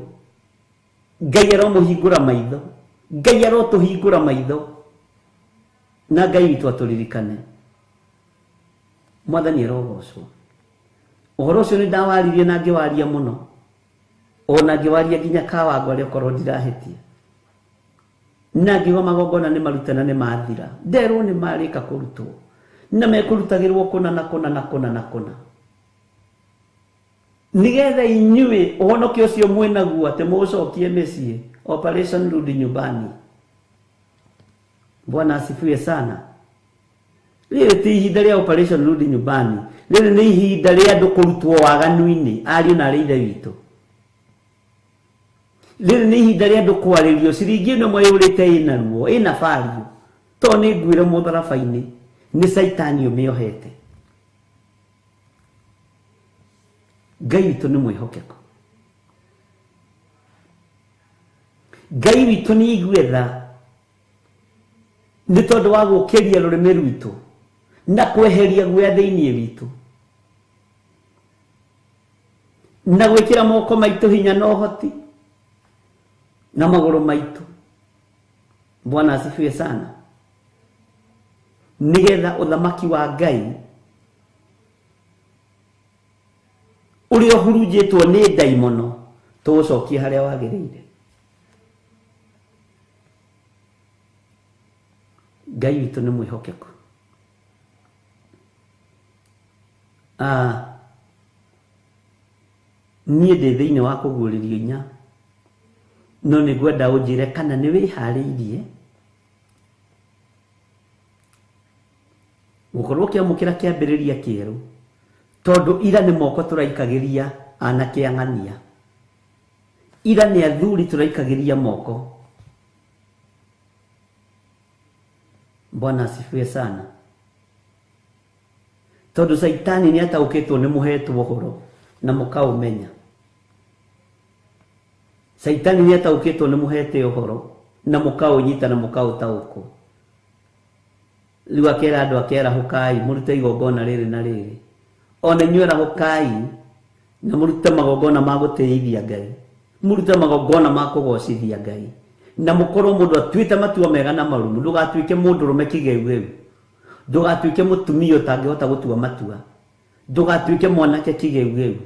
Ngai aromũhingũra maitho, Ngai arotũhingũra maitho, na Ngai witũ atũririkane. Mwathani arogocwo. Ũhoro ũcio nĩ ndawaririe na ngĩwaria mũno, ona ngĩwaria nginya Kawangware okorwo ndirahĩtia. Na ngiuga magongona nĩ marute na nĩ mathira, nderwo nĩ marĩka kũrutwo na mekũrutagĩrwo kũna na kũna na kũna na kũna, nĩgetha inyuĩ ũhonokio ũcio mwĩnaguo atĩ mũũcokie mĩciĩ. Operation Rudi Nyumbani. Bwana asifiwe sana. Rĩrĩ ti ihinda rĩa Operation Rudi Nyumbani, rĩrĩ nĩ ihinda rĩa andũ kũrutwo waganu-inĩ, ariũ na arĩ ithe witũ. Rĩrĩ nĩ ihinda rĩa andũ kwarĩrio ciringi ĩno ĩmwe yũrĩte ĩna ruo, ĩna value, to nĩ nguĩre mũtharaba-inĩ, nĩ Caitani ũmĩohete. Ngai witũ nĩ mwĩhokeku. Ngai witũ nĩ aigue tha nĩ tondũ wa gũkĩria rũrĩmĩ rwitũ na kweheria guoya thĩinĩ witũ na gwĩkĩra moko maitũ hinya na ũhoti na magũrũ maitũ. Bwana asifiwe sana. Nĩgetha ũthamaki wa Ngai ũrĩa ũhurunjĩtwo nĩ ndaimono tũũcokie harĩa wagĩrĩire. Ngai witũ nĩ mwĩhokeku. Niĩ ndĩ thĩinĩ wa kũguũrĩrio inya, no nĩ ngwenda ũnjĩre kana nĩ wĩharĩirie gũkorwo ũkĩamũkĩra kĩambĩrĩria kĩerũ, tondũ ira nĩ moko tũraikagĩria anake ang'ania, ira nĩ athuri tũraikagĩria moko. Bwana asifiwe sana. Tondũ Caitani nĩ ataũkĩtwo nĩ mũhetwo ũhoro na mũkaũmenya. Caitani nĩ ataũkĩtwo nĩ mũhete ũhoro na mũkaũnyita na mũkaũtaũkwo. Rĩu akera andũ akerahũkai mũrute igongona rĩrĩ na rĩrĩ, ona inyuĩ arahũkai na mũrute magongona ma gũtĩithia Ngai, mũrute magongona ma kũgocithia Ngai, na mũkorwo mũndũ atuĩte matua mega na marũmu. Ndũgatuĩke mũndũrũme kĩgeugeu, ndũgatuĩke mũtumia ũtangĩhota gũtua matua, ndũgatuĩke mwanake kĩgeugeu.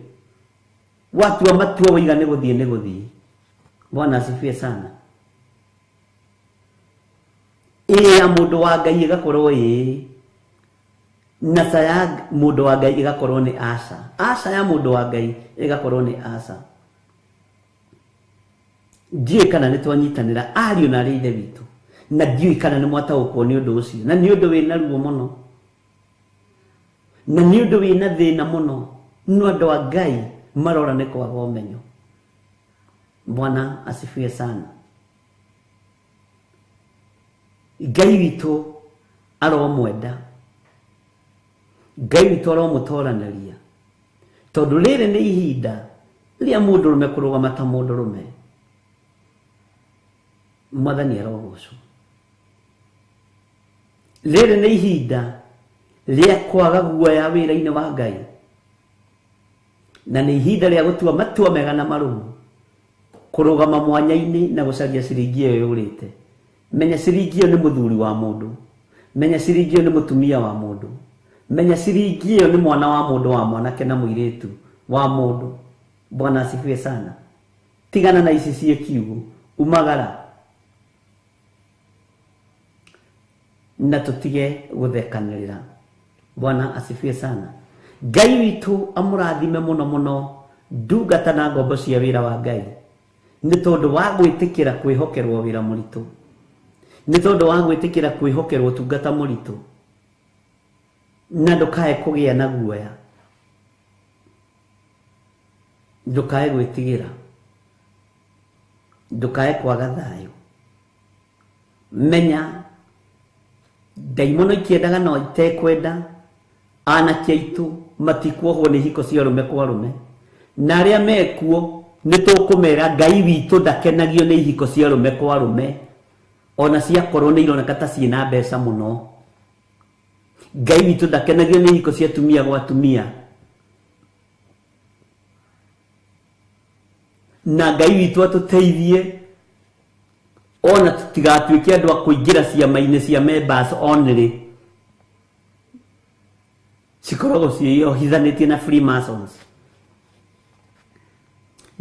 Watua matua waiga nĩ gũthiĩ nĩ gũthiĩ. Bwana asifiwe sana. Ĩĩ ya mũndũ wa Ngai ĩgakorwo ĩĩ, na ca ya mũndũ wa Ngai ĩgakorwo nĩ aca, aca ya mũndũ wa Ngai ĩgakorwo nĩ aca. Ndiũĩ kana nĩ twanyitanĩra ariũ na arĩ ithe witũ. Na ndiũĩ kana nĩ mwataũkwo nĩ ũndũ ũcio, na nĩ ũndũ wĩna ruo mũno, na nĩ ũndũ wĩna thĩna mũno. No andũ a Ngai marora nĩ kwaga ũmenyo. Bwana asifiwe sana. Ngai witũ aromwenda, Ngai witũ aromũtoranĩria, tondũ rĩrĩ nĩ ihinda rĩa mũndũrũme kũrũgama ta mũndũrũme. Mwathani arogocwo. Rĩrĩ nĩ ihinda rĩa kwaga guoya wĩra-inĩ wa Ngai, na nĩ ihinda rĩa gũtua matua mega na marũmu, kũrũgama mwanya-inĩ na gũcaria ciringi ĩyo yũrĩte. Menya ciringi ĩyo nĩ mũthuri wa mũndũ, menya ciringi ĩyo nĩ mũtumia wa mũndũ, menya ciringi ĩyo nĩ mwana wa mũndũ, wa mwanake na mũirĩtu wa mũndũ. Bwana asifiwe sana. Tigana na ici ciĩ kiugo, umagara na tũtige gũthekanĩrĩra. Bwana asifiwe sana. Ngai witũ amũrathime mũno mũno ndungata na ngombo cia wĩra wa Ngai, nĩ tondũ wa gwĩtĩkĩra kwĩhokerwo wĩra mũritũ, nĩ tondũ wa gwĩtĩkĩra kwĩhokerwo ũtungata mũritũ, na ndũkae kũgĩa na guoya, ndũkae gwĩtigĩra, ndũkae kwaga thayũ. Menya ndaimono ikĩendaga no itekwenda, anake aitũ matikuohwo nĩ ihiko cia arũme kwa arũme, na arĩa mekuo nĩ tũkũmera Ngai witũ ndakenagio nĩ ihiko cia arũme kwa arũme, ona ciakorwo nĩ ironeka ta ciĩna mbeca mũno. Ngai witũ ndakenagio nĩ ihiko cia atumia gwa atumia, na Ngai witũ atũteithie ona tũtigatuĩke andũ a kũingĩra ciama-inĩ cia members only, cikoragwo ciĩyohithanĩtie na Freemasons.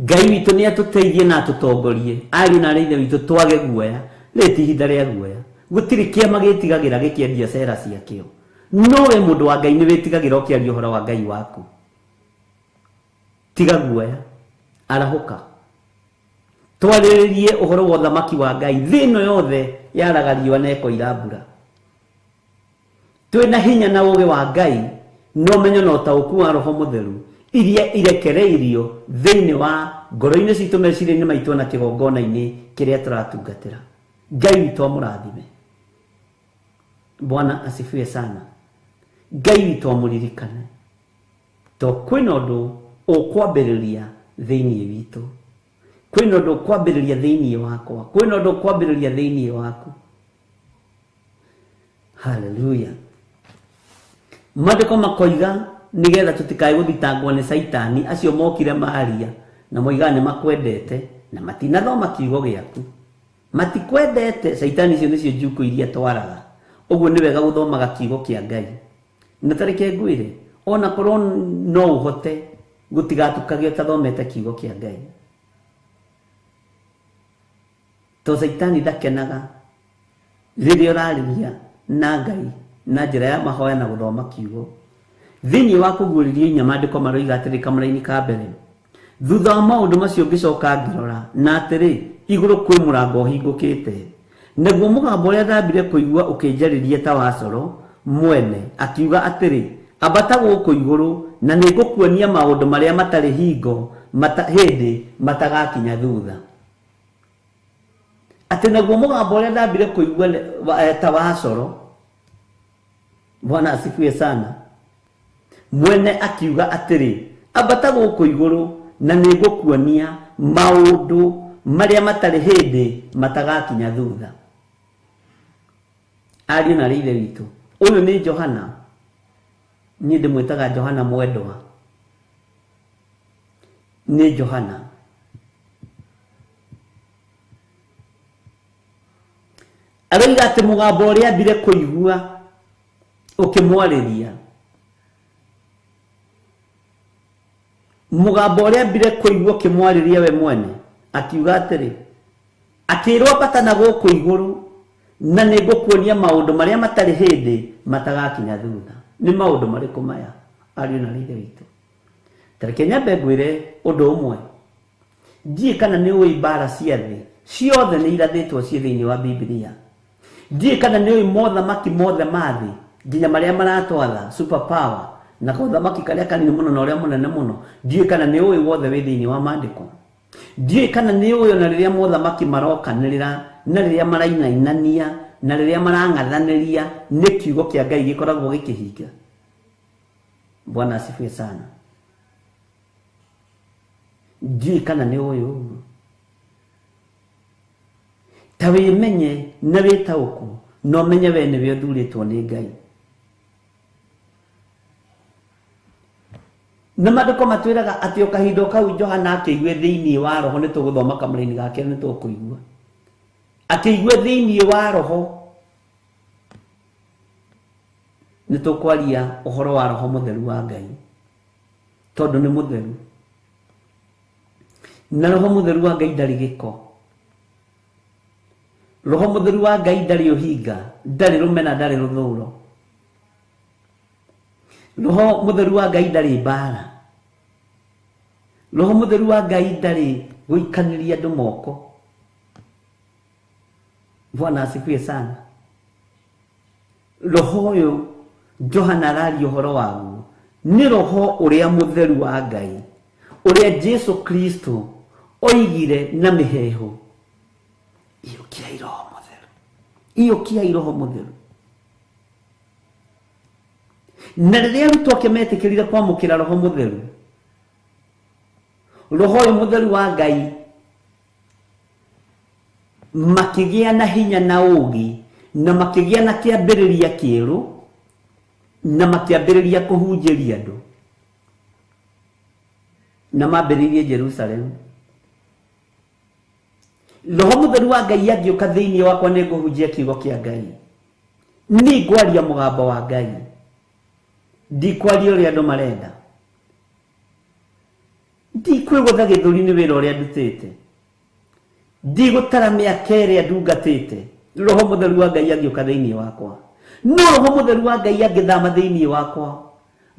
Ngai witũ nĩ atũteithie na atũtongorie, ariũ na arĩ ithe witũ twage guoya. Rĩrĩ ti ihinda rĩa guoya. Gũtirĩ kĩama gĩtigagĩra gĩkĩendia cera ciakĩo, no we mũndũ wa Ngai nĩ wĩtigagĩra ũkĩaria ũhoro wa Ngai waku. Tiga guoya, arahũka, twarĩrĩrie ũhoro wa ũthamaki wa Ngai. Thĩ ĩno yothe yaraga riũa na ĩkoira mbura. Twĩna hinya na ũũgĩ wa Ngai na ũmenyo na ũtaũku wa Roho Mũtheru iria irekereirio thĩinĩ wa ngoro-inĩ citũ, meciria-inĩ maitũ na kĩgongona-inĩ kĩrĩa tũratungatĩra. Ngai witũ amũrathime. Bwana asifiwe sana. Ngai witũ amũririkane, to kwĩna ũndũ ũkwambĩrĩria thĩinĩ witũ, kwĩna ũndũ ũkwambĩrĩria thĩinĩ wakwa, kwĩna ũndũ ũkwambĩrĩria thĩinĩ waku. Haleluya. Maandĩko makoiga nĩgetha tũtikae gũthitangwo nĩ Caitani, acio mokire maria na moigaga nĩ makwendete na matinathoma kiugo gĩaku, matikwendete. Caitani icio nĩcio njukũ iria twaraga. Ũguo nĩ wega gũthomaga kiugo kĩa Ngai. Na tareke ngwĩre, ona korwo no ũhote gũtigatukage ũtathomete kiugo kĩa Ngai, to Caitani ndakenaga rĩrĩa ũrarĩria na Ngai na njĩra ya mahoya na gũthoma kiugo. Thĩinĩ wa kũguũrĩrio inya maandĩko maroiga atĩrĩ kamũra-inĩ ka mbere, thutha wa maũndũ macio ngĩcoka ngĩrora, na atĩrĩ, igũrũ kwĩ mũrango ũhingũkĩte, naguo mũgambo ũrĩa ndambire kũigua ũkĩnjarĩria ta wa coro mwene, akiuga atĩrĩ, ambata gũkũ igũrũ na nĩngũkuonia maũndũ marĩa matarĩ hingo hĩndĩ matagakinya thutha. Atĩ naguo mũgambo ũrĩa ndambire kũigua ta wa coro, Bwana asifiwe sana, mwene akiuga atĩrĩ, ambata gũkũ igũrũ na nĩngũkuonia maũndũ marĩa matarĩ hĩndĩ matagakinya thutha. Ariũ na arĩ ithe witũ, ũyũ nĩ Johana, niĩ ndĩmwĩtaga Johana mwendwa, nĩ Johana. Aroiga atĩ mũgambo ũrĩa ambire kũigua ũkĩmwarĩria, mũgambo ũrĩa ambire kũigua ũkĩmwarĩria we mwene, akiuga atĩrĩ, akĩrwo ambata na gũkũ igũrũ na nĩngũkuonia maũndũ marĩa matarĩ hĩndĩ matagakinya thutha. Nĩ maũndũ marĩkũ maya, ariũ na arĩ ithe witũ? Ta reke nyambe ngwĩre ũndũ ũmwe. Ndiũĩ kana nĩ ũĩ mbara cia thĩ ciothe nĩ irathĩtwo ciĩ thĩinĩ wa Bibilia. Ndiũĩ kana nĩ ũĩ mothamaki mothe ma thĩ nginya marĩa maratwatha super power na kaũthamaki karĩa kanini mũno na ũrĩa mũnene mũno. Ndiũĩ kana nĩ ũĩ wothe wĩ thĩinĩ wa maandĩko. Ndiũĩ kana nĩ ũĩ ona rĩrĩa mothamaki marokanĩrĩra na rĩrĩa marainainania na rĩrĩa marang'athanĩria nĩ kiugo kĩa Ngai gĩkoragwo gĩkĩhinga. Bwana asifiwe sana. Ndiũĩ kana nĩ ũĩ ũguo. Ta wĩmenye na wĩtaũkwo na ũmenye we nĩwe ũthurĩtwo nĩ Ngai. Na maandĩko matwĩraga atĩ o kahinda o kau Johana akĩigue thĩinĩ wa roho, nĩ tũgũthoma kamũraini ga kerĩ nĩ tũkũigua. Akĩigue thĩinĩ wa roho, nĩ tũkwaria ũhoro wa roho mũtheru wa Ngai, tondũ nĩ mũtheru. Na roho mũtheru wa Ngai ndarĩ gĩko. Roho mũtheru wa Ngai ndarĩ ũhinga, ndarĩ rũmena, ndarĩ rũthũro. Roho mũtheru wa Ngai ndarĩ mbara. Roho mũtheru wa Ngai ndarĩ gũikanĩria andũ moko. Bwana asifiwe sana. Roho ũyũ Johana araria ũhoro waguo nĩ roho ũrĩa mũtheru wa Ngai, ũrĩa Jesu Kristo oigire na mĩheehũ, iyũkiai roho mũtheru, iyũkiai roho mũtheru. Na rĩrĩa arutwo ake metĩkĩrire kwamũkĩra roho mũtheru, roho ũyũ mũtheru wa Ngai makĩgĩa na hinya na ũũgĩ, na makĩgĩa na kĩambĩrĩria kĩerũ, na makĩambĩrĩria kũhunjĩria andũ. Na mambĩrĩirie Jerusalemu. Roho mũtheru wa Ngai angĩũka thĩinĩ wakwa nĩ ngũhunjia kiugo kĩa Ngai. Nĩ ngwaria mũgambo wa Ngai. Ndikwaria ũrĩa andũ marenda. Ndikwĩgũtha gĩthũri nĩ wĩra ũrĩa ndutĩte. Ndigũtara mĩaka ĩrĩa ndungatĩte. Roho mũtheru wa Ngai angĩũka thĩinĩ wakwa. No roho mũtheru wa Ngai angĩthama thĩinĩ wakwa,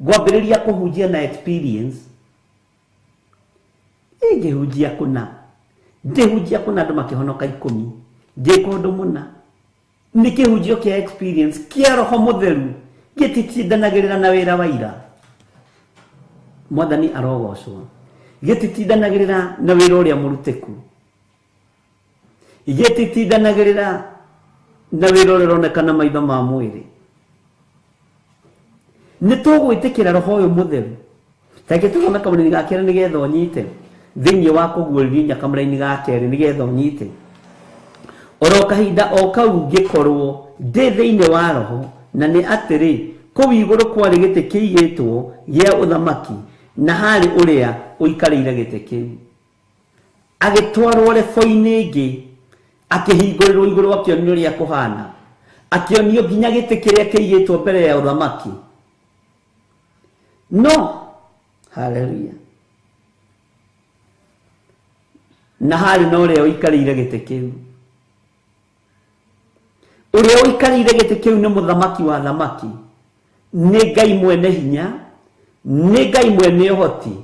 ngwambĩrĩria kũhunjia na experience. Ingĩhunjia kũna, ndĩhunjia kũna andũ makĩhonoka 10, ngĩka ũndũ mũna. Nĩ kĩhunjio kĩa experience kĩa roho mũtheru gĩtitindanagĩrĩra na wĩra wa ira. Mwathani arogocwo. Gĩtitindanagĩrĩra na wĩra ũrĩa mũrutĩku. Gĩtitindanagĩrĩra na wĩra ũrĩa ũroneka na maitho ma mwĩrĩ. Nĩ tũgwĩtĩkĩra roho ũyũ mũtheru. Ta reke tũthome kamũraini ga kerĩ nĩgetha ũnyite. Thĩinĩ wa kũguũrĩrio inya kamũraini ga kerĩ nĩgetha ũnyite. Oro kahinda o kau ngĩkorwo ndĩ thĩinĩ wa roho, na nĩ atĩrĩ, kũu igũrũ kwarĩ gĩtĩ kĩigĩtwo gĩa ũthamaki, na harĩ ũrĩa ũikarĩire gĩtĩ kĩu. Agĩtwarwo rebo-inĩ ĩngĩ, akĩhingũrĩrwo igũrũ akĩonio ũrĩa kũhana, akĩonio nginya gĩtĩ kĩrĩa kĩigĩtwo mbere ya ũthamaki. No, haleluya. Na harĩ na ũrĩa ũikarĩire gĩtĩ kĩu. Ũrĩa ũikarĩire gĩtĩ kĩu nĩ mũthamaki wa thamaki, nĩ Ngai mwene hinya, nĩ Ngai mwene ũhoti.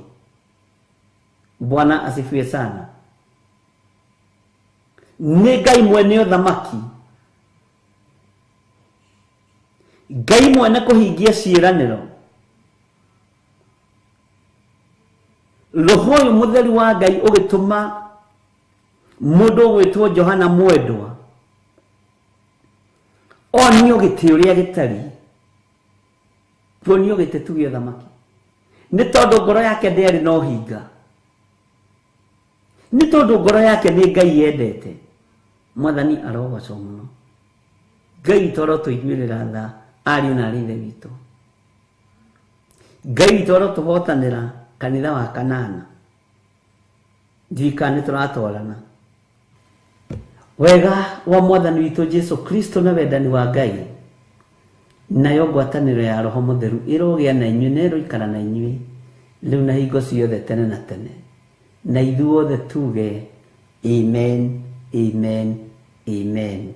Bwana asifiwe sana. Nĩ Ngai mwene ũthamaki, Ngai mwene kũhingia ciĩranĩro. Roho ũyũ mũtheru wa Ngai ũgĩtũma mũndũ ũgwĩtwo Johana Mwendwa onio gĩtĩ ũrĩa gĩtariĩ, tuonio gĩtĩ tu gĩa ũthamaki, nĩ tondũ ngoro yake ndĩarĩ na ũhinga, nĩ tondũ ngoro yake nĩ Ngai yendete. Mwathani arogocwo mũno. Ngai witũ arotũiguĩrĩra tha, ariũ na aarĩ ithe witũ. Ngai witũ arotũhotanĩra kanitha wa kanana. Ndirikana nĩ tũratwarana. Wega wa Mwathani witũ Jesu Kristo na wendani wa Ngai, nayo ngwatanĩro ya Roho Mũtheru ĩrogĩa na inyuĩ na ĩroikara na inyuĩ rĩu na hingo ciothe tene na tene. Na ithuothe tuge amen, amen, amen.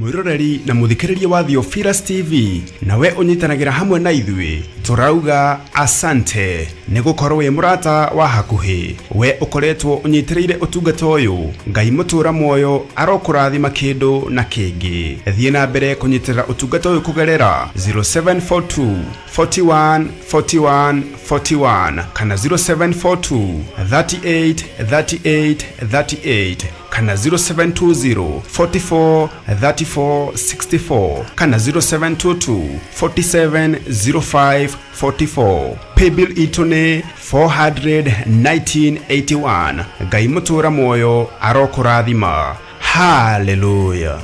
Mwĩroreri na mũthikĩrĩria wa Theophilus TV, nawe ũnyitanagĩra hamwe na ithuĩ, tũrauga asante nĩ gũkorwo wĩ mũrata wa hakuhĩ. We ũkoretwo ũnyitĩrĩire ũtungata ũyũ, Ngai mũtũra muoyo arokũrathima kĩndũ na kĩngĩ. Thiĩ na mbere kũnyitĩrĩra ũtungata ũyũ kũgerera 0742 41 41 41 kana 0742 38 38 38 kana 0720 44 34 64 kana 0722 47 05 44. Paybill itũ nĩ 41981. Ngai mũtũra muoyo arokũrathima. Haleluya.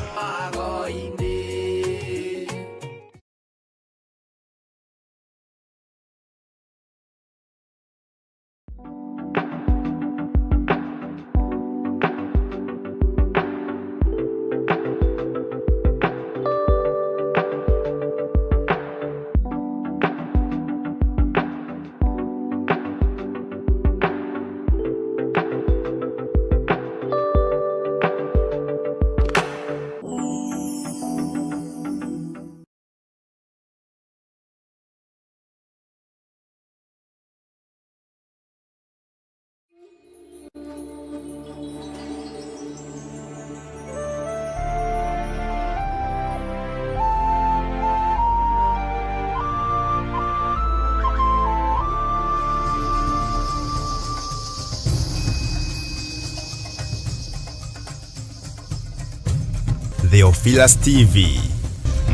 Theophilus TV,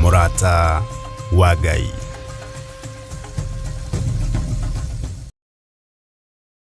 mũrata wa Ngai.